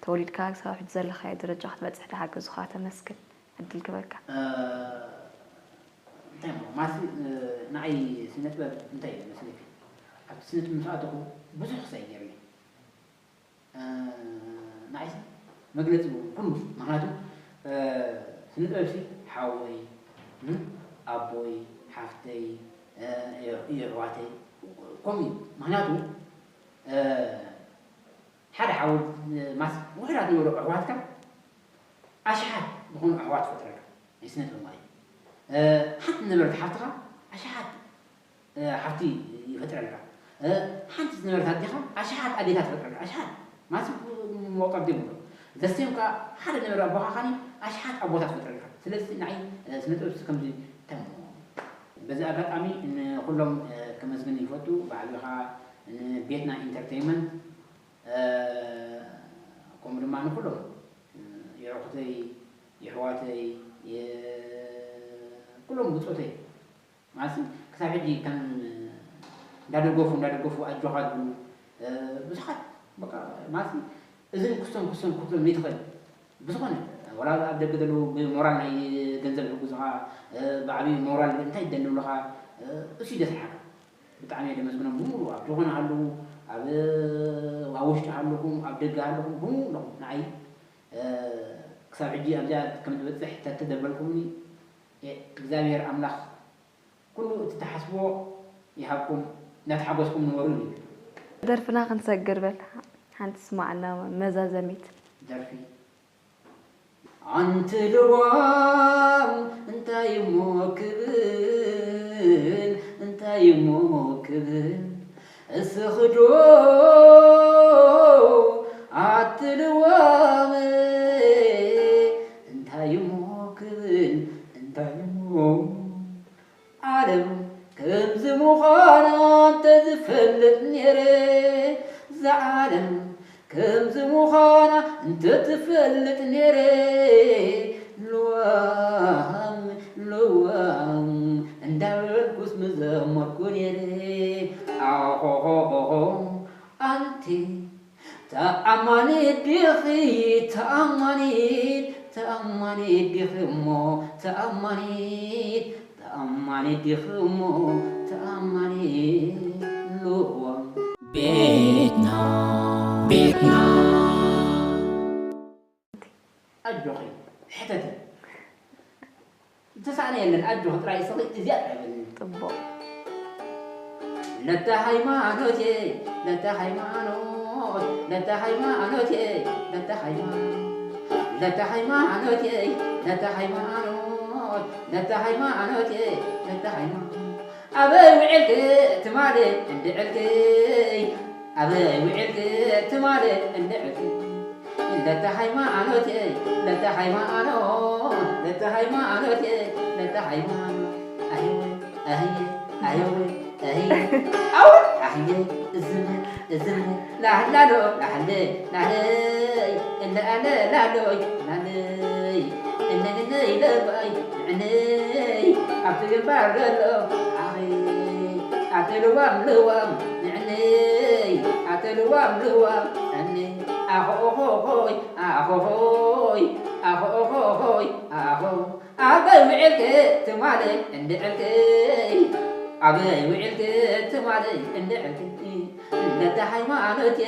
ተወሊድካ ክሳብ ሕጂ ዘለኻዮ ደረጃ ክትበፅሕ ዝሓገዙኻ ተመስግን ዕድል ክበካ እንታይ እሞ ማሲ ንዓይ ስነ ጥበብ እንታይ እዩ መስለኪ ኣብቲ ስነ ጥበብ ምስ ኣተኹ ብዙሕ ክሳይ ገይርኒ ንዓይሲ መግለፂ እውን ኩሉ ምክንያቱ ስነ ጥበብሲ ሓወይ ኣቦይ ሓፍተይ የሕዋተይ ከምኡ እዩ ምክንያቱ ሓደ ሓወይ ማስ ውሕዳት ነበሩ ኣሕዋትካ ኣሽሓት ዝኾኑ ኣሕዋት ፈጥረልካ ናይ ስነ ጥበብ ማለት ሓንቲ ነበረት ሓፍትኻ ኣሽሓት ሓፍቲ ይፈጥረልካ ሓንቲ ዝነበረት ኣዴኻ ኣሽሓት ኣዴታት ይፈጥረልካ ኣሽሓት ማለት መቁጠር ዘይብሉ ዘስቴም ከዓ ሓደ ነበረ ኣቦኻ ካኒ ኣሽሓት ኣቦታት ይፈጥረልካ ስለዚ ንዓይ ስነ ጥበብ ከምዚ ተሞ በዚ ኣጋጣሚ ንኹሎም ከመስግን ይፈቱ። ብዓቢኻ ንቤትና ኢንተርቴይመንት ከምኡ ድማ ንኹሎም የዕሩኽተይ፣ የሕዋተይ፣ ኩሎም ብጾተይ ማለት ክሳብ ሕጂ ከም እንዳደገፉ እንዳደገፉ ኣጆኻ ዝብሉ ብዙሓት በቃ ማለት እዝን ክስቶን ክስቶን ክትብሎም ይትኽእል። ብዝኾነ ወላ ኣብ ደገ ዘለዉ ብሞራል ናይ ገንዘብ ይሕግዙኻ፣ ብዓብዩ ሞራል እንታይ ይደልውልኻ፣ እሱ ይደስሓካ። ብጣዕሚ እየ ደመስግኖም ብምሉኡ ኣብ ዝኾነ ሃለዉ ኣብ ኣብ ውሽጢ ሃለኹም ኣብ ደገ ሃለኹም ብምሉኹም ንዓይ ክሳብ ሕጂ ኣብዚኣ ከም ዝበፅሕ ተተደበልኩምኒ እግዚኣብሔር ኣምላኽ ኩሉ እቲ ትሓስብዎ ይሃብኩም፣ እናተሓጎስኩም ንበሩ ይብል። ደርፍና ክንሰግር በል ሓንቲ ስማዕና መዛዘሚት። ደርፊ ኣንቲ ልዋም እንታይ እሞ ክብል እንታይ እሞ ክብል እስኽዶ ኣቲ ልዋም እንታይ እሞ ክብል እንታይ እሞ ዓለም ከምዚ ምዃና እንተዝፈልጥ ነይረ እዛ ዓለም ከምዚ ምዃና እንተትፈልጥ ነይረ ልዋም ልዋም እንዳበልኩስ ምዘመርኩ ነይረ ኣኾኾኾኾ ኣንቲ ተኣማኒት ዲኺ ተኣማኒት ተኣማኒት ዲኺ እሞ ተኣማኒት ተኣማኒት ዲኺ እሞ ተኣማኒት ልዋም ቤትና ቤትና ኣጆኺ ሕተቲ ዝተሳእነ የለን ኣጆኺ ጥራይ እስኺ እዚኣ ጥራይ በልኒ። ጽቡቕ። ለተ ሃይማኖቴ ለተ ሃይማኖት ለተ ሃይማኖቴ ለተ ሃይማኖት ለተ ሃይማኖቴ ለተ ሃይማኖት ለተ ሃይማኖቴ ለተ ሃይማኖት ኣበይ ውዕልኪ ትማሊ እንድዕልኪ ኣበይ ውዕልኪ ትማሊ እንድዕልኪ ለተ ሃይማኖቴ ለተ ሃይማኖት ለተ ሃይማኖቴ ለተ ሃይማኖት ኣህየ ኣህየ ኣህየ ኣህየ ኣው ኣህየ እዝመ እዝመ ላህላሎ ላህለ ላህለይ እለ ኣለ ላሎይ ላለይ እነግነይ ለባይ ንዕነይ ኣብቲ ግንባር ዘሎ ኣኺ ኣቲ ልዋም ልዋም ንዕነይ ኣቲ ልዋም ልዋም ዕነይ ኣኾኾኾይ ኣኾኾይ ኣኾኾኾይ ኣኾ ኣበይ ውዕልኪ ትማሊ እንድዕልኪ ኣበይ ውዕልኪ ትማሊ እንድዕልኪ ለተ ሃይማኖቴ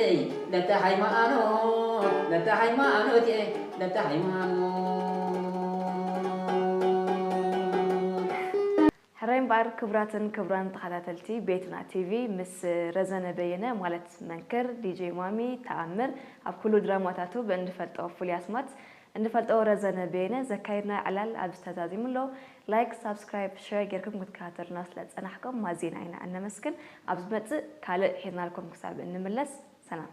ለተ ሃይማኖት ለተ ሃይማኖቴ ለተ ሃይማኖት ሕራይ እምበኣር ክቡራትን ክቡራን ተኸታተልቲ ቤትና ቲቪ ምስ ረዘነ በየነ ማለት መንክር ዲጄ ማሚ ተኣምር ኣብ ኩሉ ድራማታቱ ብእንፈልጦ ፍሉይ ኣስማት እንፈልጦ ረዘነ በየነ ዘካየድናዮ ዕላል ኣብዚ ተዛዚሙ ኣሎ። ላይክ ሳብስክራይብ ሸር ጌርኩም ክትከታተሉና ስለ ዝጸናሕኩም ኣዚና ኢና እነመስግን። ኣብ ዝመጽእ ካልእ ሒዝናልኩም ክሳብ እንምለስ ሰላም።